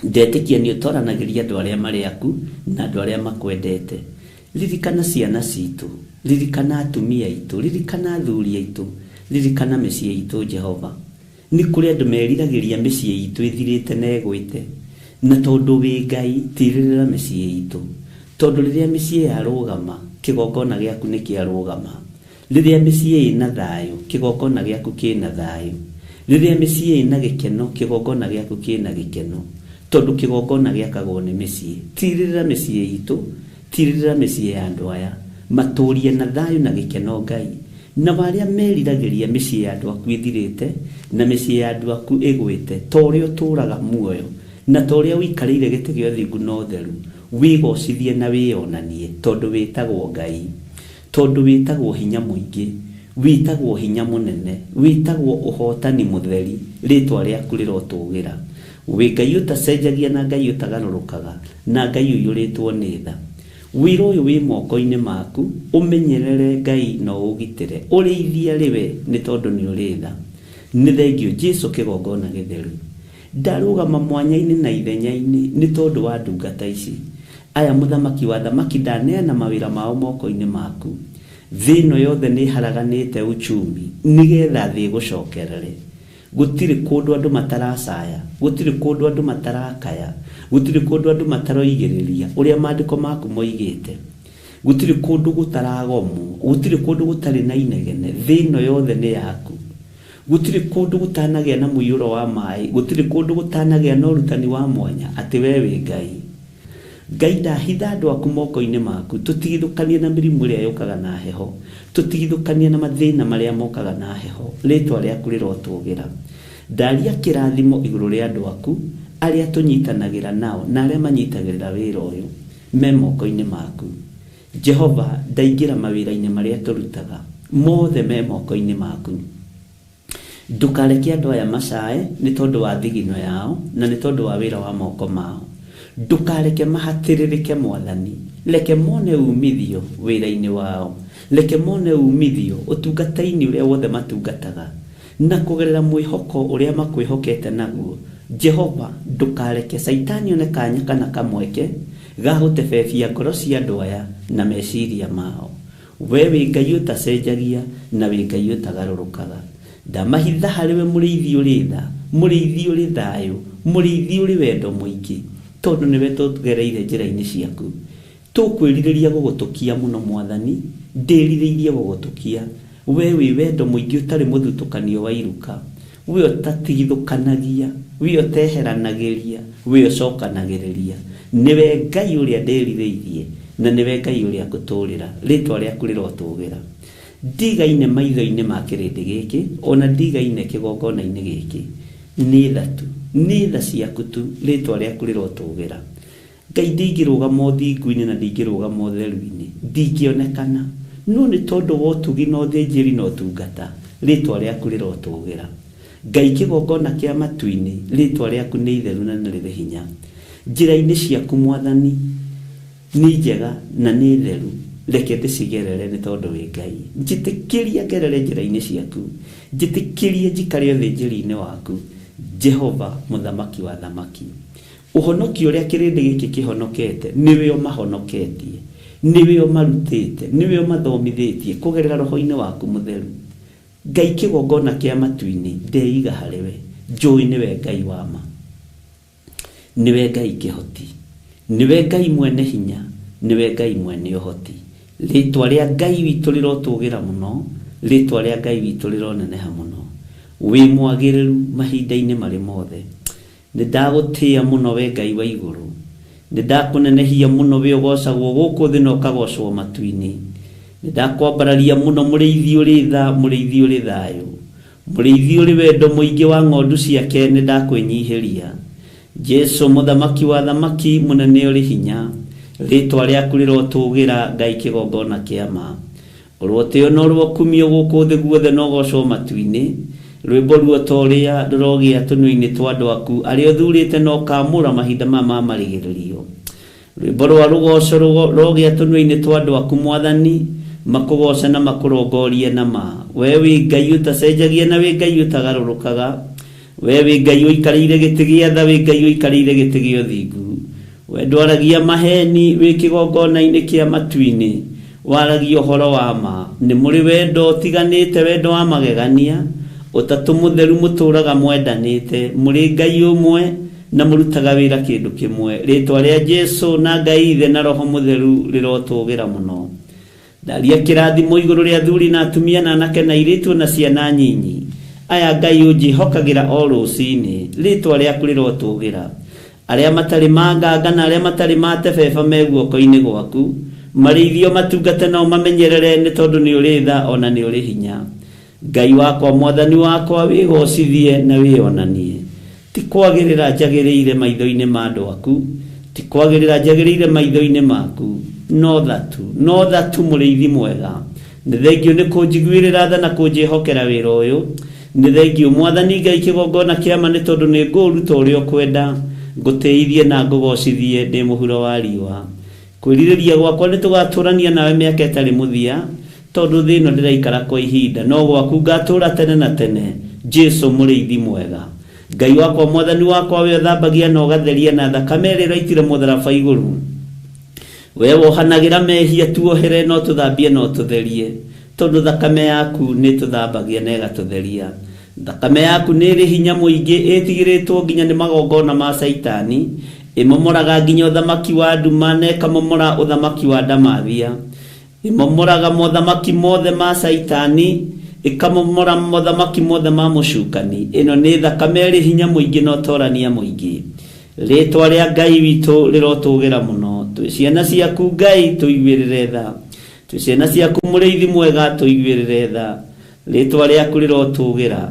Ndetĩkia nĩ ũtoranagĩria andũ arĩa marĩ aku na andũ arĩa makwendete. Ririkana ciana citũ, ririkana atumia aitũ, ririkana athuri aitũ, ririkana mĩciĩ itũ Jehova. Nĩ kũrĩ andũ meriragĩria mĩciĩ itũ ĩthirĩte na ĩgwĩte. Na tondũ wĩ Ngai, tirĩrĩra mĩciĩ itũ. Tondũ rĩrĩa mĩciĩ yarũgama, kĩgongona gĩaku nĩ kĩarũgama. Rĩrĩa mĩciĩ ĩna thayũ, kĩgongona gĩaku kĩna thayũ. Rĩrĩa mĩciĩ ĩna gĩkeno, kĩgongona gĩaku kĩna gĩkeno. Tondũ kĩgongona gĩakagwo nĩ mĩciĩ. Tirĩrĩra mĩciĩ itũ, tirĩrĩra mĩciĩ ya andũ aya. Matũrie na thayũ na gĩkeno Ngai. Na arĩa meriragĩria mĩciĩ ya andũ aku ĩthirĩte na mĩciĩ ya andũ aku ĩgwĩte, ta ũrĩa ũtũraga muoyo na ta ũrĩa ũikarĩire gĩtĩ gĩa ũthingu na ũtheru, wĩgocithie na wĩonanie, tondũ wĩtagwo Ngai. Tondũ wĩtagwo hinya mũingĩ, wĩtagwo hinya mũnene, wĩtagwo ũhotani mũtheri, rĩtwa rĩaku rĩrotũgĩra. Wĩ Ngai ũtacenjagia na Ngai ũtagarũrũkaga, na Ngai ũiyũrĩtwo nĩ tha. Wĩra ũyũ wĩ moko-inĩ maku, ũmenyerere Ngai na ũũgitĩre. Ũrĩithie arĩ we nĩ tondũ nĩ ũrĩ tha. Nĩ thengio Jesu kĩgongona gĩtheru. Ndarũgama mwanya-inĩ na ithenya-inĩ nĩ tondũ wa ndungata ici. Aya mũthamaki wa thamaki ndaneana mawĩra mao moko-inĩ maku. Thĩ ĩno yothe nĩ ĩharaganĩte uchumi nĩgetha thĩ ĩgũcokerere. Gũtirĩ kũndũ andũ mataracaya, gũtirĩ kũndũ andũ matarakaya, gũtirĩ kũndũ andũ mataroigĩrĩria ũrĩa maandĩko maku moigĩte. Gũtirĩ kũndũ gũtaragomwo, gũtirĩ kũndũ gũtarĩ na inegene. Thĩ ĩno yothe nĩ yaku. Gũtirĩ kũndũ gũtanagĩa na mũiyũro wa maĩ, gũtirĩ kũndũ gũtanagĩa na ũrutani wa mwanya atĩ we wĩ Ngai. Ngai ndahitha andũ aku moko-inĩ maku, tũtigithũkanie na mĩrimũ ĩrĩa yũkaga na heho, tũtigithũkanie na mathĩna marĩa mokaga na heho, rĩtwa rĩaku rĩrotũgĩra. Ndaria kĩrathimo igũrũ rĩa andũ aku, arĩa tũnyitanagĩra nao na arĩa manyitagĩrĩra wĩra ũyũ, me moko-inĩ maku. Jehova, ndaingĩra mawĩra-inĩ marĩa tũrutaga, mothe me moko-inĩ maku. Ndũkareke andũ aya macae nĩ tondũ wa thigino yao na nĩ tondũ wa wĩra wa moko mao. Ndũkareke mahatĩrĩrĩke Mwathani, reke mone umithio wĩra-inĩ wao, reke mone umithio ũtungata-inĩ ũrĩa wothe matungataga, na kũgerera mwĩhoko ũrĩa makwĩhokete naguo. Jehova, ndũkareke Caitani one kanya kana kamweke ga gũtebebia ngoro cia andũ aya na meciria mao. We wĩ Ngai ũtacenjagia na wĩ Ngai ũtagarũrũkaga. Ndamahitha harĩ we mũrĩithi ũrĩ tha, mũrĩithi ũrĩ thayũ, mũrĩithi ũrĩ wendo mũingĩ, tondũ nĩwe tũgereire njĩra-inĩ ciaku. Tũkwĩrirĩria gũgũtũkia mũno Mwathani, ndĩrirĩirie gũgũtũkia. We wĩ wendo mũingĩ ũtarĩ mũthutũkanio wa iruka, we ũtatigithũkanagia, we ũteheranagĩria, we ũcokanagĩrĩria. Nĩwe Ngai ũrĩa ndĩrirĩirie na nĩwe Ngai ũrĩa ngũtũũrĩra, rĩtwa rĩaku rĩrotũgĩra. Ndigaine maitho-inĩ ma kĩrĩndĩ gĩkĩ, ona ndigaine kĩgongona-inĩ gĩkĩ. Nĩ tha tu, nĩ tha ciaku tu, rĩtwa rĩaku rĩrotũgĩra. Ngai ndingĩrũgama ũthingu-inĩ na ndingĩrũgama ũtheru-inĩ, ndingĩonekana. No nĩ tondũ wa ũtugi na ũthĩnjĩri na ũtungata, rĩtwa rĩaku rĩrotũgĩra. Ngai kĩgongona kĩa matu-inĩ, rĩtwa rĩaku nĩ itheru na nĩ rĩrĩ hinya. Njĩra-inĩ ciaku Mwathani nĩ njega na nĩ theru, reke ndĩcigerere nĩ tondũ wĩ Ngai. Njĩtĩkĩria ngerere njĩra-inĩ ciaku, njĩtĩkĩria njikare ũthĩnjĩri-inĩ waku, Jehova Mũthamaki wa athamaki. Ũhonokio ũrĩa kĩrĩndĩ gĩkĩ kĩhonokete nĩwe ũmahonoketie, nĩwe ũmarutĩte, nĩwe ũmathomithĩtie kũgerera Roho-inĩ waku Mũtheru. Ngai kĩgongona kĩa matu-inĩ, ndeiga harĩ we, njũĩ nĩwe Ngai wa ma. Nĩwe Ngai kĩhoti, nĩwe Ngai mwene hinya, nĩwe Ngai mwene ũhoti. Rĩtwa rĩa Ngai witũ rĩrotũgĩra mũno, rĩtwa rĩa Ngai witũ rĩroneneha mũno. Wĩ mwagĩrĩru mahinda-inĩ marĩ mothe. Nĩndagũtĩĩa mũno wee Ngai wa igũrũ, nĩndakũnenehia mũno wee ũgoocagwo gũkũ thĩ na ũkagoocwo matu-inĩ. Nĩndakwambararia mũno mũrĩithi ũrĩ tha, mũrĩithi ũrĩ thayũ, mũrĩithi ũrĩ wendo mũingĩ wa ng'ondu ciake, nĩndakwĩnyihĩria. Jesũ mũthamaki wa athamaki, mũnene ũrĩ hinya, rĩĩtwa rĩaku rĩrotũũgĩra, Ngai kĩgongona kĩa ma. Ũrotĩo na ũrokumio gũkũ thĩ guothe na ũgoocwo matu-inĩ. Rwĩmbo ruo ta ũrĩa rũrogĩa tũnua-inĩ twa andũ aku arĩa ũthuurĩte na ũkaamũra mahinda maya ma marigĩrĩrio. Rwĩmbo rwa rũgooco rũrogĩa tũnua-inĩ twa andũ aku, Mwathani, makũgooce na makũrongorie na ma. Wee wĩ Ngai ũtacenjagia na wĩ Ngai ũtagarũrũkaga. Wee wĩ Ngai ũikarĩire gĩtĩ gĩa tha, wĩ Ngai ũikarĩire gĩtĩ gĩa ũthingu. We ndwaragia maheeni wĩ kĩgongona-inĩ kĩa matu-inĩ, waragia ũhoro wa ma. Nĩ mũrĩ wendo ũtiganĩte, wendo wa magegania, Ũtatũ Mũtheru mũtũũraga mwendanĩte. Mũrĩ Ngai ũmwe na mũrutaga wĩra kĩndũ kĩmwe. Rĩĩtwa rĩa Jesu na Ngai Ithe na Roho Mũtheru rĩrotũũgĩra mũno. Ndaria kĩrathimo igũrũ rĩa athuri na atumia na anake na airĩtu na ciana nyinyi. Aya Ngai ũnjĩhokagĩra o rũcinĩ, rĩtwa rĩaku rĩrotũgĩra. Arĩa matarĩ manganga na arĩa matarĩ matebeba me guoko-inĩ gwaku. Marĩithie ũmatungate na ũmamenyerere nĩ tondũ nĩ ũrĩ tha o na nĩ ũrĩ hinya. Ngai wakwa, Mwathani wakwa, wĩgoocithie na wĩonanie. Ti kwagĩrĩra njagĩrĩire maitho-inĩ ma andũ aku, ti kwagĩrĩra njagĩrĩire maitho-inĩ maku, no tha tu, no tha tu, Mũrĩithi mwega. Nĩ thengiũ nĩ kũnjiguĩrĩra tha na kũnjĩhokera wĩra ũyũ. Nĩ thengiũ, Mwathani Ngai kĩgongona kĩa ma, nĩ tondũ nĩ ngũũruta ũrĩa ũkwenda, ngũtĩithie na ngũgoocithie ndĩ mũhuro wa riũa. Kwĩrirĩria gwakwa nĩ tũgatũũrania nawe mĩaka ĩtarĩ mũthia, Tondũ thĩ ĩno ndĩraikara kwa ihinda, no gwaku ngatũũra tene na tene, Jesu mũrĩithi mwega. Ngai wakwa Mwathani wakwa we ũthambagia na ũgatheria na thakame ĩrĩa ũraitire mũtharaba igũrũ. We wohanagĩra mehia tuohere na ũtũthambie na ũtũtherie, tondũ thakame yaku nĩĩtũthambagia na ĩgatũtheria. Thakame yaku nĩ ĩrĩ hinya mũingĩ, ĩtigĩrĩtwo nginya nĩ magongona ma Caitani, ĩmomoraga nginya ũthamaki wa nduma na ĩkamomora ũthamaki wa ndamathia. Ĩmomoraga mothamaki mothe ma Caitani, ĩkamomora mothamaki mothe ma mũcukani. Ĩno nĩ thakame ĩrĩ hinya mũingĩ na ũtorania mũingĩ. Rĩtwa rĩa Ngai witũ rĩrotũgĩra mũno. Twĩ ciana ciaku Ngai tũiguĩrĩre tha. Twĩ ciana ciaku mũrĩithi mwega tũiguĩrĩre tha. Rĩĩtwa rĩaku rĩrotũũgĩra.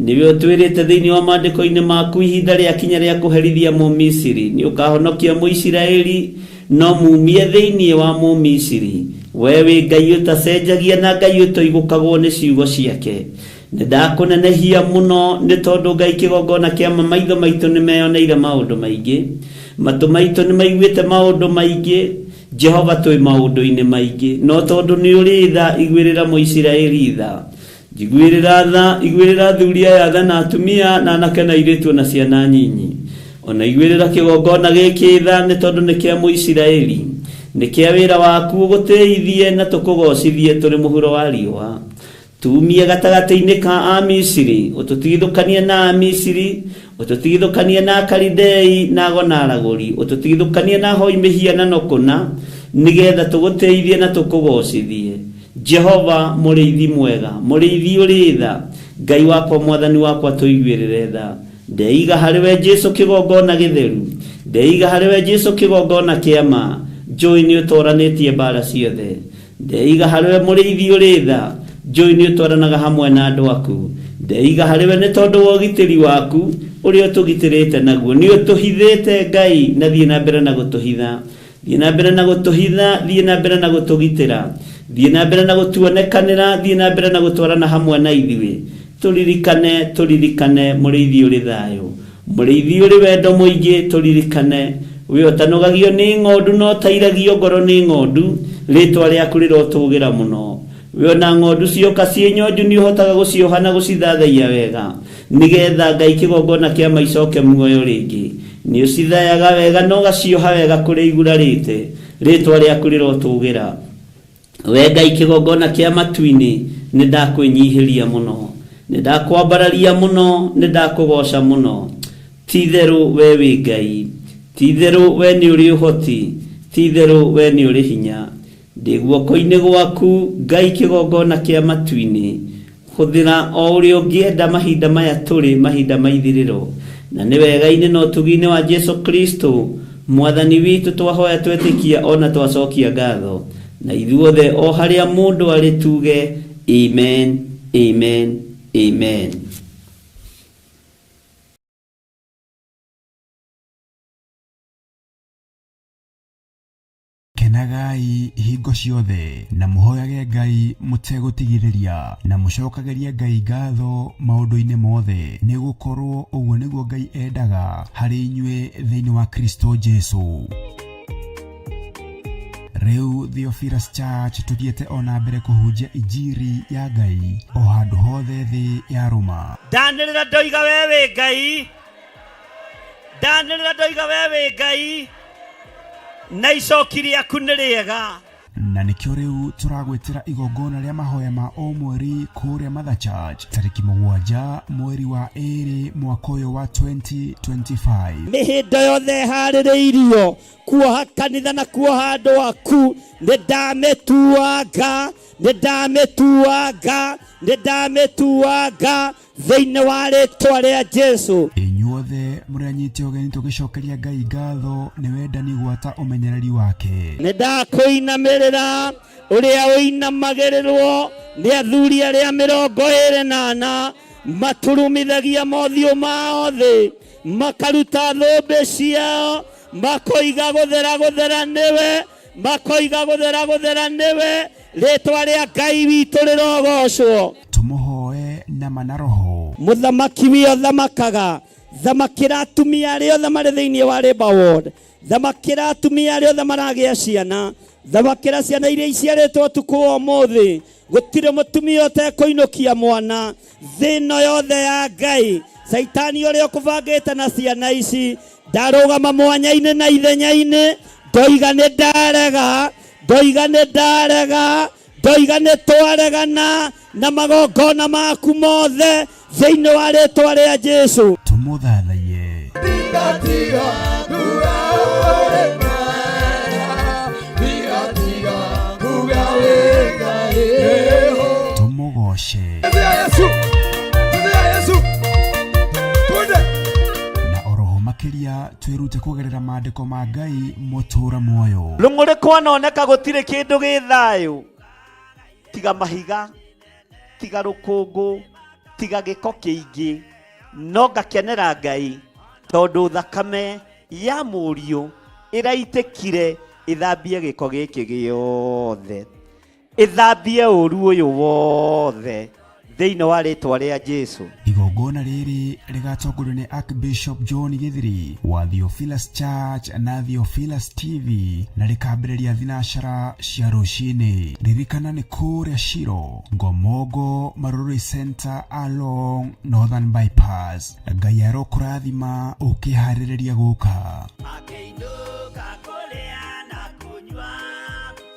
Nĩwe ũtwĩrĩte thĩinĩ wa maandĩko-inĩ maku, ihinda rĩakinya rĩa kũherithia Mũmisiri, nĩũkahonokia Mũisiraeli, na ũmuumie thĩinĩ wa Mũmisiri. Wee wĩ Ngai ũtacenjagia na Ngai ũtoigũkagwo nĩ ciugo ciake. Nĩndakũnenehia mũno, nĩ tondũ Ngai kĩgongona kĩa ma maitho maitũ nĩmeyoneire maũndũ maingĩ, matũ maitũ nĩmaiguĩte maũndũ maingĩ. Jehova twĩ maũndũ-inĩ maingĩ, no tondũ nĩ ũrĩ tha, iguĩrĩra Mũisiraeli tha. Njiguĩrĩra tha, iguĩrĩra athuri aya tha na atumia, na anake na airĩtu o na ciana nyinyi. O na iguĩrĩra kĩgongona gĩkĩ tha, nĩ tondũ nĩ kĩa Mũisiraeli. Nĩ kĩa wĩra waku, ũgũtĩithie na tũkũgoocithie tũrĩ mũhuro wa riũa. Tuumie gatagatĩ-inĩ ka Amisiri, ũtũtigithũkanie na Amisiri, ũtũtigithũkanie na Akalidei, na ago na aragũri, ũtũtigithũkanie na ahoi mĩhianano kũna, nĩgeetha tũgũtĩithie na tũkũgoocithie. Jehova, mũrĩithi mwega, mũrĩithi ũrĩ tha, Ngai wakwa, Mwathani wakwa, tũiguĩrĩre tha. Ndeiga harĩ we Jesu kĩgongona gĩtheru, ndeiga harĩ we Jesu kĩgongona kĩa ma, njũĩ nĩũtoranĩtie mbaara ciothe. Ndeiga harĩ we mũrĩithi ũrĩ tha, njũĩ nĩ ũtwaranaga hamwe na andũ aku. Ndeiga harĩ we nĩ tondũ wa ũgitĩri waku,
Ũrĩa ũtũgitĩrĩte naguo. Nĩ ũtũhithĩte Ngai, na thiĩ na mbere na gũtũhitha. Thiĩ na mbere na gũtũhitha, thiĩ na mbere na gũtũgitĩra. Thiĩ na mbere na gũtuonekanĩra, thiĩ na mbere na gũtwarana hamwe na ithuĩ. Tũririkane, tũririkane, mũrĩithi ũrĩ thayũ. Mũrĩithi ũrĩ wendo mũingĩ, tũririkane. We ũtanogagio nĩ ng'ondu na ũtairagio ngoro nĩ ng'ondu, rĩtwa rĩaku rĩrotũgĩra mũno. We ona ng'ondu cioka ciĩ nyonju nĩ ũhotaga gũcioha na gũcithathaiya wega, nĩgetha Ngai kĩgongona kĩa ma icoke muoyo rĩngĩ. Nĩ ũcithayaga wega na ũgacioha wega kũrĩa igurarĩte, rĩtwa rĩaku rĩrotũgĩra. We Ngai kĩgongona kĩa matu-inĩ, nĩ ndakwĩnyihĩria mũno. Nĩ ndakwambararia mũno, nĩ ndakũgoca mũno. Ti-itherũ wee wĩ Ngai. Ti-itherũ wee nĩ ũrĩ ũhoti. Ti-itherũ wee nĩ ũrĩ hinya. Ndĩ guoko-inĩ gwaku, Ngai kĩgongona kĩa matu-inĩ. Hũthĩra o ũrĩa ũngĩenda mahinda maya tũrĩ, mahinda ma ithirĩro. Na nĩ wega-inĩ na ũtugi-inĩ wa Jesu Kristo, Mwathani witũ, twahoya twetĩkia o na twacokia ngatho. Na ithuothe o harĩa mũndũ arĩ tuge, Amen, Amen, Amen.
Kenagai hingo ciothe, na mũhoyage Ngai mũtegũtigithĩria, na mũcokagĩrie Ngai ngatho maũndũ-inĩ mothe, nĩ gũkorũo ũguo nĩguo Ngai endaga harĩ inyuĩ thĩinĩ wa Kristo Jesu. Rĩu Theophilus Church tũthiĩte o na mbere kũhunjia injiri ya Ngai o handũ hothe thĩ yarũma.
Ndanĩrĩra ndoiga we wĩ Ngai. Ndanĩrĩra ndoiga we wĩ Ngai na icoki rĩaku nĩ rĩega.
Na nĩkĩo rĩu tũragwĩtĩra igongona rĩa mahoya ma o mweri kũrĩa Mother Church tarĩki mũgwanja mweri wa ĩrĩ mwaka ũyũ wa 2025.
Mĩhĩndo yothe ĩharĩrĩirio kuoha kanitha na kuoha andũ aku nĩ ndamĩtuanga, nĩ ndamĩtuanga, nĩ ndamĩtuanga thĩinĩ wa rĩtwa rĩa Jesu.
Inyuothe mũrĩ anyite ũgeni tũgĩcokeria Ngai ngatho nĩ wendani gwata ũmenyereri wake.
Nĩ ndakũinamĩrĩra ũrĩa ũinamagĩrĩrwo nĩ athuri arĩa 24 maturumithagia mothiũ mao thĩ, makaruta thũmbĩ ciao, makoiga gũthera gũthera nĩwe, makoiga gũthera gũthera nĩwe, rĩtwa rĩa Ngai witũ rĩrogocwo.
Tũmũhoe na ma na roho.
Mũthamaki wĩ othamakaga, thamakĩra atumia arĩa othe marĩ thĩinĩ wa Labour Ward, thamakĩra atumia arĩa othe maragĩa ciana, thamakĩra ciana iria iciarĩtwo ũtukũ wa ũmũthĩ. Gũtirĩ mũtumia ũtekũinũkia mwana thĩ ĩno yothe ya Ngai. Caitani ũrĩa ũkũbangĩte na ciana ici, ndarũgama mwanya-inĩ na ithenya-inĩ, ndoiga nĩ ndarega, ndoiga nĩ ndarega, ndoiga nĩ twaregana na magongona maku mothe thĩinĩ wa rĩtwa rĩa Jesu.
Tũmũthathaiye. Tũmũgoce. Na oroho makĩria twĩrute kũgerera maandĩko ma Ngai mũtũũra muoyo.
Rũng'ũrĩ kwanoneka gũtirĩ kĩndũ gĩ thayũ tiga mahiga, tiga rũkũngũ, tiga gĩko kĩingĩ, no ngakenera Ngai tondũ thakame ya mũriũ ĩraitĩkire ĩthambie gĩko gĩkĩ gĩothe, ĩthambie ũru ũyũ wothe thĩinĩ wa rĩtwa rĩa Jesu.
Igongona rĩrĩ rĩgatongorio nĩ Archbishop John Githiri wa Theophilus Church na Theophilus TV na rĩkambĩrĩria thinacara cia rũcinĩ. Ririkana nĩ kũrĩa Shiro, Ngomongo, Marurui Center along Northern Bypass. Ngai arokũrathima ũkĩharĩrĩria gũka.
Akĩinũka kũrĩa na kũnyua,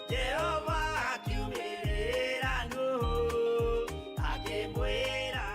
Jehova akiumĩrĩra Nuhu, akĩmwĩra.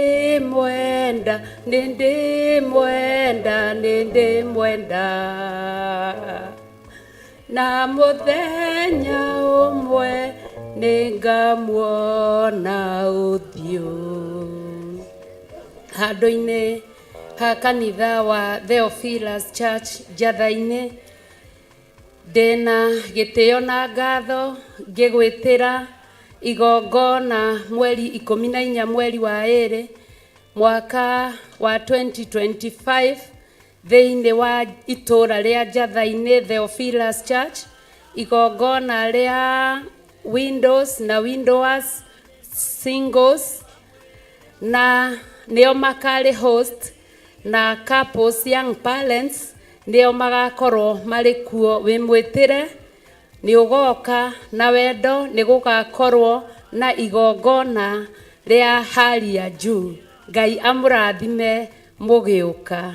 Nĩndĩmwenda, nĩndĩmwenda, nĩndĩmwenda. Na mũthenya ũmwe nĩngamuona ũthiũ. Handũ-inĩ ha kanitha wa Theophilus Church Njatha-inĩ, ndĩna gĩtĩo na ngatho ngĩgwĩtĩra igongona mweri 14 mweri wa ĩrĩ mwaka wa 2025 thĩinĩ wa itũũra rĩa Njatha-inĩ Theophilus Church, igongona rĩa Windows na Widowers Singles, na nĩo makarĩ host, na couples young parents nĩo magakorwo marĩ kuo. Wĩ mwĩtĩre nĩ ũgoka na wendo, nĩ gũgakorwo na igongona rĩa hali ya juu. Ngai amũrathime mũgĩũka.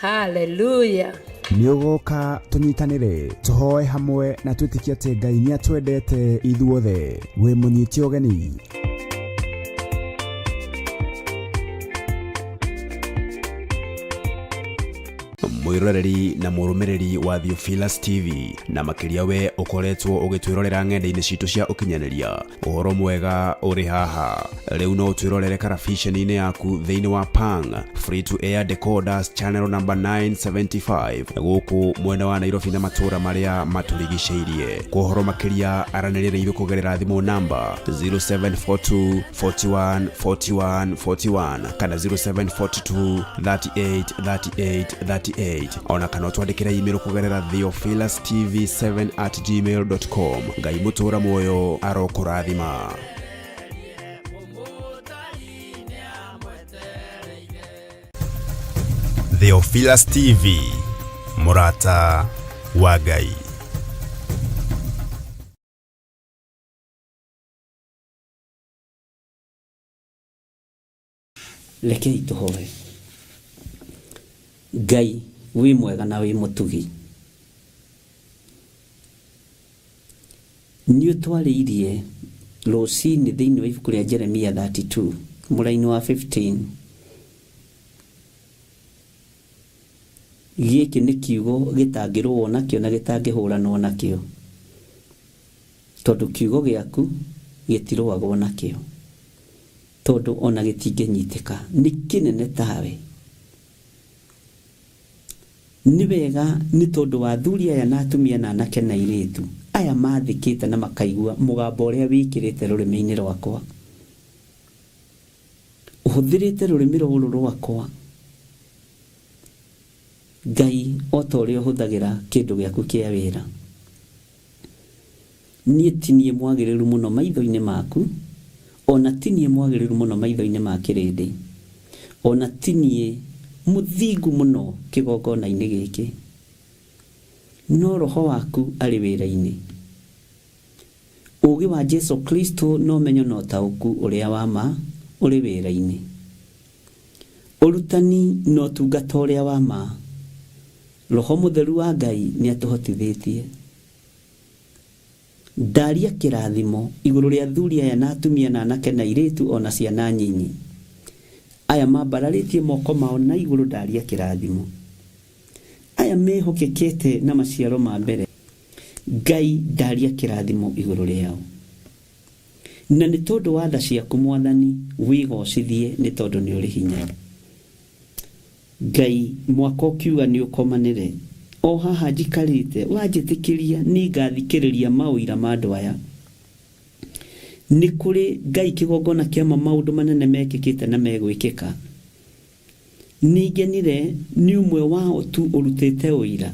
Haleluya.
Nĩ ũgoka tũnyitanĩre, tũhoe hamwe na twĩtĩkie atĩ Ngai nĩ atwendete ithuothe. Wĩ mũnyite ũgeni.
Mwĩroreri na mũrũmĩrĩri wa Theophilus TV, na makĩria we ũkoretwo ũgĩtwĩrorera ng'enda-inĩ citũ cia ũkinyanĩria, ũhoro mwega ũrĩ haha. Rĩu no ũtwĩrorere karabiceni-inĩ yaku thĩinĩ wa Pang Free to Air Decoders channel number 975 gũkũ mwena wa Nairobi na matũũra marĩa matũrigicĩirie. Kwa ũhoro makĩria aranĩria na ithuĩ kũgerera thimũ namba 0742 41 41 41 kana 0742 38 38 38, ona kana ũtwandĩkĩre email kũgerera theophilustv7@gmail.com. Ngai mũtũũra muoyo arokũrathima.
Theophilus TV, mũrata wa Ngai.
Rekei tũhoe. Ngai wĩ mwega na wĩ mũtugi, nĩ ũtwarĩirie rũcinĩ thĩinĩ wa ibuku rĩa Jeremia 32 mũraini wa 15. Gĩkĩ nĩ kiugo gĩtangĩrũo nakĩo na gĩtangĩhũranwo nakĩo, tondũ kiugo gĩaku gĩtirũagwo nakĩo, tondũ ona gĩtingĩnyitĩka, nĩ kĩnene tawe. Nĩ wega nĩ tondũ wa athuri aya na atumia na anake na airĩtu aya mathĩkĩte na makaigua mũgambo ũrĩa wĩkĩrĩte rũrĩmĩ-inĩ rwakwa. Ũhũthĩrĩte rũrĩmĩ rũrũ rwakwa, Ngai, o ta ũrĩa ũhũthagĩra kĩndũ gĩaku kĩa wĩra. Niĩ ti niĩ mwagĩrĩru mũno maitho-inĩ maku, o na ti niĩ mwagĩrĩru mũno maitho-inĩ ma kĩrĩndĩ, o na ti niĩ mũthingu mũno kĩgongona-inĩ gĩkĩ, no Roho waku arĩ wĩra-inĩ. Ũũgĩ wa Jesu Kristo na ũmenyo na ũtaũku ũrĩa wa ma ũrĩ wĩra-inĩ. Ũrutani na ũtungata ũrĩa wa ma, Roho Mũtheru wa Ngai nĩatũhotithĩtie. Ndaria kĩrathimo igũrũ rĩa athuri aya na atumia na anake na airĩtu o na ciana nyinyi. Aya mambararĩtie moko mao na igũrũ ndaria kĩrathimo. Aya mehokekete na maciaro ma mbere, Ngai ndaria kĩrathimo igũrũ rĩao. Na nĩ tondũ wa tha ciaku Mwathani wĩgocithie nĩ tondũ nĩ ũrĩ hinya. Ngai mwaka ũkiuga nĩ ũkomanĩre o haha njikarĩte wanjĩtĩkĩria nĩngathikĩrĩria maũira ma andũ aya. Nĩ kũrĩ Ngai kĩgongona kĩa ma maũndũ manene mekĩkĩte na megwĩkĩka. Nĩngenire nĩ ũmwe wao tu ũrutĩte ũira,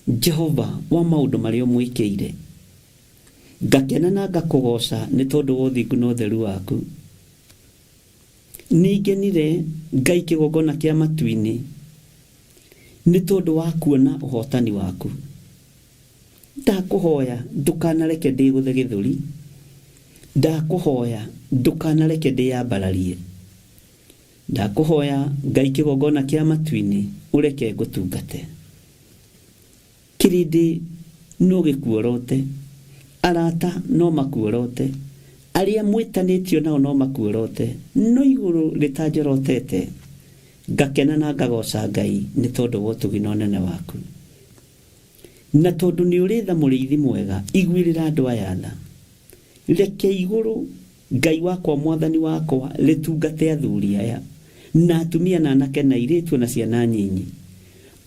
Jehova, wa maũndũ marĩa ũmwĩkĩire. Ngakena na ngakũgooca nĩ tondũ wa ũthingu na ũtheru waku. Nĩngenire Ngai kĩgongona kĩa matu-inĩ nĩ tondũ wa kuona ũhotani waku. Ndakũhoya ndũkanareke ndĩgũthe gĩthũri, ndakũhoya ndũkanareke ndĩyambararie. Ndakũhoya Ngai kĩgongona kĩa matu-inĩ ũreke ngũtungate. Kĩrĩndĩ no gĩkuorote, arata no makuorote, arĩa mwĩtanĩtio nao no makuorote, no igũrũ rĩtanjorotete, ngakena na ngagooca Ngai nĩ tondũ wa ũtugi na ũnene waku. Na tondũ nĩ ũrĩ tha mũrĩithi mwega, iguĩrĩra andũ aya tha. Reke igũrũ, Ngai wakwa Mwathani wakwa, rĩtungate athuri aya, na atumia na anake na airĩtu o na ciana nyinyi.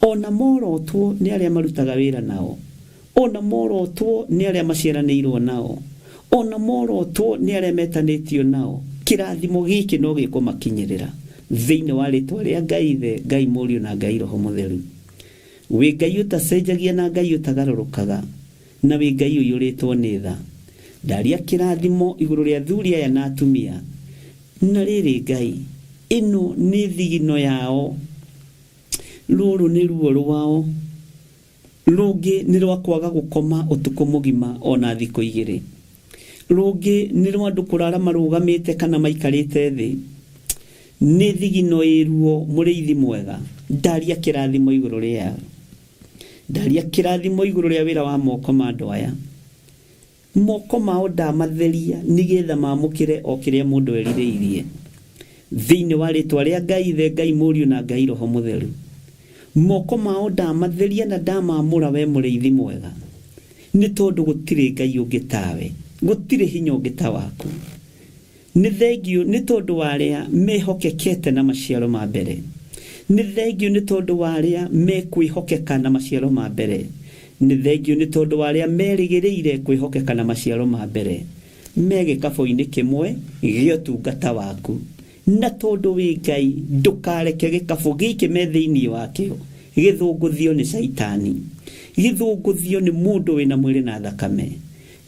O na morotwo nĩ arĩa marutaga wĩra nao, o na morotwo nĩ arĩa maciaranĩirwo nao, o na morotwo nĩ arĩa metanĩtio nao, kĩrathimo gĩkĩ no gĩkũmakinyĩrĩra, thĩinĩ wa rĩtwa rĩa Ngai Ithe, Ngai Mũriũ na Ngai Roho Mũtheru. Wĩ Ngai ũtacenjagia na Ngai ũtagarũrũkaga, na wĩ Ngai ũiyũrĩtwo nĩ tha. Ndaria kĩrathimo igũrũ rĩa athuri aya na atumia. Na rĩrĩ, Ngai, ĩno nĩ thigino yao, rũrũ nĩ ruo rwao, rũngĩ nĩ rwa kwaga gũkoma ũtukũ mũgima o na thikũ igĩrĩ, rũngĩ nĩ rwa andũ kũrara marũgamĩte kana maikarĩte thĩ. Nĩ thigino ĩ ruo, mũrĩithi mwega, ndaria kĩrathimo igũrũ rĩayo. Ndaria kĩrathimo igũrũ rĩa wĩra wa moko ma andũ aya. Moko mao ndamatheria nĩgetha maamũkĩre o kĩrĩa mũndũ erirĩirie. Thĩinĩ wa rĩtwa rĩa Ngai Ithe, Ngai Mũriũ na Ngai Roho Mũtheru. Moko mao ndamatheria na ndamaamũra wee mũrĩithi mwega, nĩ tondũ gũtirĩ Ngai ũngĩ tawe, gũtirĩ hinya ũngĩ ta waku. Nĩ thengiũ nĩ tondũ wa arĩa mehokekete na maciaro ma mbere. Nĩ thengiũ nĩ tondũ wa arĩa mekwĩhokeka na maciaro ma mbere. Nĩ thengiũ nĩ tondũ wa arĩa merĩgĩrĩire kwĩhokeka na maciaro ma mbere me gĩkabũ-inĩ kĩmwe gĩa ũtungata waku. Na tondũ wĩ Ngai, ndũkareke gĩkabũ gĩkĩ me thĩinĩ wakĩo gĩthũngũthio nĩ Caitani, gĩthũngũthio nĩ mũndũ wĩ na mwĩrĩ na thakame.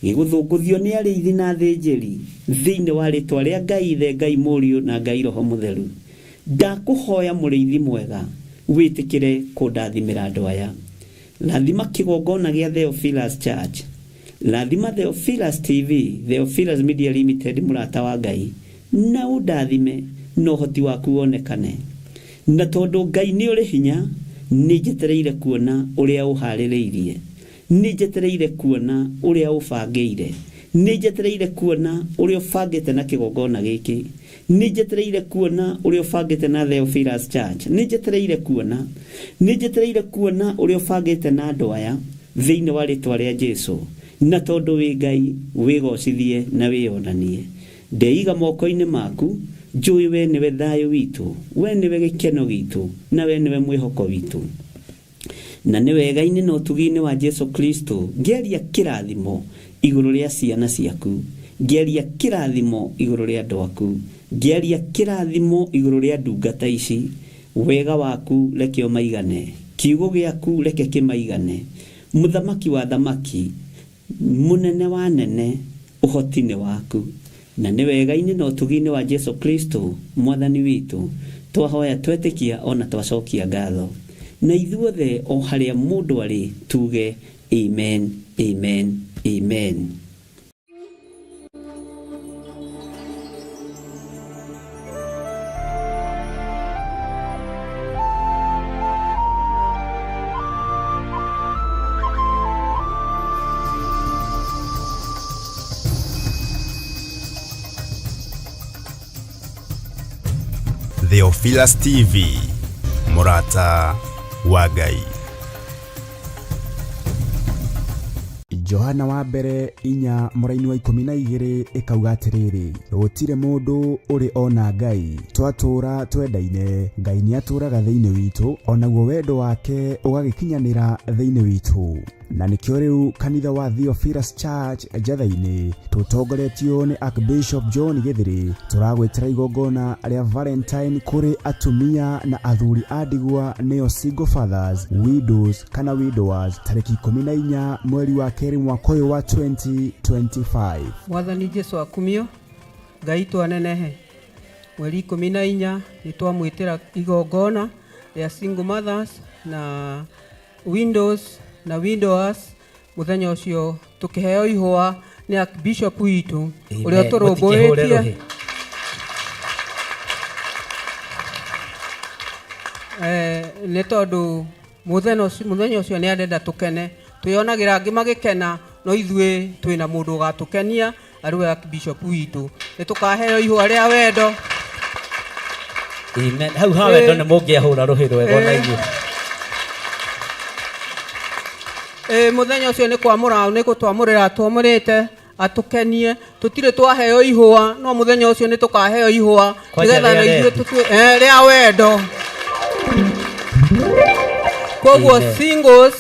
Gĩgũthũngũthio nĩ arĩithi na athĩnjĩri, thĩinĩ wa rĩtwa rĩa Ngai Ithe, Ngai Mũriũ, na Ngai Roho Mũtheru. Ndakũhoya Mũrĩithi mwega, wĩtĩkĩre kũndathimĩra andũ aya. Rathima kĩgongona gĩa Theophilus Church. Rathima Theophilus TV, Theophilus Media Limited mũrata wa Ngai, na ũndathime na ũhoti waku wonekane. Na tondũ Ngai nĩ ũrĩ hinya, nĩnjetereire kuona ũrĩa ũharĩrĩirie. Nĩnjetereire kuona ũrĩa ũbangĩire. Nĩnjetereire kuona ũrĩa ũbangĩte na kĩgongona gĩkĩ. Nĩnjetereire kuona ũrĩa ũbangĩte na Theophilus Church. Nĩnjetereire kuona. Nĩnjetereire kuona ũrĩa ũbangĩte na andũ aya, thĩinĩ wa rĩtwa rĩa Jesu. Na tondũ wĩ Ngai, wĩgocithie na wĩyonanie. Ndeiga moko-inĩ maku, njũĩ we nĩwe thayũ witũ, we nĩwe gĩkeno gitũ, na we nĩwe mwĩhoko witũ. Na nĩ wega-inĩ na ũtugi-inĩ wa Jesu Kristo, ngĩaria kĩrathimo igũrũ rĩa ciana ciaku, ngĩaria kĩrathimo igũrũ rĩa andũ aku, ngĩaria kĩrathimo igũrũ rĩa ndungata ici. Wega waku reke ũmaigane, kiugo gĩaku reke kĩmaigane. Mũthamaki wa athamaki, Mũnene wa anene, ũhoti nĩ waku. Na nĩ wega-inĩ na ũtugi-inĩ wa Jesu Kristo, Mwathani witũ, twahoya twetĩkia o na twacokia ngatho. Na ithuothe o harĩa mũndũ arĩ tuge, Amen, Amen, Amen.
Theophilus TV, mũrata wa Ngai. Johana wa mbere inya mũraini wa 12 ĩkauga atĩrĩrĩ, gũtirĩ mũndũ ũrĩ ona Ngai, twatũũra twendaine, Ngai nĩatũũraga thĩinĩ witũ, o naguo wendo wake ũgagĩkinyanĩra thĩinĩ witũ. Na nĩkĩo rĩu kanitha wa Theophilus Church Njatha-inĩ tũtongoretio nĩ Archbishop John Gĩthĩrĩ tũragwĩtĩra igongona rĩa Valentine kũrĩ atumia na athuri a ndigwa nĩo single fathers, widows kana widowers tarĩki 14 mweri wa kerĩ mwaka ũyũ wa 2025.
Mwathani Jesu akumio, Ngai witũ anenehe. Mweri 14 nĩ twamwĩtĩra igongona rĩa single mothers na widows na widowers. Mũthenya ũcio tũkĩheo ihũa nĩ Archbishop witũ ũrĩa
Amen. Mũtikĩhũre
ũtũrũmbũĩtie.
rũhĩ.
Nĩ tondũ Mũthenya ũcio mũthenya ũcio nĩ arenda tũkene, twĩyonagĩra angĩ magĩkena, no ithuĩ twĩna mũndũ ũgatũkenia arĩ we Archbishop witũ. Nĩ tũkaheo ihũa rĩa wendo.
Amen. Hau ha wendo nĩ mũngĩahũra rũhĩ rwega ona inyuĩ.
Ĩ, mũthenya ũcio nĩ kwamũra nĩ gũtwamũrĩra twamũrĩte atũkenie tũtirĩ twaheo ihũa no mũthenya ũcio nĩ tũkaheo ihũa
Kwanja
nĩgetha
rĩa
na ithuĩ
wendo.
tũtue rĩa wendo koguo
Amen.
singles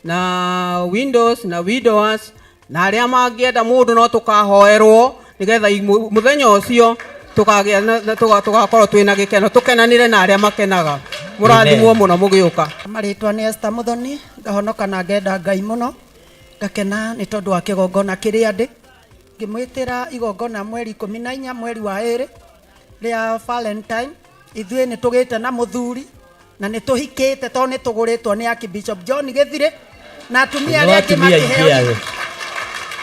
na windows na widowers na arĩa mangĩenda mũndũ no tũkahoerwo nĩgetha mũthenya ũcio tũkagĩa tũgakorwo twĩna gĩkeno tũkenanĩre na arĩa makenaga mũrathimwo mũno mũgĩũka.
Marĩtwa nĩ Esther Muthoni, ngahonoka na ngenda Ngai mũno, ngakena nĩ tondũ wa kĩgongona kĩrĩa ndĩ ngĩmwĩtĩra igongona mweri 14 mweri wa 2 rĩa Valentine. Ithuĩ nĩ tũgĩte na mũthuri na nĩ tũhikĩte tondũ nĩ tũgũrĩtwo nĩ Archbishop John Gĩthirĩ na atumia
No
arĩa angĩ
atumia aingĩ
makĩheo
ayo.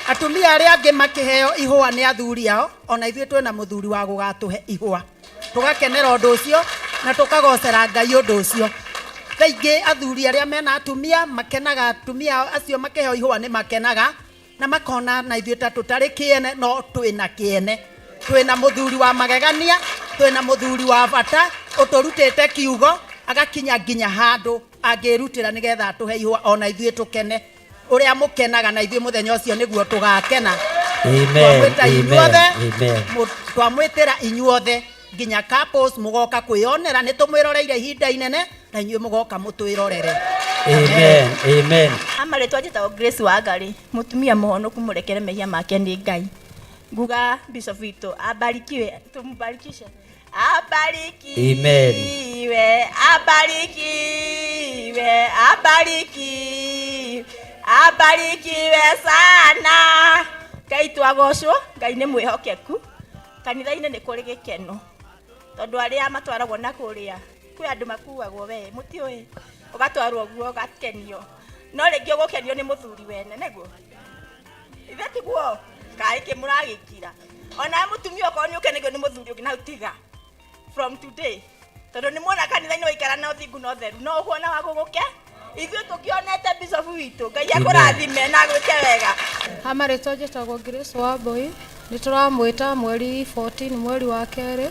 Atumia arĩa angĩ makĩheo ihũa nĩ athuri ao, ona ithuĩ twĩna mũthuri wa gũgatũhe ihũa, tũgakenera ũndũ ũcio na tũkagocera Ngai ũndũ ũcio. Thaingĩ athuri arĩa mena atumia makenaga, atumia acio makĩheo ihũa nĩ makenaga na makona na ithuĩ ta tũtarĩ kĩene, no twĩna kĩene, twĩna mũthuri wa magegania, twĩna mũthuri wa bata ũtũrutĩte kiugo agakinya nginya handũ angĩrutĩra nĩgetha atũhe ihũa ona ithuĩ tũkene ũrĩa mũkenaga na ithuĩ mũthenya ũcio nĩguo tũgakena.
Amen.
Twamwĩta
Amen.
inyuothe,
Amen.
twamwĩtĩra inyuothe nginya couples mũgoka kwĩyonera, nĩ tũmwĩroreire ihinda inene na inyuĩ mũgoka mũtwĩrorere.
Amen. Amen.
Amarĩtwa njĩtagwo Grace Wangari, mũtumia mũhonoku mũrekere mehia make nĩ Ngai. Nguga bishop witũ abarikiwe, tumubarikishe.
Amen.
Abarikiwe, abarikiwe, abarikiwe, abarikiwe sana. Ngai twagocwo, Ngai nĩ mwĩhokeku. Kanitha-inĩ nĩ kũrĩ gĩkeno tondũ arĩa matwaragwo na kũrĩa kwĩ andũ makuagwo we mũtiũĩ, ũgatwarwo guo ũgakenio, no rĩngĩ ũgũkenio nĩ mũthuri wene nĩguo ithe tiguo kaĩ kĩ mũragĩkira ona mũtumia okorwo nĩ ũkenagio nĩ mũthuri ũngĩ na tiga from today tondũ nĩ muona kanitha-inĩ waikara na ũthingu na ũtheru no ũkuona wa gũgũke ithuĩ tũkĩonete bishop witũ Ngai akũrathime na agwĩke wega.
Amarĩtwa njĩtagwo Grace Wambui, nĩ tũramwĩta mweri 14 mweri wa 2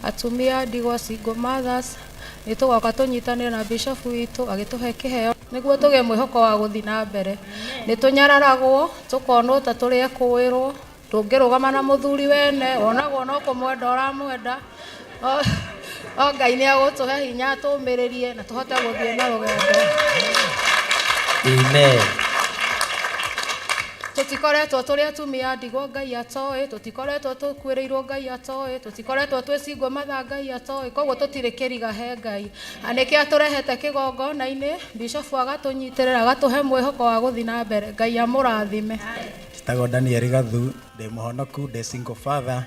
atumia ndigwa single mothers nĩ tũgoka tũnyitanĩre na bishop witũ agĩtũhe kĩheo nĩguo tũgĩe mwĩhoko wa gũthiĩ na mbere. Nĩ tũnyararagwo tũkonwo ta tũrĩ ekũĩrwo, ndũngĩrũgama na mũthuri wene wonagwo no kũmwenda ũramwenda. O Ngai nĩ agũtũhe hinya tũmĩrĩrie na tũhote gũthiĩ na rũgendo.
Amen.
Tũtikoretwo tũrĩ atumia ndigwa Ngai atoĩ, tũtikoretwo tũkuĩrĩirwo Ngai atoĩ, tũtikoretwo twĩ single mother Ngai atoĩ, koguo tũtirĩ kĩriga he Ngai. Na nĩkĩo atũrehete kĩgongona-inĩ, bishop agatũnyitĩrĩra agatũhe mwĩhoko wa gũthiĩ na mbere. Ngai amũrathime.
Njĩtagwo Daniel Gathu, ndĩ mũhonoku, ndĩ single father.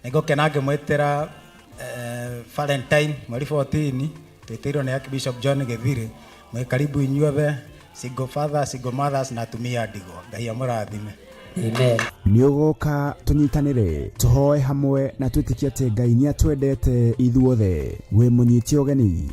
Nĩngũkena ngĩmwĩtĩra Valentine mweri 14 twĩtĩirwo nĩ Archbishop John Gĩthirĩ. Mwĩ karibu inyuothe single father, single mothers na atumia ndigwa. Ngai amũrathime.
Amen.
Nĩ ũgoka tũnyitanĩre tũhoe hamwe na twĩtĩkie atĩ Ngai nĩ atwendete ithuothe. Wĩ mũnyite ũgeni.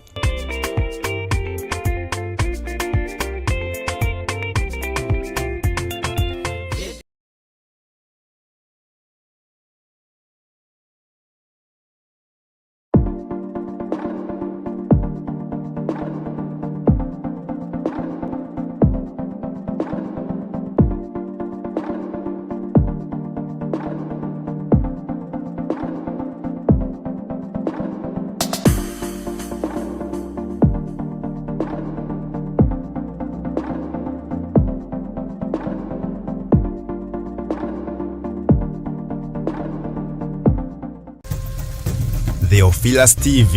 Theophilus TV,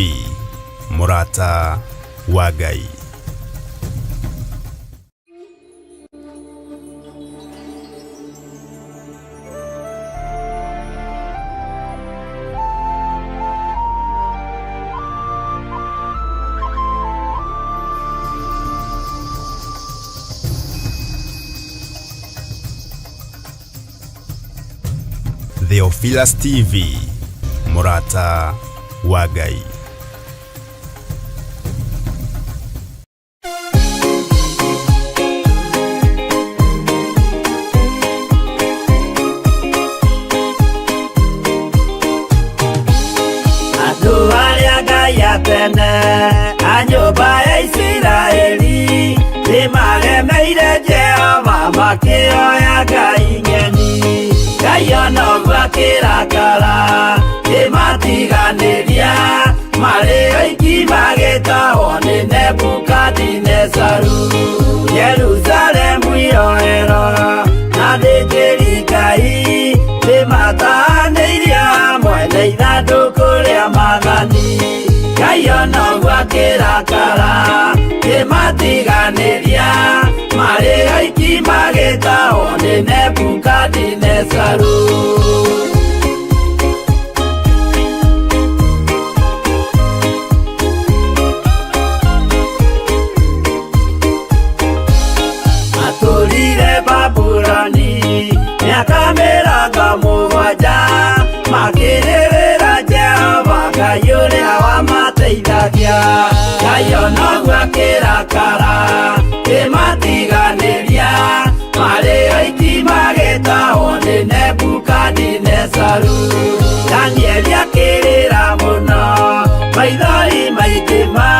mũrata wa Ngai. Theophilus TV, mũrata wa Ngai.
Andũ arĩa Ngai atene a nyũmba ya Isiraeli nĩ Nĩmaremeire Jehova makĩoya ngai ng'eni. Ngai onoguo akĩrakara, kĩmatiganĩria, marĩ oiki magĩtahwo nĩ Nebukadinezaru. Jerusalemu iroero na thĩnjĩri Ngai nĩmatahanĩirie hamwe na ithandũkũ rĩa maathani. Ngai onoguo akĩrakara, kĩmatiganĩria, marĩ oiki magĩtahwo nĩ Nebukadinezaru. Matũrire Babuloni mĩaka 70, makĩrĩrĩra Jehova Ngai ũrĩa wamateithagia. Ngai onoguo akĩrakara, kĩmatiganĩria, marĩ oiki magĩtahwo nĩ Nebukadinezaru. Danieli akĩrĩra mũno, maithori maingĩ ma,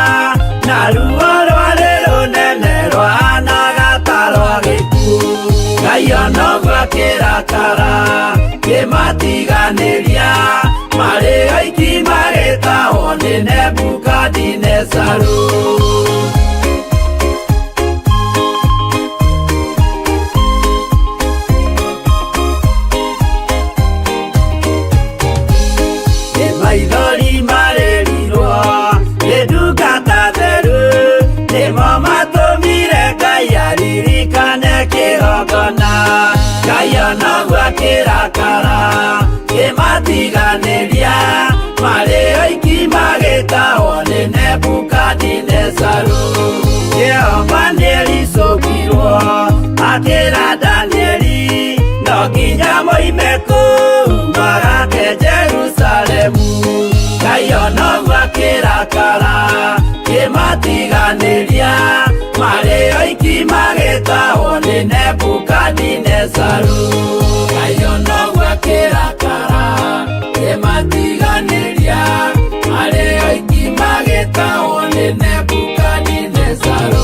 na ruo rwarĩ rũnene rwahanaga ta rwa gĩkuũ. Ngai onoguo akĩrakara, kĩmatiganĩria, marĩ oiki magĩtahwo nĩ Nebukadinezaru. Nĩ maithori marĩrirwo nĩ ndungata theru, nĩmo matũmire Ngai aririkane kĩgongona. Ngai onoguo akĩrakara, kĩmatiganĩria, marĩ oiki magĩtahwo nĩ Nebukadinezaru. Jehova nĩericũkirwo akĩra Danieli, no nginya moime kũu magake Jerusalemu. Ngai onoguo akĩrakara, kĩmatiganĩria, marĩ oiki magĩtahwo nĩ Nebukadinezaru. Ngai onoguo akĩrakara, kĩmatiganĩria, marĩ oiki magĩtahwo nĩ Nebukadinezaru.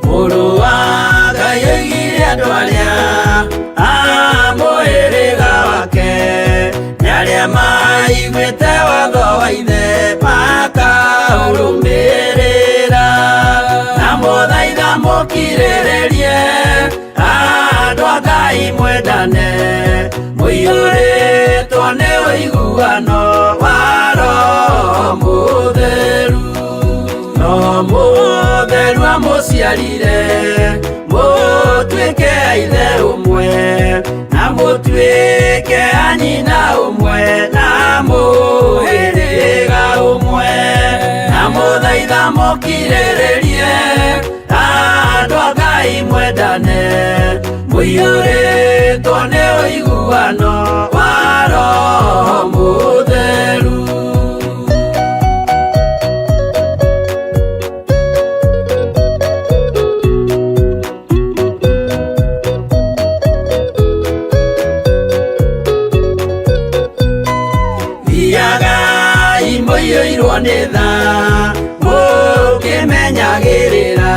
Mũrũ wa Ngai oigire andũ arĩa a mũhĩrĩga wake, nĩ arĩa maiguĩte watho wa ithe makaũrũmĩrĩra. Na mũthaitha mũkirĩrĩrie, andũ a Ngai mwendane, mũiyũrĩtwo nĩ ũiguano wa Roho Mũtheru. Roho Mũtheru amũciarire, mũtuĩke a ithe ũmwe, na mũtuĩke a nyina ũmwe, na mũhĩrĩga ũmwe. Na mũthaitha mũkirĩrĩrie, andũ a Ngai mwendane, mũiyũrĩtwo nĩ ũiguano wa Roho Mũtheru. Thiagai mũiyũirwo nĩ tha, mũkĩmenyagĩrĩra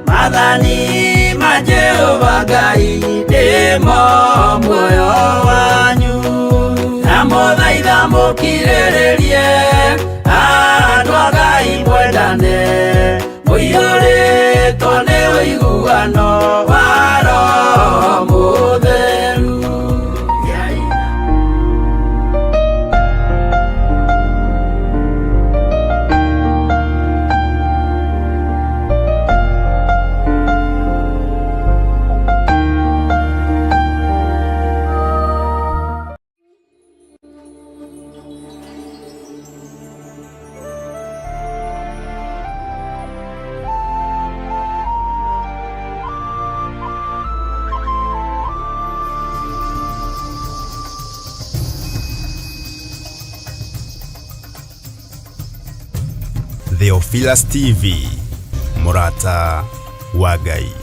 maathani ma Jehova Ngai, nĩmo muoyo wanyu. Na mũthaitha mũkirĩrĩrie, andũ a Ngai mwendane, mũiyũrĩtwo nĩ ũiguano wa Roho Mũtheru.
Theophilus TV, mũrata wa Ngai.